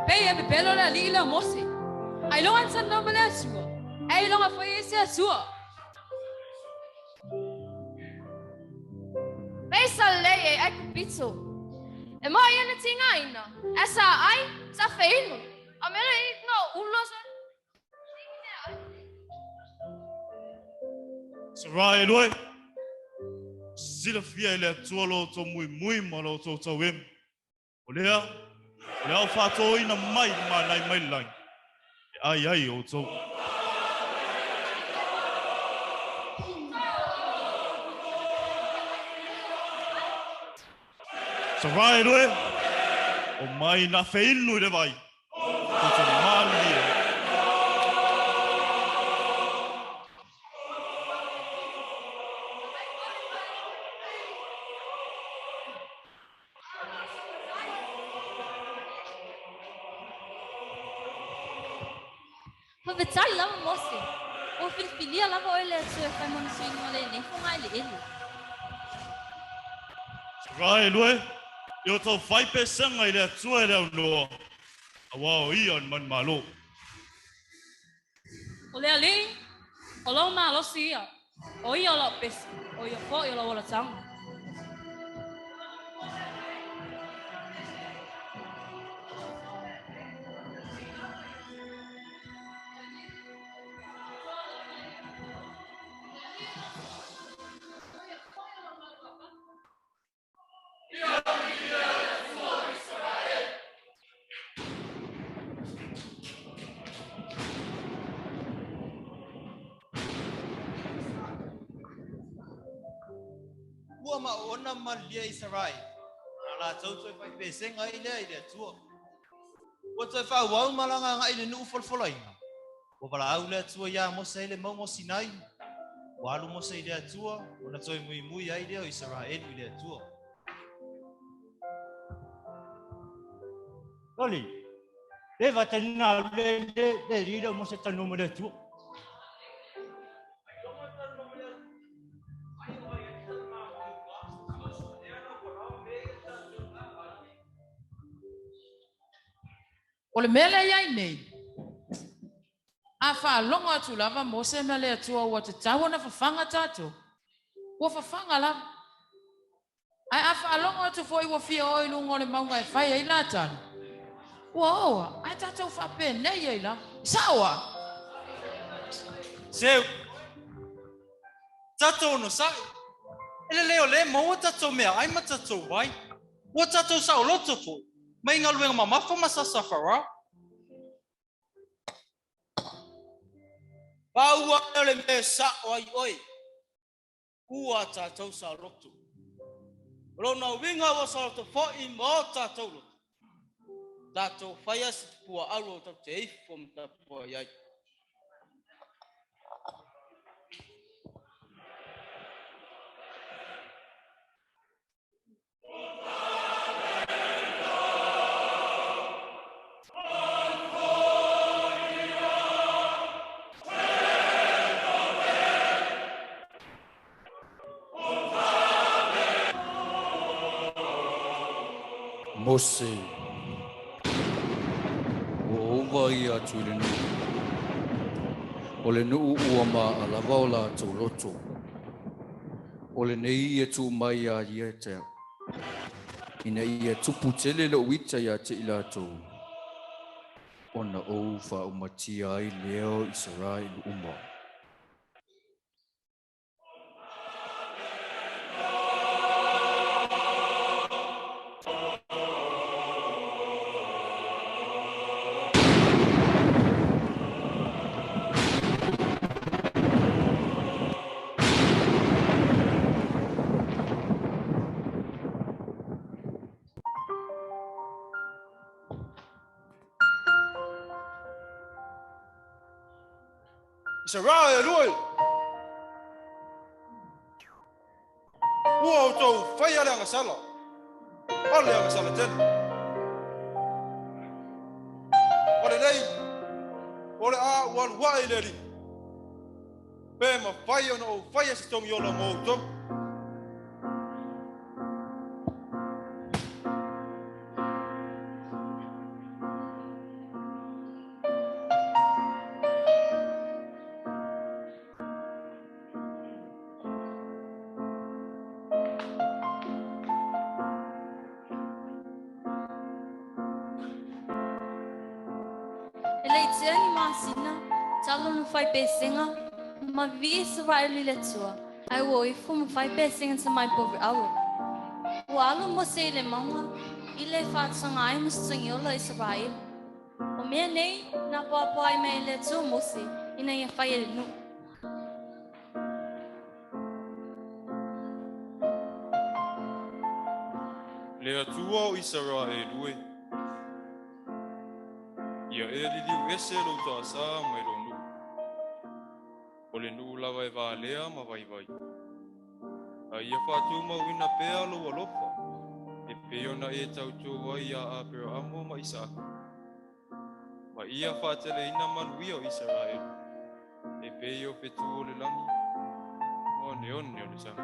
Pei e pepelo le alii lea o Mose. Ailoga na talanoa ma le Atua, ae ailoga foi e se Atua. Pei sa lelei e Aikupito. E moa ia na tigaina, ae sa ai, sa feinu. A mea lea i na o ulo sa. Sarai loe, silafia e le Atua lo outou muimui ma lo outou tauemu. O lea, o le ao faatoina mai le manai mai le lagi, e ai ai outou. Sarai loe, o mai na feinu i le vai, tou te malie. Faafetai lava Mose. Ua filifilia lava oe e le Atua e fai mo na suiga o lenei fogaeleele. Sarai loe, i o tou fai pesega i le Atua e le aunoa, auā o ia o le manumalo. O le Alii, o lou malosi ia, o ia o lau pese, o ia foi o lau olataga. Ua maoona malilie Isarae, na latou toe faipesega ai lea i le Atua. Ua toe faaauau malaga agai i le nuu folafolaina. Ua valaau le Atua iā Mose i le mauga o Sinai. Ua alu Mose i le Atua, ona toe muimui ai lea o Isaraelu i le Atua. Loli, le va te na le le le li le mo se tanu mo le Atua. O le mea lea e i ai nei, a faalogo atu lava Mose ma le Atua ua tatau ona fafaga tatou, ua fafaga lava. Ae a faalogo atu foi ua fia o i luga o le mauga e fai ai la tala, ua oa, ae tatou faapenei ai lava. E sao a? Seu, tatou onosai. E lelei o lea e maua tatou meaai ma tatou vai. Ua tatou saoloto foi, mai galuega mamafa ma sasa Farao. Pau lava lea o le mea e sa'o ai oe, ua tatou saoloto. O lona uiga ua saoloto foi ma o tatou loto. Tatou faia se tupua auro tatou te ifo ma tapuai ai. Mose, ua ou vaai atu i le nuu. O le nuu ua ma'a lava o latou loto. O lenei e tuu mai iā ia te au, ina ia tupu tele lou ita iā te i latou, ona ou faaumatia ai lea o Isaraelu uma. Israelu e! Ua outou faia le agasala, o le agasala tele. O lenei, o le a ou alu ae i le Alii, pe mafai ona ou faia se togiola mo outou. E le i tea ni masina, talu ona fai pesega, ma vivii Isaraelu i le Atua, ae ua o ifo ma fai pesega tamai poveaua. Ua alu Mose i le mauga, i le faataga ai ma se tagiola Isaraelu. O mea nei na poapoa ai mai e le Atua Mose, ina ia fai e le nuu. Le Atua o Isaraelu e, ia e liliu ese lou toasā mai lou nuu, o le nuu lava e valea ma vaivai, a ia faatumauina pea lou alofa e pei ona e tauto ai iā Aperaamo ma Isaaka, ma ia faateleina manuia o Isaraelu e pei o fetu o le lagi ma oneone o le sami.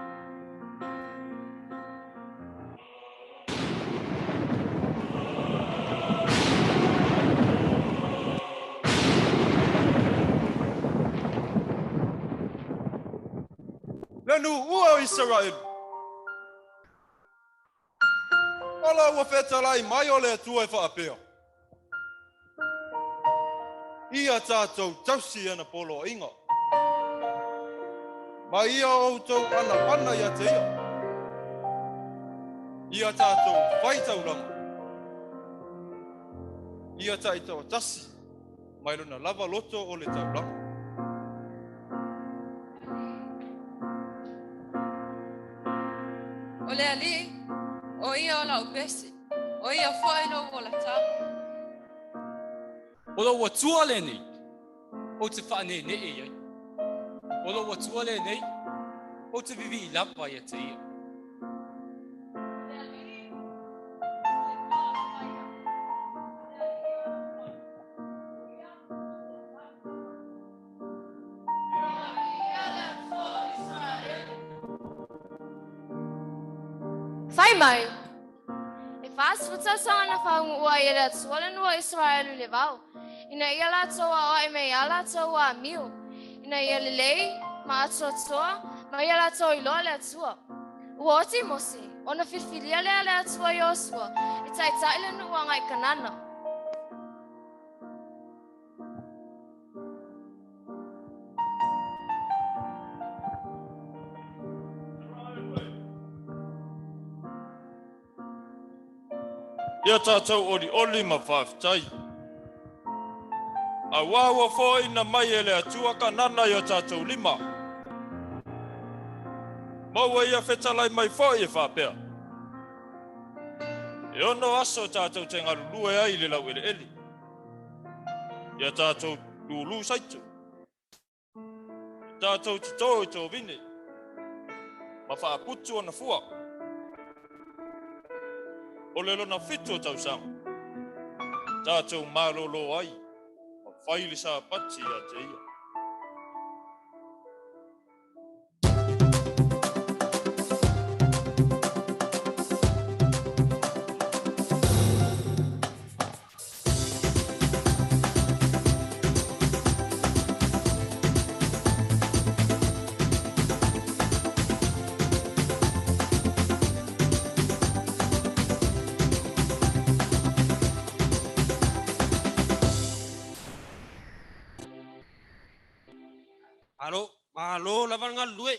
Le nuu ua o Isaraelu! Ala ua fetalai mai o le Atua e faapea, Ia tatou tausi ana poloaiga, ma ia outou anapana ia te ia, ia tatou fai taulaga, ia taitoatasi mai lona lava loto o le taulaga. O le Alii, o ia o la'u pese, o ia fo'i lou olataga. O lou Atua lenei, ou te faaneenee i ai. O lou Atua lenei, ou te vivii lava ia te ia. Fai mai, e 40 tausaga na faauguu ai e le Atua le nuu o Isaraelu i le vao, ina ia latou aoai mai iā latou amio, ina ia lelei ma atoatoa, ma ia latou iloa le Atua. Ua oti Mose, ona filifilia lea e le Atua Iosua e taitai le nuu agai i Kanana. Ia tatou olioli ma faafetai. Auā ua foaiina mai e le Atua Kanana i o tatou lima. Ma ua ia fetalai mai foi e faapea, E ono aso tatou te galulue ai i le laueleele. Ia tatou lūlū saito. Ia tatou totō i tovine ma faaputu ona fua. O le lona fitu o tausaga, tatou malōlō ai ma fai le Sapati ia te ia. Malo, malo lava le galulue.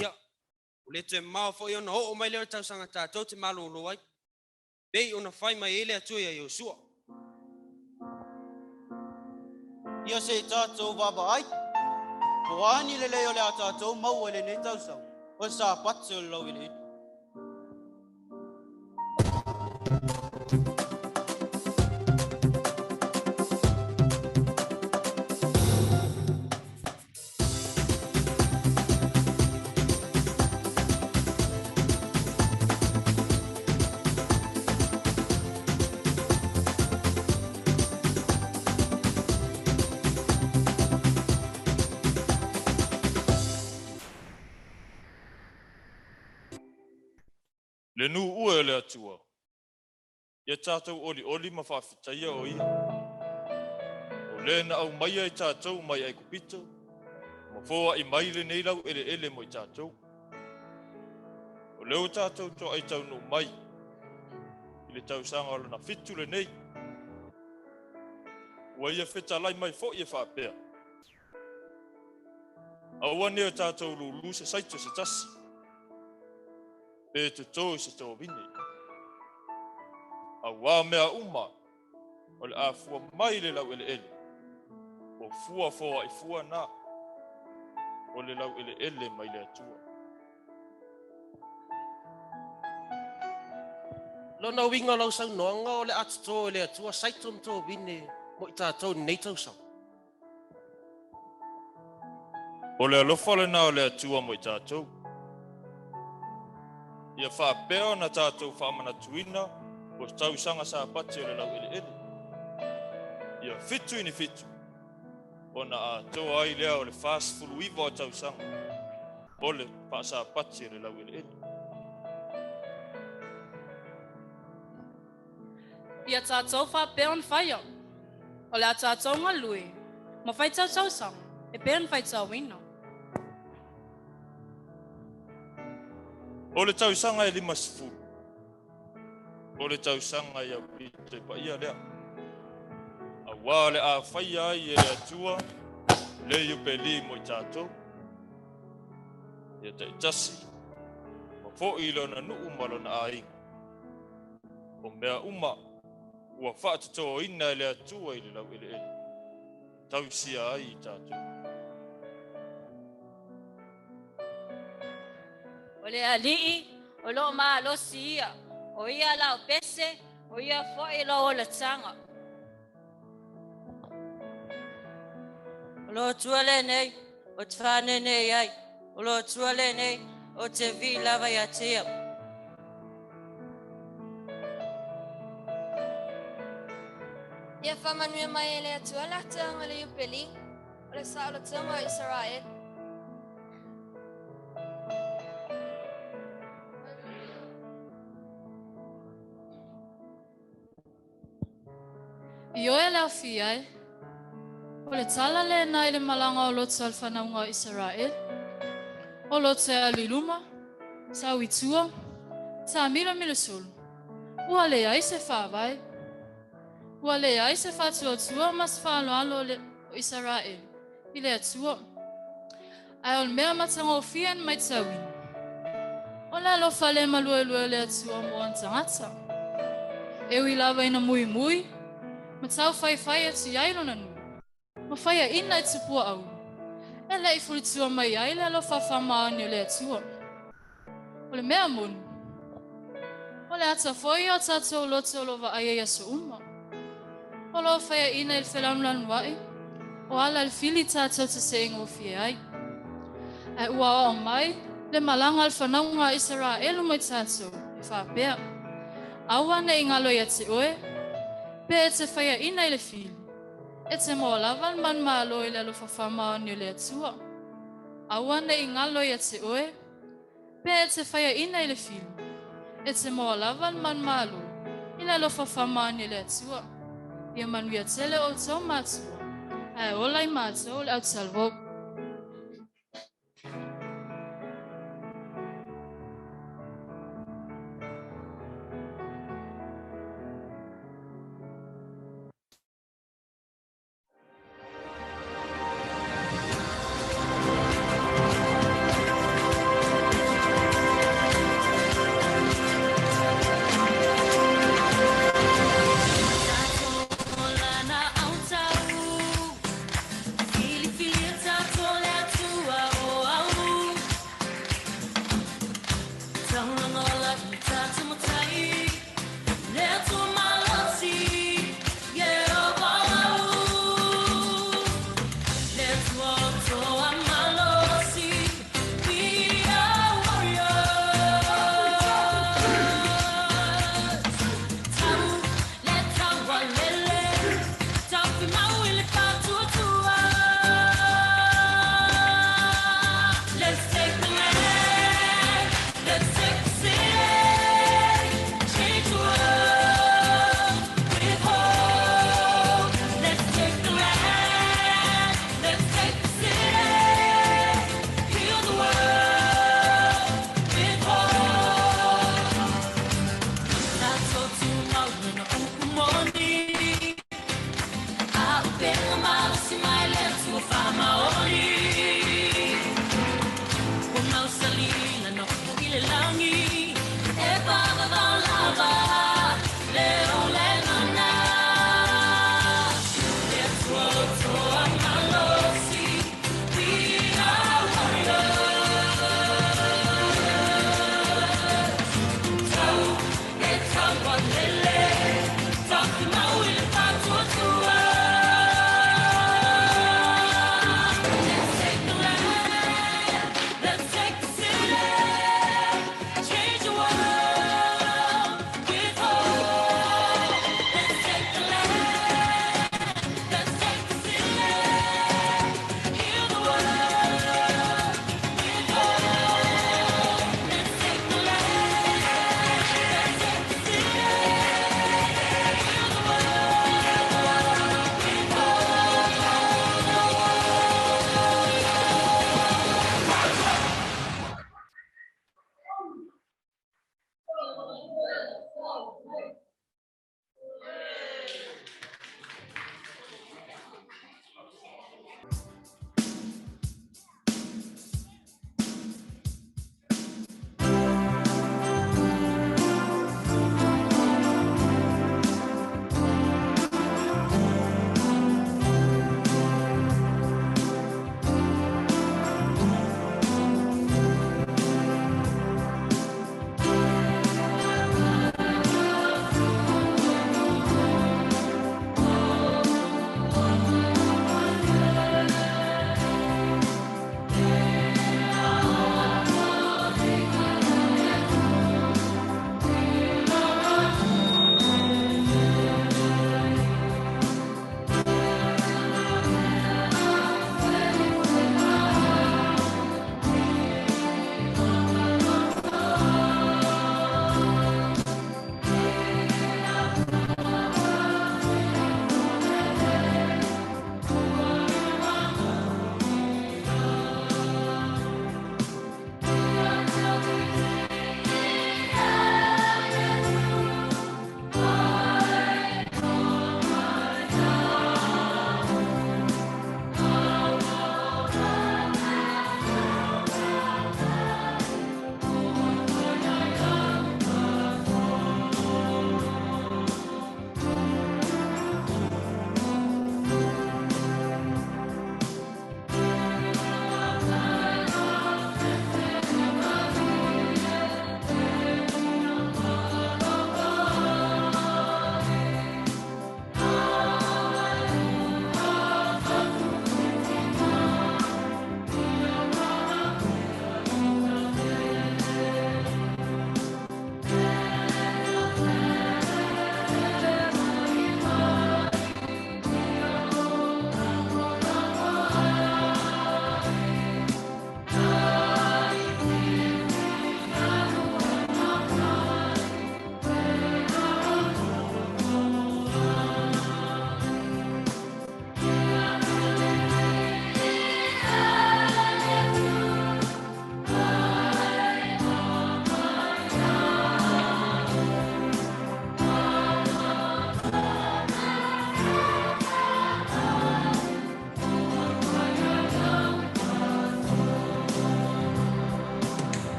Ia, ua le toe mamao foi ona oo mai lea o le tausaga tatou te malolo ai, pei ona fai mai ai le Atua iā Iosua. Ia se i tatou vaavaai, po o a ni lelei o le a tatou maua i lenei tausaga, o le Sapati o le laueleele. Le nuu e o le Atua, ia tatou olioli ma faafetaia o Ia. O le na aumaia i tatou mai Aikupito, ma foai mai lenei laueleele mo i tatou. O lea ua tatou toai taunuu mai i le tausaga o lona fitu lenei. Ua ia fetalai mai foi e faapea, Aua ne o tatou lulu se saito se tasi, pe totō i se tovine. Auā mea uma o le a fua mai le laueleele, o fua foai fua na o le laueleele mai le Atua. Lona uiga o lau saunoaga o le a totō e le Atua saito ma tovine mo i tatou i lenei tausaga. O le alofa lena o le Atua mo i tatou. Ia faapea ona tatou faamanatuina o tausaga Sapati o le laueleele. Ia fitu i ni fitu, ona atoa ai lea o le 49 o tausaga o le faasapati o le laueleele. Ia tatou faapea ona faia, o le a tatou galue ma faitau tausaga e pei ona faitauina. O le tausaga e 50, o le tausaga e aupito i paia lea, auā o le a faia ai e le Atua le Iupeli mo i tatou, ia taitasi ma foi i lona nuu ma lona aiga. O mea uma ua faatotoina e le Atua i le laueleele, tausia ai i tatou. O le Alii o loo malosi ia, o ia lau pese, o ia foi lou olataga. O lo Atua lenei, ou te faaneenee ai, o lo Atua lenei, ou te vivii lava ia te ia. Ia faamanuia mai e le Atua le atoaga o le Iupeli, o le saolotoga o Isaraelu. Ioe le aofia e. O le tala lena i le malaga o Loto a le fanauga o Isaraele. O Loto e alu i luma, sau i tua, taamilomilo solo. Ua leai se faavae. Ua leai se faatuatua ma se faaaloalo o Isaraele i le Atua. Ae o le mea matagofie na maitauina, o le alofa le maluelue o le Atua mo ona tagata. E ui lava ina muimui ma taufaifai atu i ai lona nuu, ma faiaina i tupua aulu, e le i fulitua mai ai le alofa faamaoni o le Atua. O le mea moni, o le ata foi ia o tatou loto o lo o vaaia i aso uma. O lo o faiaina i le felanulanuai, o ala le fili tatou te seegofie ai. Ae ua aoao mai le malaga a le fanauga a Isaraelu mai tatou, e faapea, Aua ne i galo ia te oe, pe e te faiaina i le fili, e te maua lava le manumalo i le alofa faamaoni o le Atua. Aua ne i galo ia te oe, Pe e te faiaina i le fili, e te maua lava le manumalo i le alofa faamaoni o le Atua. Ia manuia tele outou matua, ae ola i matou le autalavou.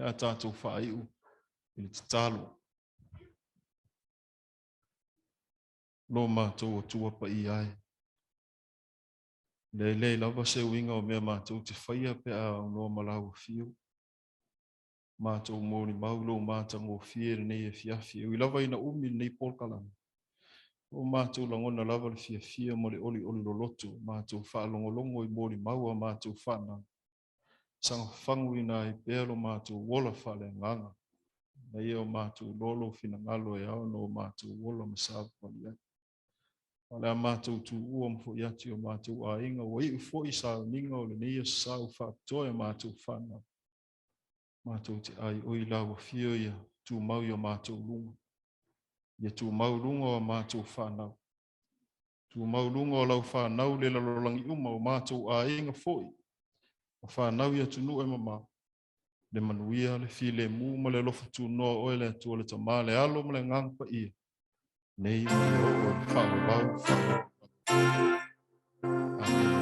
le a tatou faaiu i le tatalo. Lo matou Atua paia e. Le leai lava se uiga o mea matou te faia pe a aunoa ma lau afio. Matou molimau lou matagofie i lenei afiafi, e ui lava ina umi lenei polokalame. Ua matou lagona lava le fiafia ma le olioli loloto, matou faalogologo i molimau a matou fanau, sagafafaguina ai pea lo matou ola faaleagaga, ina ia o matou iloa lou finagalo e ao ona o matou ola ma savavali ai. A o le a matou tuua ma foi atu i o matou aiga, ua iu foi sauniga o lenei aso sa ua faapitoa i a matou fanau. Matou te aioi i lau afio ia tumau i o matou luga. Ia tumau luga o a matou fanau. Tumau luga o lau fanau le lalolagi uma, o matou aiga foi, ma fanau i atunuu e mamao. Le manuia, le filemu ma le alofa tunoa o oe le Atua le Tama, le Alo ma le Agaga Paia, nei ma ia oo i le faavavau faavavau. Amene.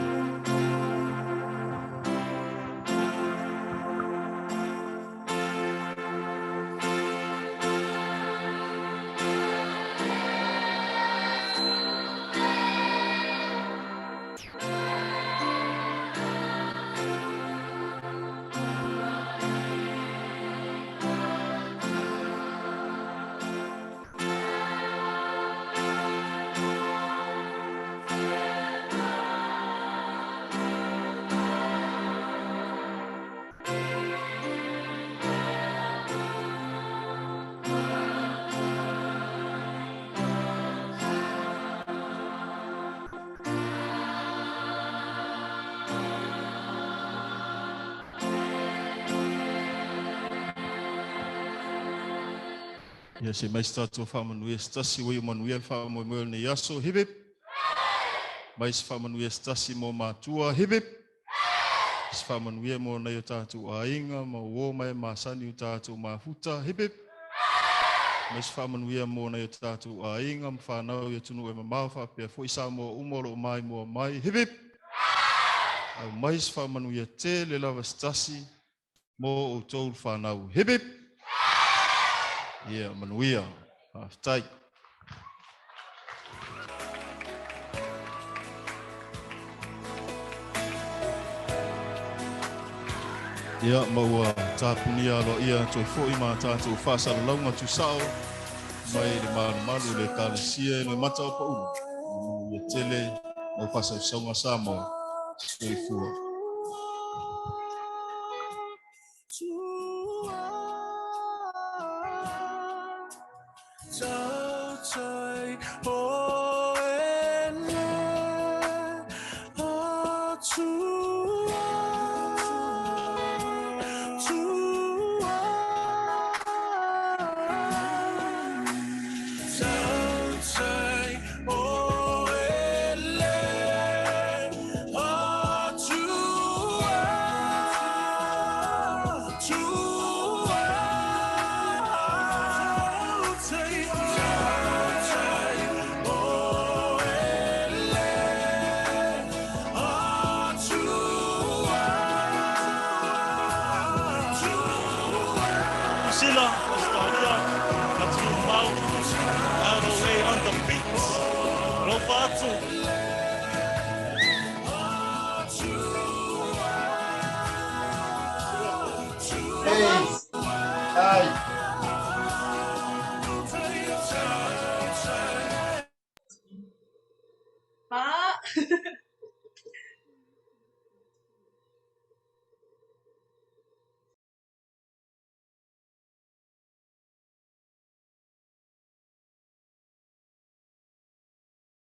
Ia se mai se tatou faamanuia se tasi ua iu manuia le faamoemoe o lenei aso. Hip hip! Mai se faamanuia se tasi mo matua. Hip hip! Se faamanuia mo nai o tatou aiga ma uo ma e masani o tatou mafuta. Hip hip! Mai se faamanuia mo nai o tatou aiga ma fanau i atunuu e mamao faapea foi Samoa uma o lo o maimoa mai. Hip hip! Aumai se faamanuia tele lava se tasi mo outou le fanau. Hip hip! Ia manuia. Faafetai. Ia, ma ua tapunia aloaia atu ai foi ma tatou faasalalauga tusao mai le malumalu o le Ekalesia i Loimata o Paulo. Manuia tele mau faasausauga Samoa. Soifua. Sila, Australia, Atunuu Mau, ROA on the beat. Alofa atu. Hey. Pak.